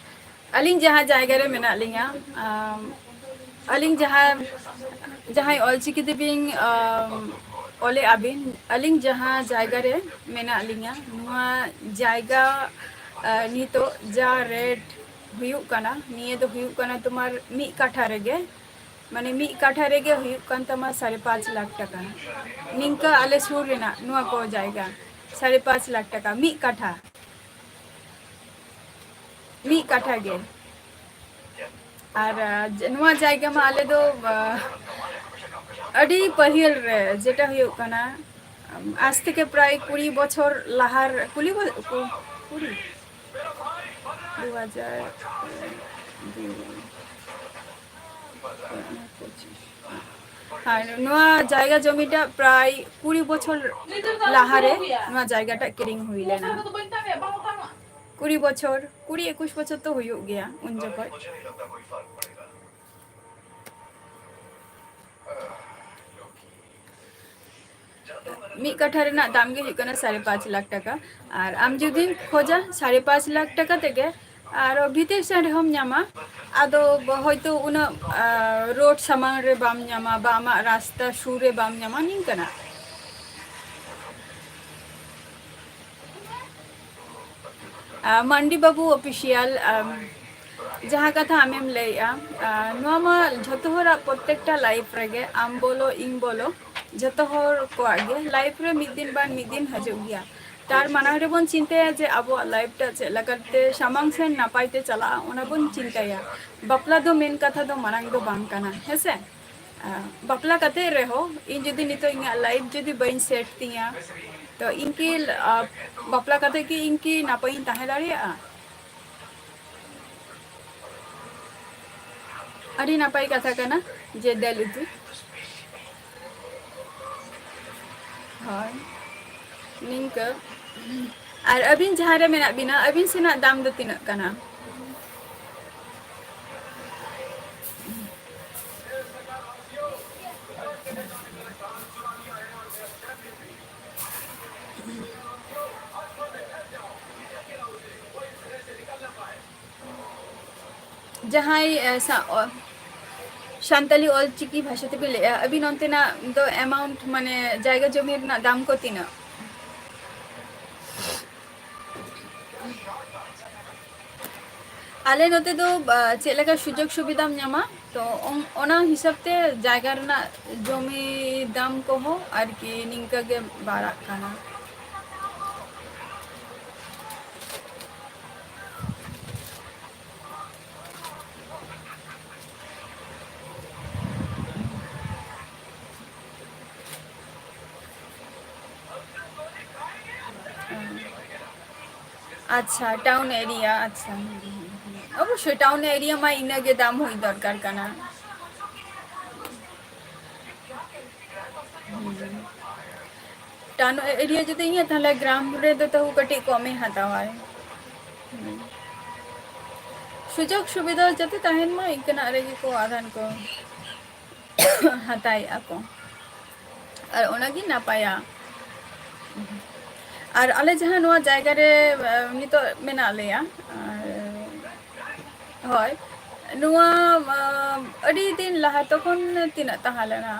ᱟᱹᱞᱤᱧ ᱡᱟᱦᱟᱸ ᱡᱟᱭᱜᱟ ᱨᱮ ᱢᱮᱱᱟᱜ ᱞᱤᱧᱟ, ᱟᱢ, ᱟᱹᱞᱤᱧ ᱡᱟᱦᱟᱸ, ᱡᱟᱦᱟᱸᱭ ᱚᱞᱪᱤᱠᱤ ᱛᱮᱵᱤᱱ, ᱟᱢ, ᱚᱞᱮᱜᱼᱟ ᱵᱤᱱ, ᱟᱹᱞᱤᱧ ᱡᱟᱦᱟᱸ ᱡᱟᱭᱜᱟ ᱨᱮ ᱢᱮᱱᱟᱜ ᱞᱤᱧᱟ, ᱱᱚᱣᱟ ᱡᱟᱭᱜᱟ, ᱟ, ᱱᱤᱛᱚᱜ ᱡᱟ ᱨᱮᱴ ᱦᱩᱭᱩᱜ ᱠᱟᱱᱟ, ᱱᱤᱭᱟᱹ ᱫᱚ ᱦᱩᱭᱩᱜ ᱠᱟᱱᱟ ᱛᱳᱢᱟᱨ ᱢᱤᱫ ᱠᱟᱴᱷᱟ ᱨᱮᱜᱮ, ᱢᱟᱱᱮ ᱢᱤᱫ ᱠᱟᱴᱷᱟ ᱨᱮᱜᱮ ᱦᱩᱭᱩᱜ ᱠᱟᱱ ᱛᱟᱢᱟ ᱥᱟᱲᱮ ᱯᱟᱸᱪ ᱞᱟᱠᱷ ᱴᱟᱠᱟ᱾ ᱱᱤᱝᱠᱟᱹ ᱟᱞᱮ ᱥᱩᱨ ᱨᱮᱱᱟᱜ ᱱᱚᱣᱟ ᱠᱚ ᱡᱟᱭᱜᱟ, ᱥᱟᱲᱮ ᱯᱟᱸᱪ ᱞᱟᱠᱷ ᱴᱟᱠᱟ ᱢᱤᱫ ᱠᱟᱴᱷᱟ᱾ ᱢᱤᱫ ᱠᱟᱴᱷᱟ ᱜᱮ᱾ ᱟᱨ, ᱟ, ᱡᱮ, ᱱᱚᱣᱟ ᱡᱟᱭᱜᱟ ᱢᱟ ᱟᱞᱮ ᱫᱚ, ᱟ, ᱟᱹᱰᱤ ᱯᱟᱹᱦᱤᱞ ᱨᱮ, ᱡᱮᱴᱟ ᱦᱩᱭᱩᱜ ᱠᱟᱱᱟ, ᱟᱡ ᱛᱷᱮᱠᱮ ᱯᱨᱟᱭ ᱠᱩᱲᱤ ᱵᱚᱪᱷᱚᱨ ᱞᱟᱦᱟᱨ, ᱠᱩᱲᱤ ᱵᱚ-, ᱠᱩ-, ᱠᱩᱲᱤ? ᱫᱩ ᱦᱟᱡᱟᱨ ᱫᱩ᱾ ᱟᱨ ᱱᱚᱣᱟ ᱡᱟᱭᱜᱟ ᱡᱚᱢᱤᱴᱟᱜ ᱯᱨᱟᱭ ᱠᱩᱲᱤ ᱵᱚᱪᱷᱚᱨ ᱞᱟᱦᱟᱨᱮ ᱱᱚᱣᱟ ᱡᱟᱭᱜᱟᱴᱟᱜ ᱠᱤᱨᱤᱧ ᱦᱩᱭ ᱞᱮᱱᱟ᱾ ᱠᱩᱲᱤ ᱵᱚᱪᱷᱚᱨ, ᱠᱩᱲᱤ ᱮᱠᱩᱥ ᱵᱚᱪᱷᱚᱨ ᱛᱚ ᱦᱩᱭᱩᱜ ᱜᱮᱭᱟ ᱩᱱ ᱡᱚᱠᱷᱚᱡ᱾ ᱢᱤᱫ ᱠᱟᱴᱷᱟ ᱨᱮᱱᱟᱜ ᱫᱟᱢ ᱜᱮ ᱦᱩᱭᱩᱜ ᱠᱟᱱᱟ ᱥᱟᱲᱮ ᱯᱟᱸᱪ ᱞᱟᱠᱷ ᱴᱟᱠᱟ᱾ ᱟᱨ ᱟᱢ ᱡᱩᱫᱤᱢ ᱠᱷᱚᱡᱟ ᱥᱟᱲᱮ ᱯᱟᱸᱪ ᱞᱟᱠᱷ ᱴᱟᱠᱟ ᱛᱮᱜᱮ, ᱟᱨ ᱵᱷᱤᱛᱤᱨ ᱥᱮᱱ ᱨᱮᱦᱚᱸᱢ ᱧᱟᱢᱟ᱾ ᱟᱫᱚ ᱦᱚᱭᱛᱳ ᱩᱱᱟᱹᱜ, ᱟ, ᱨᱳᱰ ᱥᱟᱢᱟᱝ ᱨᱮ ᱵᱟᱢ ᱧᱟᱢᱟ, ᱵᱟ ᱟᱢᱟᱜ ᱨᱟᱥᱛᱟ ᱥᱩᱨ ᱨᱮ ᱵᱟᱢ ᱧᱟᱢᱟ, ᱱᱤᱝᱠᱟᱹᱱᱟᱜ᱾ ᱟ, ᱢᱟᱱᱰᱤ ᱵᱟᱹᱵᱩ ᱚᱯᱷᱤᱥᱤᱭᱟᱞ, ᱟᱢ, ᱡᱟᱦᱟᱸ ᱠᱟᱛᱷᱟ ᱟᱢᱮᱢ ᱞᱟᱹᱭᱮᱜᱼᱟ, ᱟ, ᱱᱚᱣᱟ ᱢᱟ ᱡᱷᱚᱛᱚ ᱦᱚᱲᱟᱜ ᱯᱨᱚᱛᱛᱮᱠᱴᱟ ᱞᱟᱭᱤᱯᱷ ᱨᱮᱜᱮ, ᱟᱢ ᱵᱚᱞᱚ, ᱤᱧ ᱵᱚᱞᱚ, ᱡᱷᱚᱛᱚ ᱦᱚᱲ ᱠᱚᱣᱟᱜ ᱜᱮ ᱞᱟᱭᱤᱯᱷ ᱨᱮ ᱢᱤᱫ ᱫᱤᱱ ᱵᱟᱝ ᱢᱤᱫ ᱫᱤᱱ ᱦᱤᱡᱩᱜ ᱜᱮᱭᱟ᱾ ᱛᱟᱨ ᱢᱟᱲᱟᱝ ᱨᱮᱵᱚᱱ ᱪᱤᱱᱛᱟᱹᱭᱟ ᱡᱮ ᱟᱵᱚᱣᱟᱜ ᱞᱟᱭᱤᱯᱷ ᱴᱟᱜ ᱪᱮᱫ ᱞᱮᱠᱟᱛᱮ ᱥᱟᱢᱟᱝ ᱥᱮᱱ ᱱᱟᱯᱟᱭ ᱛᱮ ᱪᱟᱞᱟᱜᱼᱟ, ᱚᱱᱟ ᱵᱚᱱ ᱪᱤᱱᱛᱟᱹᱭᱟ᱾ ᱵᱟᱯᱞᱟ ᱫᱚ ᱢᱮᱱ ᱠᱟᱛᱷᱟ ᱫᱚ ᱢᱟᱲᱟᱝ ᱫᱚ ᱵᱟᱝ ᱠᱟᱱᱟ, ᱦᱮᱸᱥᱮ? ᱟ, ᱵᱟᱯᱞᱟ ᱠᱟᱛᱮ ᱨᱮᱦᱚᱸ ᱤᱧ ᱡᱩᱫᱤ ᱱᱤᱛᱚᱜ ᱤᱧᱟᱹᱜ ᱞᱟᱭᱤᱯᱷ ᱡᱩᱫᱤ ᱵᱟᱹᱧ ᱥᱮᱴ ᱛᱤᱧᱟ, ᱛᱚ ᱤᱧ ᱠᱤ, ᱟ, ᱵᱟᱯᱞᱟ ᱠᱟᱛᱮ ᱠᱤ ᱤᱧ ᱠᱤ ᱱᱟᱯᱟᱭᱤᱧ ᱛᱟᱦᱮᱸ ᱫᱟᱲᱮᱭᱟᱜᱼᱟ? ᱟᱹᱰᱤ ᱱᱟᱯᱟᱭ ᱠᱟᱛᱷᱟ ᱠᱟᱱᱟ ᱡᱮ ᱫᱟᱹᱞ ᱩᱛᱩ᱾ ᱦᱳᱭ, ᱱᱤᱝᱠᱟᱹ᱾ ᱟᱨ ᱟᱹᱵᱤᱱ ᱡᱟᱦᱟᱸ ᱨᱮ ᱢᱮᱱᱟᱜ ᱵᱤᱱᱟ, ᱟᱹᱵᱤᱱ ᱥᱮᱱᱟᱜ ᱫᱟᱢ ᱫᱚ ᱛᱤᱱᱟᱹᱜ ᱠᱟᱱᱟ? ᱡᱟᱦᱟᱸᱭ, ᱮ, ᱥᱟ-, ᱚ-, ᱥᱟᱱᱛᱟᱞᱤ ᱚᱞ ᱪᱤᱠᱤ ᱵᱷᱟᱥᱟ ᱛᱮᱵᱤᱱ ᱞᱟᱹᱭᱮᱜᱼᱟ, ᱟᱹᱵᱤᱱ ᱚᱱᱛᱮᱱᱟᱜ ᱫᱚ amount, ᱢᱟᱱᱮ ᱡᱟᱭᱜᱟ ᱡᱚᱢᱤ ᱨᱮᱱᱟᱜ ᱫᱟᱢ ᱠᱚ ᱛᱤᱱᱟᱹᱜ? ᱟᱞᱮ ᱱᱚᱛᱮ ᱫᱚ, ᱟ, ᱪᱮᱫ ᱞᱮᱠᱟ ᱥᱩᱡᱳᱜᱽ ᱥᱩᱵᱤᱫᱷᱟᱢ ᱧᱟᱢᱟ, ᱛᱚ ᱚᱱ-, ᱚᱱᱟ ᱦᱤᱥᱟᱹᱵ ᱛᱮ ᱡᱟᱭᱜᱟ ᱨᱮᱱᱟᱜ ᱡᱚᱢᱤ ᱫᱟᱢ ᱠᱚᱦᱚᱸ ᱟᱨᱠᱤ ᱱᱤᱝᱠᱟᱹ ᱜᱮ ᱵᱟᱲᱟᱜ ᱠᱟᱱᱟ᱾ ᱟᱪᱪᱷᱟ, town area, ᱟᱪᱪᱷᱟ, ᱦᱩᱸ, ᱦᱩᱸ, ᱦᱩᱸ᱾ ᱚᱵᱚᱥᱥᱳᱭ, town area ᱢᱟ ᱤᱱᱟᱹ ᱜᱮ ᱫᱟᱢ ᱦᱩᱭ ᱫᱚᱨᱠᱟᱨ ᱠᱟᱱᱟ᱾ ᱦᱩᱸ᱾ Town area ᱡᱩᱫᱤ ᱤᱭᱟᱹ, ᱛᱟᱦᱞᱮ ᱜᱨᱟᱢ ᱨᱮᱫᱚ ᱛᱟᱹᱦᱩ ᱠᱟᱹᱴᱤᱡ ᱠᱚᱢᱮ ᱦᱟᱛᱟᱣᱟᱭ᱾ ᱦᱩᱸ᱾ ᱥᱩᱡᱳᱜᱽ ᱥᱩᱵᱤᱫᱷᱟ ᱡᱟᱛᱮ ᱛᱟᱦᱮᱱ ᱢᱟ, ᱤᱱᱠᱟᱹᱱᱟᱜ ᱨᱮᱜᱮ ᱠᱚ ᱟᱫᱷᱟᱱ ᱠᱚ ᱦᱟᱛᱟᱣᱮᱫᱼᱟ ᱠᱚ᱾ ᱟᱨ ᱚᱱᱟᱜᱮ ᱱᱟᱯᱟᱭᱟ᱾ ᱟᱨ ᱟᱞᱮ ᱡᱟᱦᱟᱸ ᱱᱚᱣᱟ ᱡᱟᱭᱜᱟ ᱨᱮ, ᱮ, ᱱᱤᱛᱚᱜ ᱢᱮᱱᱟᱜ ᱞᱮᱭᱟ, ᱟᱨ, ᱦᱳᱭ, ᱱᱚᱣᱟ, ᱮ, ᱟᱹᱰᱤ ᱫᱤᱱ ᱞᱟᱦᱟ ᱛᱚᱠᱷᱚᱱ ᱛᱤᱱᱟᱹᱜ ᱛᱟᱦᱮᱸ ᱞᱮᱱᱟ?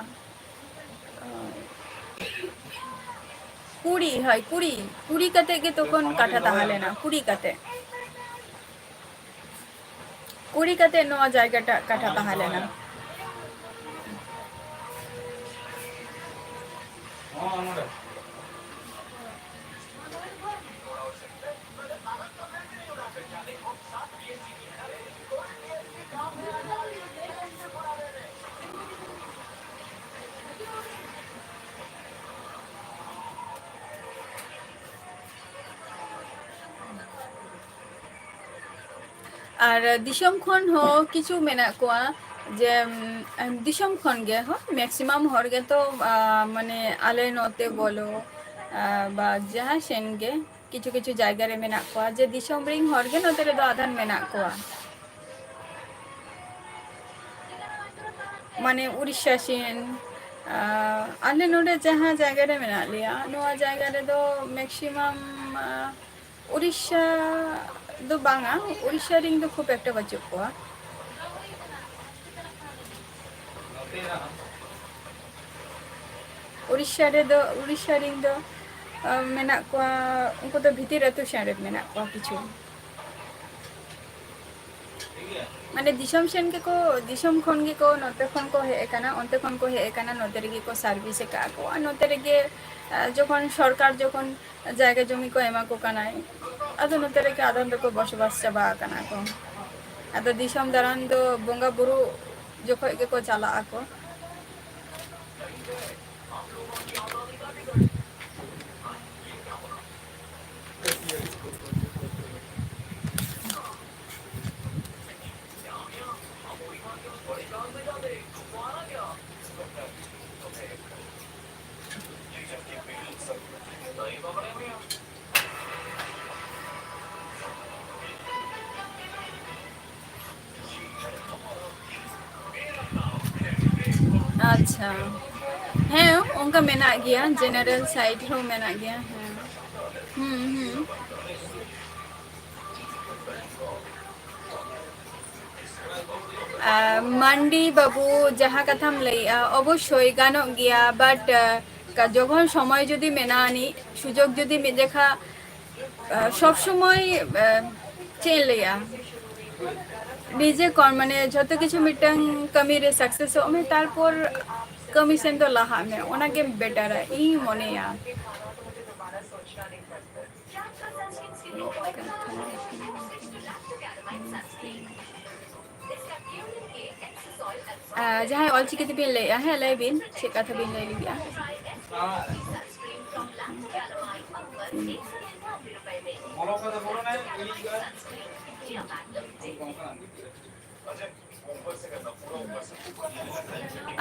ᱠᱩᱲᱤ, ᱦᱳᱭ, ᱠᱩᱲᱤ, ᱠᱩᱲᱤ ᱠᱟᱛᱮ ᱜᱮ ᱛᱚᱠᱷᱚᱱ ᱠᱟᱴᱷᱟ ᱛᱟᱦᱮᱸ ᱞᱮᱱᱟ, ᱠᱩᱲᱤ ᱠᱟᱛᱮ᱾ ᱠᱩᱲᱤ ᱠᱟᱛᱮ ᱱᱚᱣᱟ ᱡᱟᱭᱜᱟᱴᱟᱜ ᱠᱟᱴᱷᱟ ᱛᱟᱦᱮᱸ ᱞᱮᱱᱟ᱾ ᱟᱨ ᱫᱤᱥᱚᱢ ᱠᱷᱚᱱ ᱦᱚᱸ ᱠᱤᱪᱷᱩ ᱢᱮᱱᱟᱜ ᱠᱚᱣᱟ, ᱡᱮ ᱩᱢ, ᱫᱤᱥᱚᱢ ᱠᱷᱚᱱ ᱜᱮ ᱦᱚᱸ ᱢᱮᱠᱥᱤᱢᱟᱢ ᱦᱚᱲ ᱜᱮᱛᱚ ᱟ, ᱢᱟᱱᱮ ᱟᱞᱮ ᱱᱚᱛᱮ ᱵᱚᱞᱚ ᱟ, ᱵᱟ ᱡᱟᱦᱟᱸ ᱥᱮᱱ ᱜᱮ ᱠᱤᱪᱷᱩ ᱠᱤᱪᱷᱩ ᱡᱟᱭᱜᱟ ᱨᱮ ᱢᱮᱱᱟᱜ ᱠᱚᱣᱟ, ᱡᱮ ᱫᱤᱥᱚᱢ ᱨᱮᱱ ᱦᱚᱲ ᱜᱮ ᱱᱚᱛᱮ ᱨᱮᱫᱚ ᱟᱫᱷᱟᱱ ᱢᱮᱱᱟᱜ ᱠᱚᱣᱟ᱾ ᱢᱟᱱᱮ ᱩᱲᱤᱥᱥᱟ ᱥᱮᱱ, ᱟ, ᱟᱞᱮ ᱱᱚᱰᱮ ᱡᱟᱦᱟᱸ ᱡᱟᱭᱜᱟ ᱨᱮ ᱢᱮᱱᱟᱜ ᱞᱮᱭᱟ, ᱱᱚᱣᱟ ᱡᱟᱭᱜᱟ ᱨᱮᱫᱚ ᱢᱮᱠᱥᱤᱢᱟᱢ, ᱟ, ᱩᱲᱤᱥᱥᱟ ᱫᱚ ᱵᱟᱝᱟ, ᱩᱲᱤᱥᱥᱟ ᱨᱮᱱ ᱫᱚ ᱠᱷᱩᱵ ᱮᱠᱴᱟ ᱵᱟᱹᱪᱩᱜ ᱠᱚᱣᱟ᱾ ᱩᱲᱤᱥᱥᱟ ᱨᱮᱫᱚ, ᱩᱲᱤᱥᱥᱟ ᱨᱮᱱ ᱫᱚ, ᱟ, ᱢᱮᱱᱟᱜ ᱠᱚᱣᱟ, ᱩᱱᱠᱩ ᱫᱚ ᱵᱷᱤᱛᱤᱨ ᱟᱹᱛᱩ ᱥᱮᱱ ᱨᱮ ᱢᱮᱱᱟᱜ ᱠᱚᱣᱟ ᱠᱤᱪᱷᱩ᱾ ᱢᱟᱱᱮ ᱫᱤᱥᱚᱢ ᱥᱮᱱ ᱜᱮᱠᱚ, ᱫᱤᱥᱚᱢ ᱠᱷᱚᱱ ᱜᱮᱠᱚ ᱱᱚᱛᱮ ᱠᱷᱚᱱ ᱠᱚ ᱦᱮᱡ ᱟᱠᱟᱱᱟ, ᱚᱱᱛᱮ ᱠᱷᱚᱱ ᱠᱚ ᱦᱮᱡ ᱟᱠᱟᱱᱟ, ᱱᱚᱛᱮ ᱨᱮᱜᱮ ᱠᱚ ᱥᱟᱨᱵᱷᱤᱥ ᱟᱠᱟᱫᱼᱟ ᱠᱚ, ᱟᱨ ᱱᱚᱛᱮ ᱨᱮᱜᱮ, ᱟ, ᱡᱚᱠᱷᱚᱱ ᱥᱚᱨᱠᱟᱨ ᱡᱚᱠᱷᱚᱱ ᱡᱟᱭᱜᱟ ᱡᱚᱢᱤ ᱠᱚ ᱮᱢᱟ ᱠᱚ ᱠᱟᱱᱟᱭ, ᱟᱫᱚ ᱱᱚᱛᱮ ᱨᱮᱜᱮ ᱟᱫᱚᱢ ᱫᱚᱠᱚ ᱵᱚᱥᱚᱵᱟᱥ ᱪᱟᱵᱟ ᱟᱠᱟᱱᱟ ᱠᱚ᱾ ᱟᱫᱚ ᱫᱤᱥᱚᱢ ᱫᱟᱬᱟᱱ ᱫᱚ ᱵᱚᱸᱜᱟ ᱵᱩᱨᱩ ᱡᱚᱠᱷᱚᱡ ᱜᱮᱠᱚ ᱪᱟᱞᱟᱜ ᱟᱠᱚ᱾ ᱟᱪᱪᱷᱟ, ᱦᱮᱸ, ᱚᱱᱠᱟ ᱢᱮᱱᱟᱜ ᱜᱮᱭᱟ, ᱡᱮᱱᱟᱨᱮᱞ ᱥᱟᱭᱤᱴ ᱦᱚᱸ ᱢᱮᱱᱟᱜ ᱜᱮᱭᱟ᱾ ᱦᱮᱸ, ᱦᱩᱸ, ᱦᱩᱸ᱾ ᱟᱨ ᱢᱟᱱᱰᱤ ᱵᱟᱹᱵᱩ, ᱡᱟᱦᱟᱸ ᱠᱟᱛᱷᱟᱢ ᱞᱟᱹᱭᱮᱜᱼᱟ, ᱚᱵᱚᱥᱥᱳᱭ ᱜᱟᱱᱚᱜ ᱜᱮᱭᱟ, but, ᱟ, ᱠᱟ-, ᱡᱚᱠᱷᱚᱱ ᱥᱚᱢᱚᱭ ᱡᱩᱫᱤ ᱢᱮᱱᱟᱜᱼᱟ ᱟᱹᱱᱤᱡ, ᱥᱩᱡᱳᱜᱽ ᱡᱩᱫᱤ ᱢᱤᱫ ᱡᱮᱠᱷᱟ, ᱟ, ᱥᱚᱵ ᱥᱚᱢᱚᱭ, ᱟ, ᱪᱮᱫ ᱤᱧ ᱞᱟᱹᱭᱟ, ᱱᱤᱡᱮ ᱠᱚ, ᱢᱟᱱᱮ, ᱡᱷᱚᱛᱚ ᱠᱤᱪᱷᱩ ᱢᱤᱫᱴᱟᱝ ᱠᱟᱹᱢᱤ ᱨᱮ ᱥᱟᱠᱥᱮᱥᱚᱜ ᱢᱮ, ᱛᱟᱨᱯᱚᱨ ᱠᱟᱹᱢᱤ ᱥᱮᱱ ᱫᱚ ᱞᱟᱦᱟᱜ ᱢᱮ, ᱚᱱᱟᱜᱮ ᱵᱮᱴᱟᱨᱟ, ᱤᱧ ᱢᱚᱱᱮᱭᱟ᱾ ᱟᱨ ᱡᱟᱦᱟᱸᱭ ᱚᱞᱪᱤᱠᱤ ᱛᱮᱵᱤᱱ ᱞᱟᱹᱭᱮᱜᱼᱟ, ᱦᱮᱸ, ᱞᱟᱹᱭ ᱵᱤᱱ, ᱪᱮᱫ ᱠᱟᱛᱷᱟ ᱵᱤᱱ ᱞᱟᱹᱭ ᱞᱟᱹᱜᱤᱫᱼᱟ?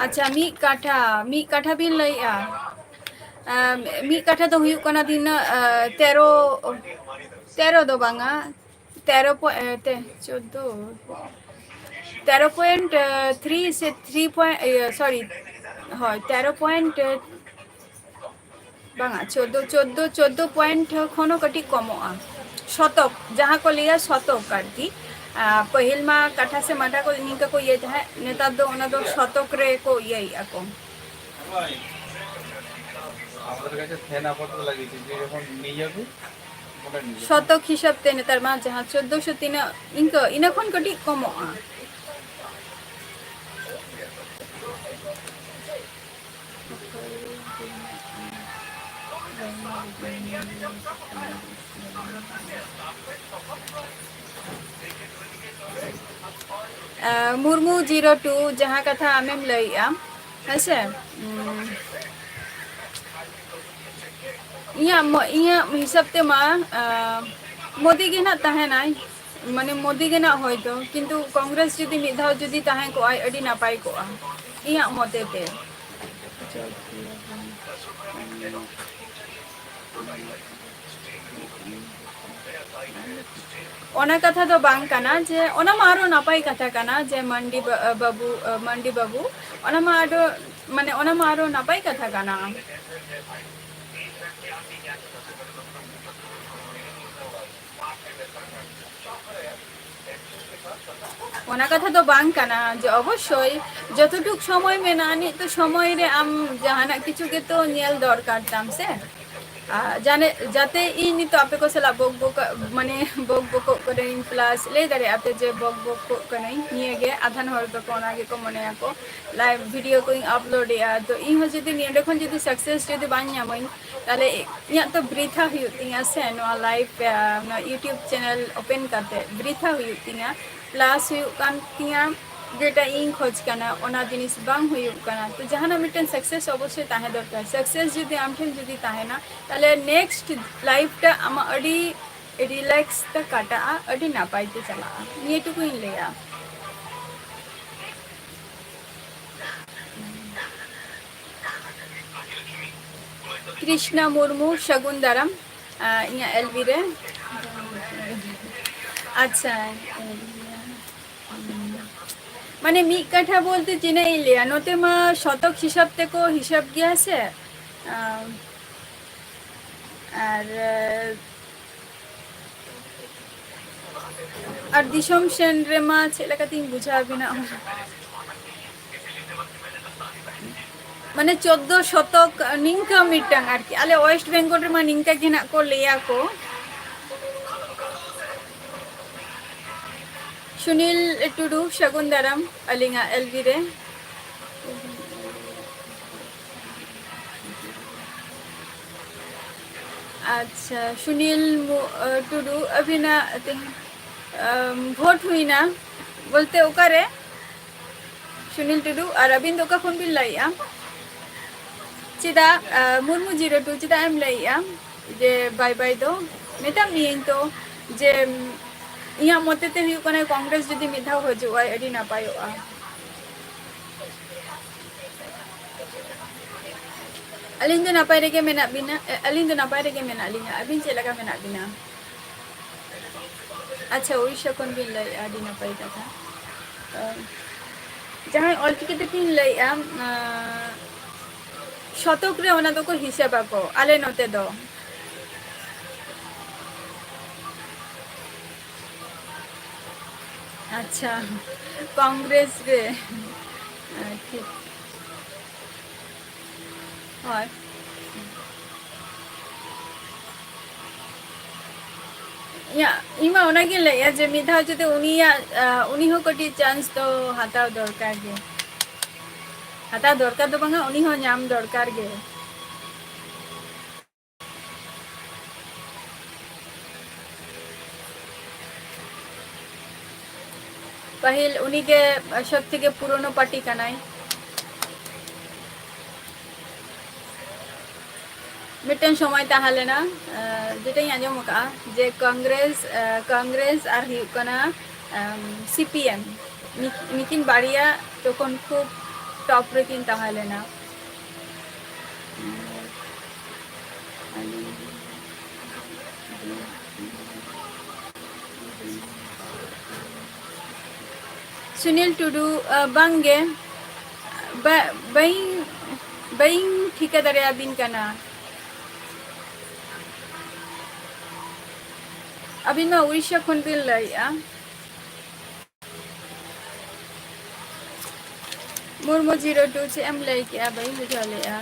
ᱟᱪᱪᱷᱟ, ᱢᱤᱫ ᱠᱟᱛᱷᱟ, ᱢᱤᱫ ᱠᱟᱛᱷᱟ ᱵᱤᱱ ᱞᱟᱹᱭᱮᱜᱼᱟ᱾ ᱟᱢ, ᱢᱤᱫ ᱠᱟᱛᱷᱟ ᱫᱚ ᱦᱩᱭᱩᱜ ᱠᱟᱱᱟ ᱛᱤᱱᱟᱹᱜ, ᱟᱸ, ᱛᱮᱨᱚ, ᱛᱮᱨᱚ ᱫᱚ ᱵᱟᱝᱟ, ᱛᱮᱨᱚ ᱯᱚ-, ᱮ, ᱛᱮ-, ᱪᱳᱫᱫᱳ, ᱛᱮᱨᱚ point three ᱥᱮ three point, ᱤᱭᱟᱹ, sorry, ᱦᱳᱭ, ᱛᱮᱨᱚ point, ᱵᱟᱝᱟ, ᱪᱳᱫᱫᱳ, ᱪᱳᱫᱫᱳ, ᱪᱳᱫᱫᱳ point ᱠᱷᱚᱱ ᱦᱚᱸ ᱠᱟᱹᱴᱤᱡ ᱠᱚᱢᱚᱜᱼᱟ᱾ ᱥᱚᱛᱚᱠ, ᱡᱟᱦᱟᱸ ᱠᱚ ᱞᱟᱹᱭᱟ ᱥᱚᱛᱚᱠ ᱟᱨᱠᱤ᱾ ᱟᱨ ᱯᱟᱹᱦᱤᱞ ᱢᱟ ᱠᱟᱴᱷᱟ ᱥᱮ ᱢᱟᱴᱷᱟ ᱠᱚ ᱱᱤᱝᱠᱟ ᱠᱚ ᱤᱭᱟᱹᱭ ᱛᱟᱦᱮᱸᱫ, ᱱᱮᱛᱟᱨ ᱫᱚ ᱚᱱᱟ ᱫᱚ ᱥᱚᱛᱚᱠ ᱨᱮ ᱠᱚ ᱤᱭᱟᱹᱭᱮᱫᱼᱟ ᱠᱚ᱾ আমাদের কাছে সেন আপাতত লাগিয়েছে, যে যখন নিয়ে যাবে, ওটা নিয়ে যাবে। শতক হিসাব তে নেতার মা ᱡᱟᱦᱟᱸ ᱪᱳᱫᱽᱫᱳᱥᱚ ᱛᱤᱱᱟᱹᱜ, ᱤᱱᱠᱟᱹ, ᱤᱱᱟᱹ ᱠᱷᱚᱱ ᱠᱟᱹᱴᱤᱡ ᱠᱚᱢᱚᱜᱼᱟ᱾ ᱟᱸ, ᱢᱩᱨᱢᱩ zero two, ᱡᱟᱦᱟᱸ ᱠᱟᱛᱷᱟ ᱟᱢᱮᱢ ᱞᱟᱹᱭᱮᱜᱼᱟ, ᱦᱮᱸᱥᱮ? ᱩᱸ, ᱤᱧᱟᱹᱜ ᱢᱚ-, ᱤᱧᱟᱹᱜ ᱦᱤᱥᱟᱹᱵ ᱛᱮᱢᱟ, ᱟᱸ, ᱢᱳᱫᱤ ᱜᱮ ᱱᱟᱜ ᱛᱟᱦᱮᱱᱟᱭ, ᱢᱟᱱᱮ, ᱢᱳᱫᱤ ᱜᱮ ᱱᱟᱜ ᱦᱚᱭᱛᱚ, ᱠᱤᱱᱛᱩ ᱠᱚᱝᱜᱨᱮᱥ ᱡᱩᱫᱤ ᱢᱤᱫ ᱫᱷᱟᱣ ᱡᱩᱫᱤ ᱛᱟᱦᱮᱸ ᱠᱚᱜᱼᱟᱭ, ᱟᱹᱰᱤ ᱱᱟᱯᱟᱭ ᱠᱚᱜᱼᱟ, ᱤᱧᱟᱹᱜ ᱢᱚᱛᱮ ᱛᱮ᱾ ᱚᱱᱟ ᱠᱟᱛᱷᱟ ᱫᱚ ᱵᱟᱝ ᱠᱟᱱᱟ ᱡᱮ, ᱚᱱᱟ ᱢᱟ ᱟᱨᱚ ᱱᱟᱯᱟᱭ ᱠᱟᱛᱷᱟ ᱠᱟᱱᱟ ᱡᱮ ᱢᱟᱱᱰᱤ ᱵᱟ-, ᱵᱟᱹᱵᱩ, ᱢᱟᱱᱰᱤ ᱵᱟᱹᱵᱩ, ᱚᱱᱟ ᱢᱟ ᱟᱨᱚ, ᱢᱟᱱᱮ, ᱚᱱᱟ ᱢᱟ ᱟᱨᱚ ᱱᱟᱯᱟᱭ ᱠᱟᱛᱷᱟ ᱠᱟᱱᱟ᱾ ᱚᱱᱟ ᱠᱟᱛᱷᱟ ᱫᱚ ᱵᱟᱝ ᱠᱟᱱᱟ ᱡᱮ ᱚᱵᱚᱥᱥᱳᱭ ᱡᱚᱛᱚᱴᱩᱠ ᱥᱚᱢᱚᱭ ᱢᱮᱱᱟᱜᱼᱟ, ᱱᱤᱛ ᱫᱚ ᱥᱚᱢᱚᱭ ᱨᱮ ᱟᱢ ᱡᱟᱦᱟᱱᱟᱜ ᱠᱤᱪᱷᱩ ᱜᱮᱛᱚ ᱧᱮᱞ ᱫᱚᱨᱠᱟᱨ ᱛᱟᱢ ᱥᱮ᱾ ᱟᱨ ᱡᱟᱱᱮ, ᱡᱟᱛᱮ ᱤᱧ ᱱᱤᱛᱚᱜ ᱟᱯᱮ ᱠᱚ ᱥᱟᱞᱟᱜ ᱵᱚᱠ ᱵᱚᱠ, ᱢᱟᱱᱮ, ᱵᱚᱠ ᱵᱚᱠᱚᱜ ᱠᱟᱹᱱᱟᱹᱧ, plus ᱞᱟᱹᱭ ᱫᱟᱲᱮᱭᱟᱜᱼᱟ ᱯᱮ ᱡᱮ ᱵᱚᱠ ᱵᱚᱠᱚᱜ ᱠᱟᱹᱱᱟᱹᱧ, ᱱᱤᱭᱟᱹ ᱜᱮ ᱟᱫᱷᱟᱱ ᱦᱚᱲ ᱫᱚᱠᱚ ᱚᱱᱟ ᱜᱮᱠᱚ ᱢᱚᱱᱮᱭᱟᱠᱚ, live video ᱠᱚᱧ upload ᱮᱜᱼᱟ, ᱛᱚ ᱤᱧ ᱦᱚᱸ ᱡᱩᱫᱤ ᱱᱤᱭᱟᱹ ᱠᱷᱚᱱ ᱡᱩᱫᱤ success ᱡᱩᱫᱤ ᱵᱟᱹᱧ ᱧᱟᱢᱟᱹᱧ, ᱛᱟᱦᱞᱮ ᱤᱧᱟᱹᱜ ᱛᱚ ᱵᱨᱤᱛᱷᱟ ᱦᱩᱭᱩᱜ ᱛᱤᱧᱟ ᱥᱮ, ᱱᱚᱣᱟ live, ᱱᱚᱣᱟ YouTube channel open ᱠᱟᱛᱮ ᱵᱨᱤᱛᱷᱟ ᱦᱩᱭᱩᱜ ᱛᱤᱧᱟ, plus ᱦᱩᱭᱩᱜ ᱠᱟᱱ ᱛᱤᱧᱟ ᱡᱮᱴᱟ ᱤᱧ ᱠᱷᱚᱡᱽ ᱠᱟᱱᱟ, ᱚᱱᱟ ᱡᱤᱱᱤᱥ ᱵᱟᱝ ᱦᱩᱭᱩᱜ ᱠᱟᱱᱟ᱾ ᱛᱚ ᱡᱟᱦᱟᱱᱟᱜ ᱢᱤᱫᱴᱮᱱ success ᱚᱵᱚᱥᱥᱳᱭ ᱛᱟᱦᱮᱸ ᱫᱚᱨᱠᱟᱨ᱾ Success ᱡᱩᱫᱤ ᱟᱢ ᱴᱷᱮᱱ ᱡᱩᱫᱤ ᱛᱟᱦᱮᱱᱟ, ᱛᱟᱦᱞᱮ next life ᱴᱟ ᱟᱢᱟᱜ ᱟᱹᱰᱤ relax ᱛᱮ ᱠᱟᱴᱟᱜᱼᱟ, ᱟᱹᱰᱤ ᱱᱟᱯᱟᱭ ᱛᱮ ᱪᱟᱞᱟᱜᱼᱟ, ᱱᱤᱭᱟᱹ ᱴᱩᱠᱩᱧ ᱞᱟᱹᱭᱟ᱾ ᱠᱨᱤᱥᱱᱟ ᱢᱩᱨᱢᱩ, ᱥᱟᱹᱜᱩᱱ ᱫᱟᱨᱟᱢ, ᱟᱸ, ᱤᱧᱟᱹᱜ ᱮᱞ ᱵᱤ ᱨᱮ᱾ ᱟᱪᱪᱷᱟ, ᱢᱟᱱᱮ ᱢᱤᱫ ᱠᱟᱛᱷᱟ ᱵᱚᱞᱛᱮ ᱪᱮᱫ ᱤᱧ ᱞᱟᱹᱭᱟ, ᱱᱚᱛᱮ ᱢᱟ ᱥᱚᱛᱚᱠ ᱦᱤᱥᱟᱹᱵ ᱛᱮᱠᱚ ᱦᱤᱥᱟᱹᱵ ᱜᱮᱭᱟ ᱥᱮ᱾ ᱟᱸ, ᱟᱨ ᱟᱨ ᱫᱤᱥᱚᱢ ᱥᱮᱱ ᱨᱮᱢᱟ ᱪᱮᱫ ᱞᱮᱠᱟᱛᱤᱧ ᱵᱩᱡᱷᱟᱹᱣ ᱟᱵᱤᱱᱟ, ᱢᱟᱱᱮ ᱪᱳᱫᱽᱫᱳ ᱥᱚᱛᱚᱠ ᱱᱤᱝᱠᱟᱹ ᱢᱤᱫᱴᱟᱝ ᱟᱨᱠᱤ, ᱟᱞᱮ ᱳᱭᱮᱥᱴ ᱵᱮᱝᱜᱚᱞ ᱨᱮᱢᱟ ᱱᱤᱝᱠᱟ ᱜᱮ ᱱᱟᱜ ᱠᱚ ᱞᱟᱹᱭᱟ ᱠᱚ᱾ ᱥᱩᱱᱤᱞ ᱴᱩᱰᱩ, ᱥᱟᱹᱜᱩᱱ ᱫᱟᱨᱟᱢ ᱟᱹᱞᱤᱧᱟᱜ ᱮᱞ ᱵᱤ ᱨᱮ᱾ ᱟᱪᱪᱷᱟ, ᱥᱩᱱᱤᱞ ᱢᱩ-, ᱟᱹ, ᱴᱩᱰᱩ, ᱟᱹᱵᱤᱱᱟᱜ ᱛᱮᱦᱮᱧ, ᱟᱢ, ᱵᱷᱳᱴ ᱦᱩᱭᱱᱟ ᱵᱚᱞᱛᱮ ᱚᱠᱟᱨᱮ? ᱥᱩᱱᱤᱞ ᱴᱩᱰᱩ, ᱟᱨ ᱟᱹᱵᱤᱱ ᱫᱚ ᱚᱠᱟ ᱠᱷᱚᱱ ᱵᱤᱱ ᱞᱟᱹᱭᱮᱜᱼᱟ? ᱪᱮᱫᱟᱜ, ᱟᱹ, ᱢᱩᱨᱢᱩ ᱡᱤᱨᱳ ᱴᱩ ᱪᱮᱫᱟᱜ ᱮᱢ ᱞᱟᱹᱭᱮᱜᱼᱟ ᱡᱮ ᱵᱟᱭ ᱵᱟᱭ ᱫᱚ? ᱢᱮᱛᱟᱜ ᱢᱤᱭᱟᱹᱧ ᱛᱚ ᱡᱮ, ᱩᱢ, ᱤᱧᱟᱹᱜ ᱢᱚᱛᱮ ᱛᱮ ᱦᱩᱭᱩᱜ ᱠᱟᱱᱟ ᱠᱚᱝᱜᱨᱮᱥ ᱡᱩᱫᱤ ᱢᱤᱫ ᱫᱷᱟᱣ ᱦᱤᱡᱩᱜᱼᱟᱭ ᱟᱹᱰᱤ ᱱᱟᱯᱟᱭᱚᱜᱼᱟ᱾ ᱟᱹᱞᱤᱧ ᱫᱚ ᱱᱟᱯᱟᱭ ᱨᱮᱜᱮ ᱢᱮᱱᱟᱜ ᱵᱤᱱᱟ, ᱮ, ᱟᱹᱞᱤᱧ ᱫᱚ ᱱᱟᱯᱟᱭ ᱨᱮᱜᱮ ᱢᱮᱱᱟᱜ ᱞᱤᱧᱟ᱾ ᱟᱹᱵᱤᱱ ᱪᱮᱫ ᱞᱮᱠᱟ ᱢᱮᱱᱟᱜ ᱵᱤᱱᱟ? ᱟᱪᱪᱷᱟ, ᱩᱲᱤᱥᱥᱟ ᱠᱷᱚᱱ ᱵᱤᱱ ᱞᱟᱹᱭᱮᱫᱼᱟ, ᱟᱹᱰᱤ ᱱᱟᱯᱟᱭ ᱠᱟᱛᱷᱟ᱾ ᱟᱸ, ᱡᱟᱦᱟᱸᱭ ᱚᱞᱪᱤᱠᱤ ᱛᱮᱵᱤᱱ ᱞᱟᱹᱭᱮᱫᱼᱟ, ᱟᱸ, ᱥᱚᱛᱚᱠ ᱨᱮ ᱚᱱᱟ ᱫᱚᱠᱚ ᱦᱤᱥᱟᱹᱵᱟᱠᱚ ᱟᱞᱮ ᱱᱚᱛᱮ ᱫᱚ᱾ ᱟᱪᱪᱷᱟ, ᱠᱚᱝᱜᱨᱮᱥ ᱨᱮ᱾ ᱟᱸ, ᱴᱷᱤᱠ᱾ ᱦᱳᱭ᱾ ᱤᱧᱟᱹᱜ, ᱤᱧ ᱢᱟ ᱚᱱᱟᱜᱤᱧ ᱞᱟᱹᱭᱮᱫᱼᱟ ᱡᱮ ᱢᱤᱫ ᱫᱷᱟᱣ ᱡᱩᱫᱤ ᱩᱱᱤᱭᱟᱜ, ᱟᱸ, ᱩᱱᱤ ᱦᱚᱸ ᱠᱟᱹᱴᱤᱡ ᱪᱟᱱᱥ ᱫᱚ ᱦᱟᱛᱟᱣ ᱫᱚᱨᱠᱟᱨ ᱜᱮ᱾ ᱦᱟᱛᱟᱣ ᱫᱚᱨᱠᱟᱨ ᱫᱚ ᱵᱟᱝᱟ, ᱩᱱᱤ ᱦᱚᱸ ᱧᱟᱢ ᱫᱚᱨᱠᱟᱨ ᱜᱮ᱾ ᱯᱟᱹᱦᱤᱞ ᱩᱱᱤᱜᱮ ᱥᱚᱵ ᱛᱷᱮᱠᱮ ᱯᱩᱨᱳᱱᱳ ᱯᱟᱨᱴᱤ ᱠᱟᱱᱟᱭ᱾ ᱢᱤᱫᱴᱮᱱ ᱥᱚᱢᱚᱭ ᱛᱟᱦᱮᱸ ᱞᱮᱱᱟ, ᱟᱸ, ᱡᱮᱴᱟᱧ ᱟᱸᱡᱚᱢ ᱟᱠᱟᱫᱼᱟ ᱡᱮ ᱠᱚᱝᱜᱨᱮᱥ, ᱟᱸ, ᱠᱚᱝᱜᱨᱮᱥ ᱟᱨ ᱦᱩᱭᱩᱜ ᱠᱟᱱᱟ, ᱟᱢ, ᱥᱤ ᱯᱤ ᱮᱢ, ᱱᱤ-, ᱱᱤᱠᱤᱱ ᱵᱟᱨᱭᱟ ᱛᱚᱠᱷᱚᱱ ᱠᱷᱩᱵ ᱴᱚᱯ ᱨᱮᱠᱤᱱ ᱛᱟᱦᱮᱸ ᱞᱮᱱᱟ᱾ ᱥᱩᱱᱤᱞ ᱴᱩᱰᱩ, ᱟ, ᱵᱟᱝ ᱜᱮ, ᱵᱟ-, ᱵᱟᱹᱧ, ᱵᱟᱹᱧ ᱴᱷᱤᱠᱟᱹ ᱫᱟᱲᱮᱭᱟᱵᱤᱱ ᱠᱟᱱᱟ᱾ ᱟᱹᱵᱤᱱ ᱢᱟ ᱩᱲᱤᱥᱥᱟ ᱠᱷᱚᱱ ᱵᱤᱱ ᱞᱟᱹᱭᱮᱫᱼᱟ᱾ ᱢᱩᱨᱢᱩ ᱡᱤᱨᱳ ᱴᱩ, ᱪᱮᱫ ᱮᱢ ᱞᱟᱹᱭ ᱠᱮᱜᱼᱟ? ᱵᱟᱹᱧ ᱵᱩᱡᱷᱟᱹᱣ ᱞᱮᱜᱼᱟ᱾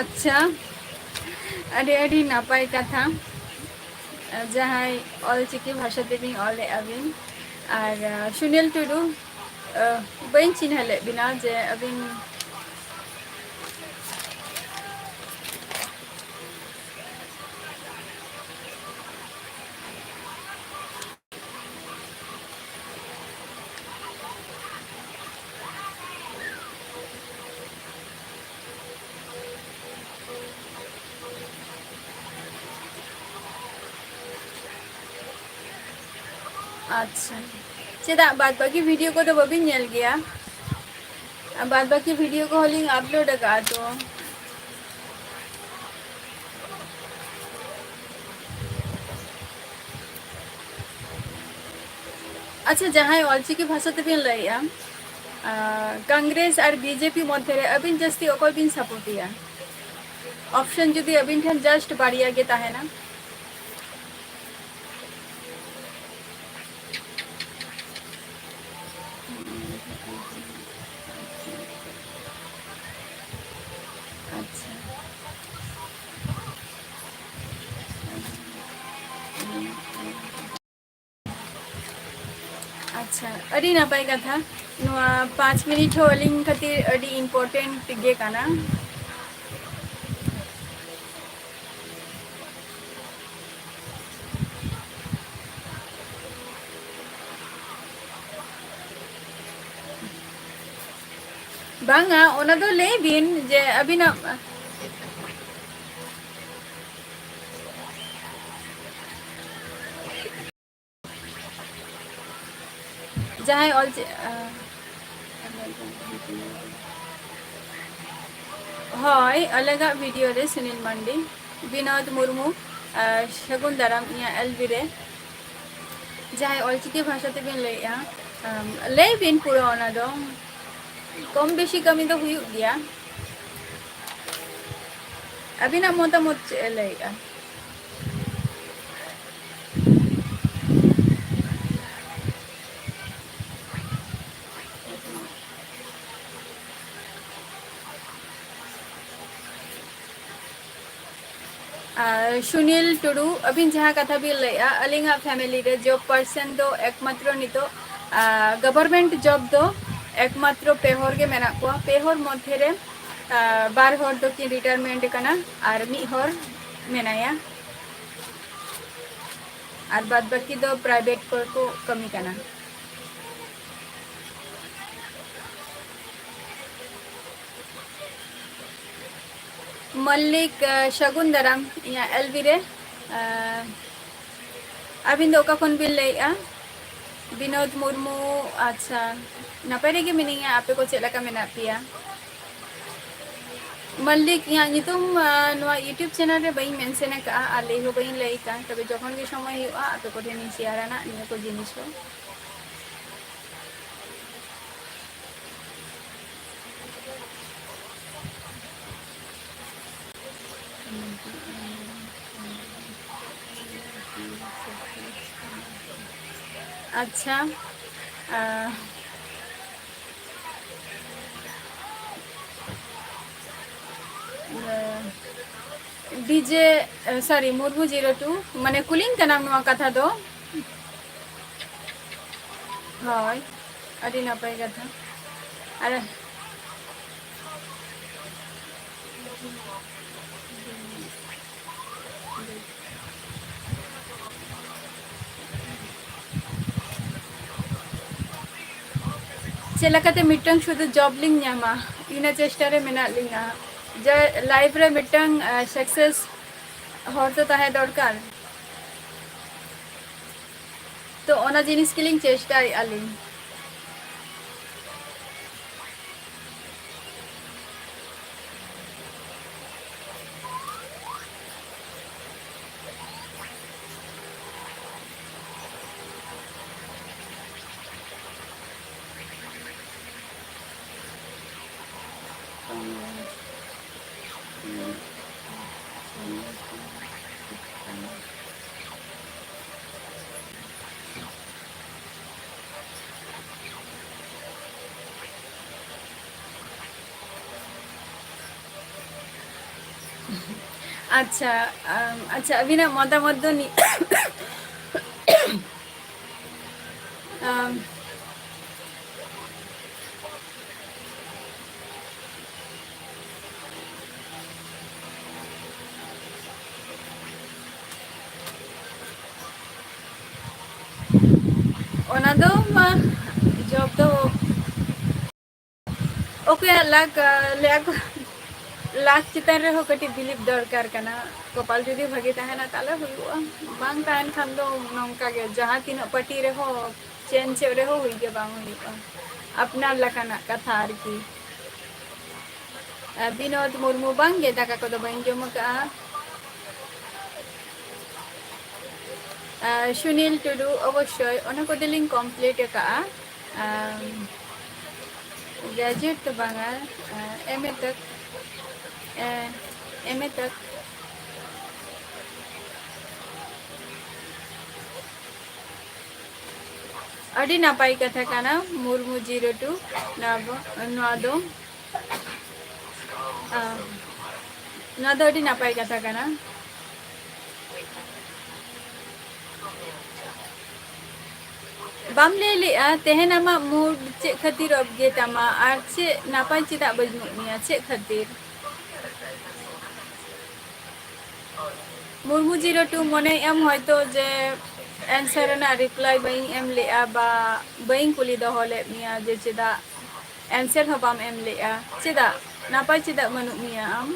ᱟᱪᱪᱷᱟ, ᱟᱹᱰᱤ ᱟᱹᱰᱤ ᱱᱟᱯᱟᱭ ᱠᱟᱛᱷᱟ, ᱡᱟᱦᱟᱸᱭ ᱚᱞᱪᱤᱠᱤ ᱵᱷᱟᱥᱟ ᱛᱮᱵᱤᱱ ᱚᱞᱮᱫᱼᱟ ᱵᱤᱱ᱾ ᱟᱨ, ᱟᱸ, ᱥᱩᱱᱤᱞ ᱴᱩᱰᱩ, ᱟᱸ, ᱵᱟᱹᱧ ᱪᱤᱱᱦᱟᱹ ᱞᱮᱫ ᱵᱤᱱᱟ ᱡᱮ ᱟᱹᱵᱤᱱ ᱟᱪᱪᱷᱟ, ᱪᱮᱫᱟᱜ ᱵᱟᱫ ᱵᱟᱹᱠᱤ video ᱠᱚᱫᱚ ᱵᱟᱹᱵᱤᱱ ᱧᱮᱞ ᱜᱮᱭᱟ? ᱟᱨ ᱵᱟᱫ ᱵᱟᱹᱠᱤ video ᱠᱚᱦᱚᱸ ᱞᱤᱧ upload ᱟᱠᱟᱫᱼᱟ ᱛᱚ᱾ ᱟᱪᱪᱷᱟ, ᱡᱟᱦᱟᱸᱭ ᱚᱞᱪᱤᱠᱤ ᱵᱷᱟᱥᱟ ᱛᱮᱵᱤᱱ ᱞᱟᱹᱭᱮᱜᱼᱟ, ᱟᱸ, ᱠᱚᱝᱜᱨᱮᱥ ᱟᱨ BJP ᱢᱚᱫᱽᱫᱷᱮ ᱨᱮ ᱟᱹᱵᱤᱱ ᱡᱟᱹᱥᱛᱤ ᱚᱠᱚᱭ ᱵᱤᱱ support ᱮᱭᱟ? Option ᱡᱩᱫᱤ ᱟᱹᱵᱤᱱ ᱴᱷᱮᱱ just ᱵᱟᱨᱭᱟ ᱜᱮ ᱛᱟᱦᱮᱱᱟ᱾ ᱟᱪᱪᱷᱟ᱾ ᱟᱪᱪᱷᱟ, ᱟᱹᱰᱤ ᱱᱟᱯᱟᱭ ᱠᱟᱛᱷᱟ᱾ ᱱᱚᱣᱟ ᱯᱟᱸᱪ ᱢᱤᱱᱤᱴ ᱦᱚᱸ ᱟᱹᱞᱤᱧ ᱠᱷᱟᱹᱛᱤᱨ ᱟᱹᱰᱤ important ᱜᱮ ᱠᱟᱱᱟ᱾ ᱵᱟᱝᱟ, ᱚᱱᱟ ᱫᱚ ᱞᱟᱹᱭ ᱵᱤᱱ ᱡᱮ ᱟᱹᱵᱤᱱᱟᱜ ᱡᱟᱦᱟᱸᱭ ᱚᱞ ᱪᱤ-, ᱟ, ᱦᱳᱭ, ᱟᱞᱟᱜᱟᱜ ᱵᱷᱤᱰᱤᱭᱳ ᱨᱮ ᱥᱩᱱᱤᱞ ᱢᱟᱱᱰᱤ, ᱵᱤᱱᱳᱫ ᱢᱩᱨᱢᱩ, ᱟᱨ ᱥᱟᱹᱜᱩᱱ ᱫᱟᱨᱟᱢ ᱤᱧᱟᱹᱜ ᱮᱞ ᱵᱤ ᱨᱮ᱾ ᱡᱟᱦᱟᱸᱭ ᱚᱞᱪᱤᱠᱤ ᱵᱷᱟᱥᱟ ᱛᱮᱵᱤᱱ ᱞᱟᱹᱭᱮᱜᱼᱟ, ᱟᱢ, ᱞᱟᱹᱭ ᱵᱤᱱ ᱯᱩᱨᱟᱹ ᱚᱱᱟ ᱫᱚ᱾ ᱠᱚᱢ ᱵᱮᱥᱤ ᱠᱟᱹᱢᱤ ᱫᱚ ᱦᱩᱭᱩᱜ ᱜᱮᱭᱟ᱾ ᱟᱹᱵᱤᱱᱟᱜ ᱢᱚᱛᱟᱢᱚᱛ ᱪᱮᱫ ᱮ ᱞᱟᱹᱭᱮᱜᱼᱟ? ᱟᱨ ᱥᱩᱱᱤᱞ ᱴᱩᱰᱩ, ᱟᱹᱵᱤᱱ ᱡᱟᱦᱟᱸ ᱠᱟᱛᱷᱟ ᱵᱤᱱ ᱞᱟᱹᱭᱮᱜᱼᱟ, ᱟᱹᱞᱤᱧᱟᱜ ᱯᱷᱮᱢᱮᱞᱤ ᱨᱮ ᱡᱚᱵ ᱯᱟᱨᱥᱚᱱ ᱫᱚ ᱮᱠᱢᱟᱛᱨᱚ ᱱᱤᱛᱚᱜ, ᱟᱨ, ᱜᱚᱵᱷᱚᱨᱢᱮᱱᱴ ᱡᱚᱵ ᱫᱚ ᱮᱠᱢᱟᱛᱨᱚ ᱯᱮ ᱦᱚᱲ ᱜᱮ ᱢᱮᱱᱟᱜ ᱠᱚᱣᱟ᱾ ᱯᱮ ᱦᱚᱲ ᱢᱚᱫᱽᱫᱷᱮ ᱨᱮ, ᱟᱨ, ᱵᱟᱨ ᱦᱚᱲ ᱫᱚᱠᱤᱱ ᱨᱤᱴᱟᱭᱟᱨᱢᱮᱱᱴ ᱠᱟᱱᱟ ᱟᱨ ᱢᱤᱫ ᱦᱚᱲ ᱢᱮᱱᱟᱭᱟ, ᱟᱨ ᱵᱟᱫ ᱵᱟᱹᱠᱤ ᱫᱚ ᱯᱨᱟᱭᱵᱷᱮᱴ ᱠᱚᱨᱮ ᱠᱚ ᱠᱟᱹᱢᱤ ᱠᱟᱱᱟ᱾ ᱢᱚᱞᱞᱤᱠ, ᱟᱸ, ᱥᱟᱹᱜᱩᱱ ᱫᱟᱨᱟᱢ ᱤᱧᱟᱹᱜ ᱮᱞ ᱵᱤ ᱨᱮ᱾ ᱟᱸ, ᱟᱹᱵᱤᱱ ᱫᱚ ᱚᱠᱟ ᱠᱷᱚᱱ ᱵᱤᱱ ᱞᱟᱹᱭᱮᱜᱼᱟ? ᱵᱤᱱᱳᱫ ᱢᱩᱨᱢᱩ, ᱟᱪᱪᱷᱟ, ᱱᱟᱯᱟᱭ ᱨᱮᱜᱮ ᱢᱤᱱᱟᱹᱧᱟ, ᱟᱯᱮ ᱠᱚ ᱪᱮᱫ ᱞᱮᱠᱟ ᱢᱮᱱᱟᱜ ᱯᱮᱭᱟ? ᱢᱚᱞᱞᱤᱠ, ᱤᱧᱟᱹᱜ ᱧᱩᱛᱩᱢ, ᱟᱸ, ᱱᱚᱣᱟ YouTube ᱪᱮᱱᱮᱞ ᱨᱮ ᱵᱟᱹᱧ ᱢᱮᱱᱥᱮᱱ ᱟᱠᱟᱫᱼᱟ ᱟᱨ ᱞᱟᱹᱭ ᱦᱚᱸ ᱵᱟᱹᱧ ᱞᱟᱹᱭ ᱟᱠᱟᱫᱼᱟ, ᱛᱚᱵᱮ ᱡᱚᱠᱷᱚᱱ ᱜᱮ ᱥᱚᱢᱚᱭ ᱦᱩᱭᱩᱜᱼᱟ ᱟᱯᱮ ᱠᱚᱴᱷᱮᱱᱤᱧ ᱥᱮᱭᱟᱨᱟ ᱱᱟᱜ ᱱᱤᱭᱟᱹ ᱠᱚ ᱡᱤᱱᱤᱥ ᱠᱚ᱾ ᱟᱪᱪᱷᱟ, ᱟᱸ, ᱰᱤᱡᱮ, ᱥᱚᱨᱤ, ᱢᱩᱨᱢᱩ ᱡᱤᱨᱳ ᱴᱩ, ᱢᱟᱱᱮ ᱠᱩᱞᱤᱧ ᱠᱟᱱᱟᱢ ᱱᱚᱣᱟ ᱠᱟᱛᱷᱟ ᱫᱚ? ᱦᱳᱭ, ᱟᱹᱰᱤ ᱱᱟᱯᱟᱭ ᱠᱟᱛᱷᱟ᱾ ᱟᱨ ᱪᱮᱫ ᱞᱮᱠᱟᱛᱮ ᱢᱤᱫᱴᱟᱝ ᱥᱩᱫᱷᱩ job ᱞᱤᱧ ᱧᱟᱢᱟ, ᱤᱱᱟᱹ ᱪᱮᱥᱴᱟ ᱨᱮ ᱢᱮᱱᱟᱜ ᱞᱤᱧᱟ᱾ ᱡᱮ life ᱨᱮ ᱢᱤᱫᱴᱟᱝ, ᱟᱸ, success ᱦᱚᱲ ᱫᱚ ᱛᱟᱦᱮᱸ ᱫᱚᱨᱠᱟᱨ᱾ ᱛᱚ, ᱚᱱᱟ ᱡᱤᱱᱤᱥ ᱜᱮᱞᱤᱧ ᱪᱮᱥᱴᱟᱭᱮᱫᱼᱟ ᱞᱤᱧ᱾ ᱟᱪᱪᱷᱟ, ᱟᱢ, ᱟᱪᱪᱷᱟ, ᱟᱹᱵᱤᱱᱟᱜ ᱢᱚᱛᱟᱢᱚᱛ ᱫᱚ ᱱᱤ-, ᱟᱢ, ᱚᱱᱟ ᱫᱚ ᱢᱟ job ᱫᱚ ᱚᱠᱚᱭᱟᱜ luck, ᱟᱸ, ᱞᱟᱹᱭᱟ ᱠᱚ, luck ᱪᱮᱛᱟᱱ ᱨᱮᱦᱚᱸ ᱠᱟᱹᱴᱤᱡ believe ᱫᱚᱨᱠᱟᱨ ᱠᱟᱱᱟ᱾ ᱠᱚᱯᱟᱞ ᱡᱩᱫᱤ ᱵᱷᱟᱜᱮ ᱛᱟᱦᱮᱱᱟ, ᱛᱟᱦᱞᱮ ᱦᱩᱭᱩᱜᱼᱟ᱾ ᱵᱟᱝ ᱛᱟᱦᱮᱱ ᱠᱷᱟᱱ ᱫᱚ ᱱᱚᱝᱠᱟ ᱜᱮ, ᱡᱟᱦᱟᱸ ᱛᱤᱱᱟᱹᱜ ᱯᱟᱹᱴᱤ ᱨᱮᱦᱚᱸ, ᱪᱮᱱ ᱪᱮᱫ ᱨᱮᱦᱚᱸ ᱦᱩᱭ ᱜᱮ ᱵᱟᱝ ᱦᱩᱭᱩᱜᱼᱟ᱾ ᱟᱯᱱᱟᱨ ᱞᱮᱠᱟᱱᱟᱜ ᱠᱟᱛᱷᱟ ᱟᱨᱠᱤ᱾ ᱟᱨ ᱵᱤᱱᱳᱫ ᱢᱩᱨᱢᱩ, ᱵᱟᱝ ᱜᱮ, ᱫᱟᱠᱟ ᱠᱚᱫᱚ ᱵᱟᱹᱧ ᱡᱚᱢ ᱟᱠᱟᱜᱼᱟ᱾ ᱟᱨ ᱥᱩᱱᱤᱞ ᱴᱩᱰᱩ, ᱚᱵᱚᱥᱥᱳᱭ, ᱚᱱᱟ ᱠᱚᱫᱚᱞᱤᱧ complete ᱟᱠᱟᱜᱼᱟ᱾ ᱟᱢ, graduate ᱫᱚ ᱵᱟᱝᱟ, ᱟᱨ M A ᱛᱚᱠ, A, M A ᱛᱚᱠ᱾ ᱟᱹᱰᱤ ᱱᱟᱯᱟᱭ ᱠᱟᱛᱷᱟ ᱠᱟᱱᱟ, ᱢᱩᱨᱢᱩ zero two, ᱱᱚᱣᱟ ᱵᱚ-, ᱱᱚᱣᱟ ᱫᱚ, ᱟᱢ, ᱱᱚᱣᱟ ᱫᱚ ᱟᱹᱰᱤ ᱱᱟᱯᱟᱭ ᱠᱟᱛᱷᱟ ᱠᱟᱱᱟ᱾ ᱵᱟᱢ ᱞᱟᱹᱭ ᱞᱮᱜᱼᱟ, ᱛᱮᱦᱮᱧ ᱟᱢᱟᱜ mood ᱪᱮᱫ ᱠᱷᱟᱹᱛᱤᱨ off ᱜᱮ ᱛᱟᱢᱟ? ᱟᱨ ᱪᱮᱫ ᱱᱟᱯᱟᱭ ᱪᱮᱫᱟᱜ ᱵᱟᱹᱱᱩᱜ ᱢᱮᱭᱟ? ᱪᱮᱫ ᱠᱷᱟᱹᱛᱤᱨ? ᱢᱩᱨᱢᱩ zero two, ᱢᱚᱱᱮᱭᱮᱫ ᱟᱢ ᱦᱚᱭᱛᱳ ᱡᱮ answer ᱨᱮᱱᱟᱜ reply ᱵᱟᱹᱧ ᱮᱢ ᱞᱮᱫᱼᱟ ᱵᱟ ᱵᱟᱹᱧ ᱠᱩᱞᱤ ᱫᱚᱦᱚ ᱞᱮᱫ ᱢᱮᱭᱟ ᱡᱮ ᱪᱮᱫᱟᱜ answer ᱦᱚᱸ ᱵᱟᱢ ᱮᱢ ᱞᱮᱫᱼᱟ? ᱪᱮᱫᱟᱜ ᱱᱟᱯᱟᱭ ᱪᱮᱫᱟᱜ ᱵᱟᱹᱱᱩᱜ ᱢᱮᱭᱟ ᱟᱢ?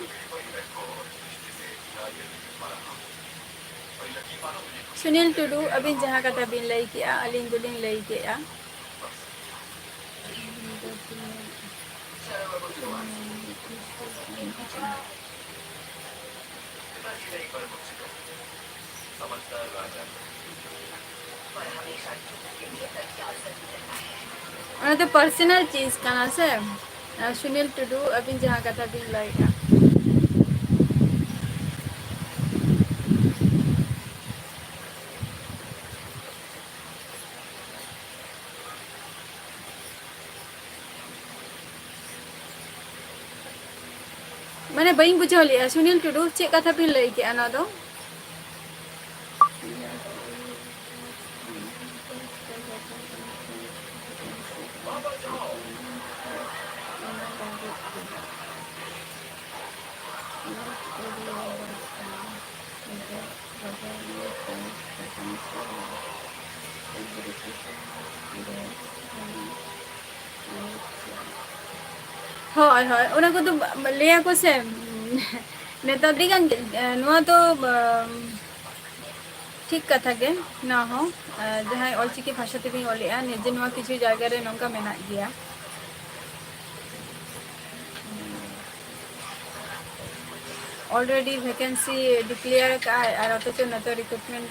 ᱥᱩᱱᱤᱞ ᱴᱩᱰᱩ, ᱟᱹᱵᱤᱱ ᱡᱟᱦᱟᱸ ᱠᱟᱛᱷᱟ ᱵᱤᱱ ᱞᱟᱹᱭ ᱠᱮᱜᱼᱟ, ᱟᱹᱞᱤᱧ ᱫᱚᱞᱤᱧ ᱞᱟᱹᱭ ᱠᱮᱜᱼᱟ᱾ ᱚᱱᱟ ᱫᱚ personal ᱪᱤᱡᱽ ᱠᱟᱱᱟ ᱥᱮ᱾ ᱟᱨ ᱥᱩᱱᱤᱞ ᱴᱩᱰᱩ, ᱟᱹᱵᱤᱱ ᱡᱟᱦᱟᱸ ᱠᱟᱛᱷᱟ ᱵᱤᱱ ᱞᱟᱹᱭᱮᱜᱼᱟ᱾ ᱢᱟᱱᱮ, ᱵᱟᱹᱧ ᱵᱩᱡᱷᱟᱹᱣ ᱞᱮᱜᱼᱟ, ᱥᱩᱱᱤᱞ ᱴᱩᱰᱩ, ᱪᱮᱫ ᱠᱟᱛᱷᱟ ᱵᱤᱱ ᱞᱟᱹᱭ ᱠᱮᱜᱼᱟ ᱱᱚᱣᱟ ᱫᱚ? ᱦᱳᱭ, ᱦᱳᱭ, ᱚᱱᱟ ᱠᱚᱫᱚ ᱞᱟᱹᱭᱟᱠᱚ ᱥᱮ, ᱱᱮᱛᱟᱨ ᱟᱹᱰᱤ ᱜᱟᱱ ᱜᱮ, ᱱᱚᱣᱟ ᱫᱚ, ᱴᱷᱤᱠ ᱠᱟᱛᱷᱟ ᱜᱮ, ᱱᱚᱣᱟ ᱦᱚᱸ, ᱡᱟᱦᱟᱸᱭ ᱚᱞᱪᱤᱠᱤ ᱵᱷᱟᱥᱟ ᱛᱮᱵᱤᱱ ᱚᱞᱮᱜᱼᱟ, ᱱᱤᱡᱮ ᱱᱚᱣᱟ ᱠᱤᱪᱷᱩ ᱡᱟᱭᱜᱟ ᱨᱮ ᱱᱚᱝᱠᱟ ᱢᱮᱱᱟᱜ ᱜᱮᱭᱟ᱾ Already vacancy declare ᱟᱠᱟᱫᱼᱟᱭ ᱟᱨ ᱚᱛᱷᱚᱪᱚ ᱱᱤᱛᱚᱜ recruitment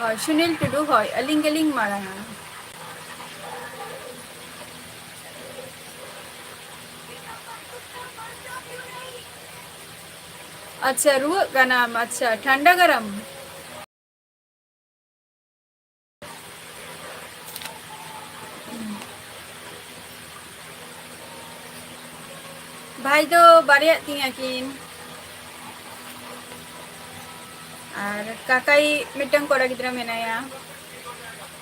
ᱦᱳᱭ, ᱥᱩᱱᱤᱞ ᱴᱩᱰᱩ, ᱦᱳᱭ, ᱟᱹᱞᱤᱧ ᱜᱮᱞᱤᱧ ᱢᱟᱲᱟᱝᱟ᱾ ᱟᱪᱪᱷᱟ, ᱨᱩᱣᱟᱹᱜ ᱠᱟᱱᱟᱢ? ᱟᱪᱪᱷᱟ, ᱴᱷᱟᱱᱰᱟ ᱜᱚᱨᱚᱢ? ᱵᱷᱟᱭ ᱫᱚ ᱵᱟᱨᱭᱟᱜ ᱛᱤᱧᱟ ᱠᱤᱱ, ᱟᱨ ᱠᱟᱠᱟᱭᱤᱡ ᱢᱤᱫᱴᱟᱝ ᱠᱚᱲᱟ ᱜᱤᱫᱽᱨᱟᱹ ᱢᱮᱱᱟᱭᱟ᱾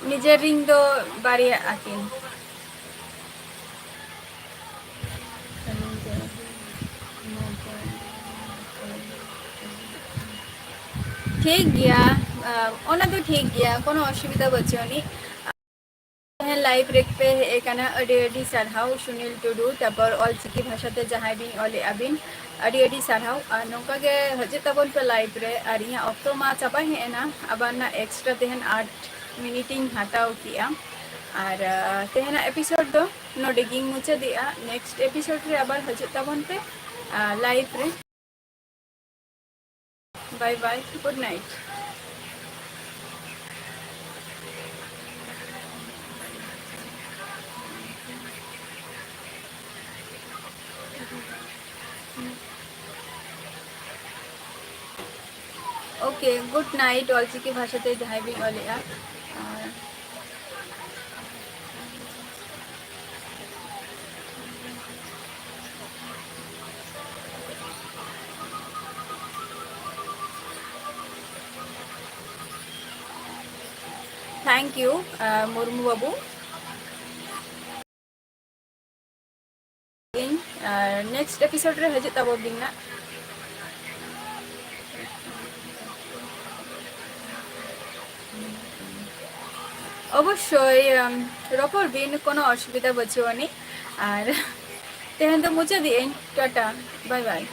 ᱱᱤᱡᱮᱨ ᱨᱤᱱ ᱫᱚ ᱵᱟᱨᱭᱟᱜ ᱟᱹᱠᱤᱱ᱾ ᱴᱷᱤᱠ ᱜᱮᱭᱟ, ᱟᱸ, ᱚᱱᱟ ᱫᱚ ᱴᱷᱤᱠ ᱜᱮᱭᱟ, ᱠᱳᱱᱳ ᱚᱥᱩᱵᱤᱫᱷᱟ ᱵᱟᱹᱪᱩᱜ ᱟᱹᱱᱤᱡ᱾ ᱛᱮᱦᱮᱧ live ᱨᱮᱯᱮ ᱦᱮᱡ ᱟᱠᱟᱱᱟ, ᱟᱹᱰᱤ ᱟᱹᱰᱤ ᱥᱟᱨᱦᱟᱣ ᱥᱩᱱᱤᱞ ᱴᱩᱰᱩ, ᱛᱟᱨᱯᱚᱨ ᱚᱞᱪᱤᱠᱤ ᱵᱷᱟᱥᱟᱛᱮ ᱡᱟᱦᱟᱸᱭ ᱵᱤᱱ ᱚᱞᱮᱜᱼᱟ ᱵᱤᱱ, ᱟᱹᱰᱤ ᱟᱹᱰᱤ ᱥᱟᱨᱦᱟᱣ᱾ ᱟᱨ ᱱᱚᱝᱠᱟ ᱜᱮ ᱦᱤᱡᱩᱜ ᱛᱟᱵᱚᱱ ᱯᱮ live ᱨᱮ᱾ ᱟᱨ ᱤᱧᱟᱹᱜ ᱚᱠᱛᱚ ᱢᱟ ᱪᱟᱵᱟ ᱦᱮᱡ ᱮᱱᱟ, ᱟᱵᱟᱨ ᱱᱟ extra ᱛᱮᱦᱮᱧ ᱟᱴ ᱢᱤᱱᱤᱴ ᱤᱧ ᱦᱟᱛᱟᱣ ᱠᱮᱜᱼᱟ᱾ ᱟᱨ, ᱟᱸ, ᱛᱮᱦᱮᱧᱟᱜ episode ᱫᱚ ᱱᱚᱰᱮ ᱜᱤᱧ ᱢᱩᱪᱟᱹᱫᱮᱜᱼᱟ᱾ Next episode ᱨᱮ ᱟᱵᱟᱨ ᱦᱤᱡᱩᱜ ᱛᱟᱵᱚᱱ ᱯᱮ, ᱟᱸ, live ᱨᱮ᱾ Bye bye, good night. Okay, good night, Ol Chiki ᱵᱷᱟᱥᱟᱛᱮ ᱡᱟᱦᱟᱸᱭ ᱵᱤᱱ ᱚᱞᱮᱜᱼᱟ᱾ ᱟᱨ Thank you, ᱟᱨ, ᱢᱩᱨᱢᱩ ᱵᱟᱹᱵᱩ᱾ ᱤᱧ, ᱟᱨ, next episode ᱨᱮ ᱦᱤᱡᱩᱜ ᱛᱟᱵᱚ ᱵᱤᱱ ᱱᱟᱜ᱾ ᱚᱵᱚᱥᱥᱳᱭ, ᱟᱢ, ᱨᱚᱯᱚᱲ ᱵᱤᱱ, ᱠᱳᱱᱳ ᱚᱥᱩᱵᱤᱫᱷᱟ ᱵᱟᱹᱪᱩᱜ ᱟᱹᱱᱤᱡ᱾ ᱟᱨ ᱛᱮᱦᱮᱧ ᱫᱚ ᱢᱩᱪᱟᱹᱫᱮᱜ ᱟᱹᱧ, ᱴᱟᱴᱟ, bye bye᱾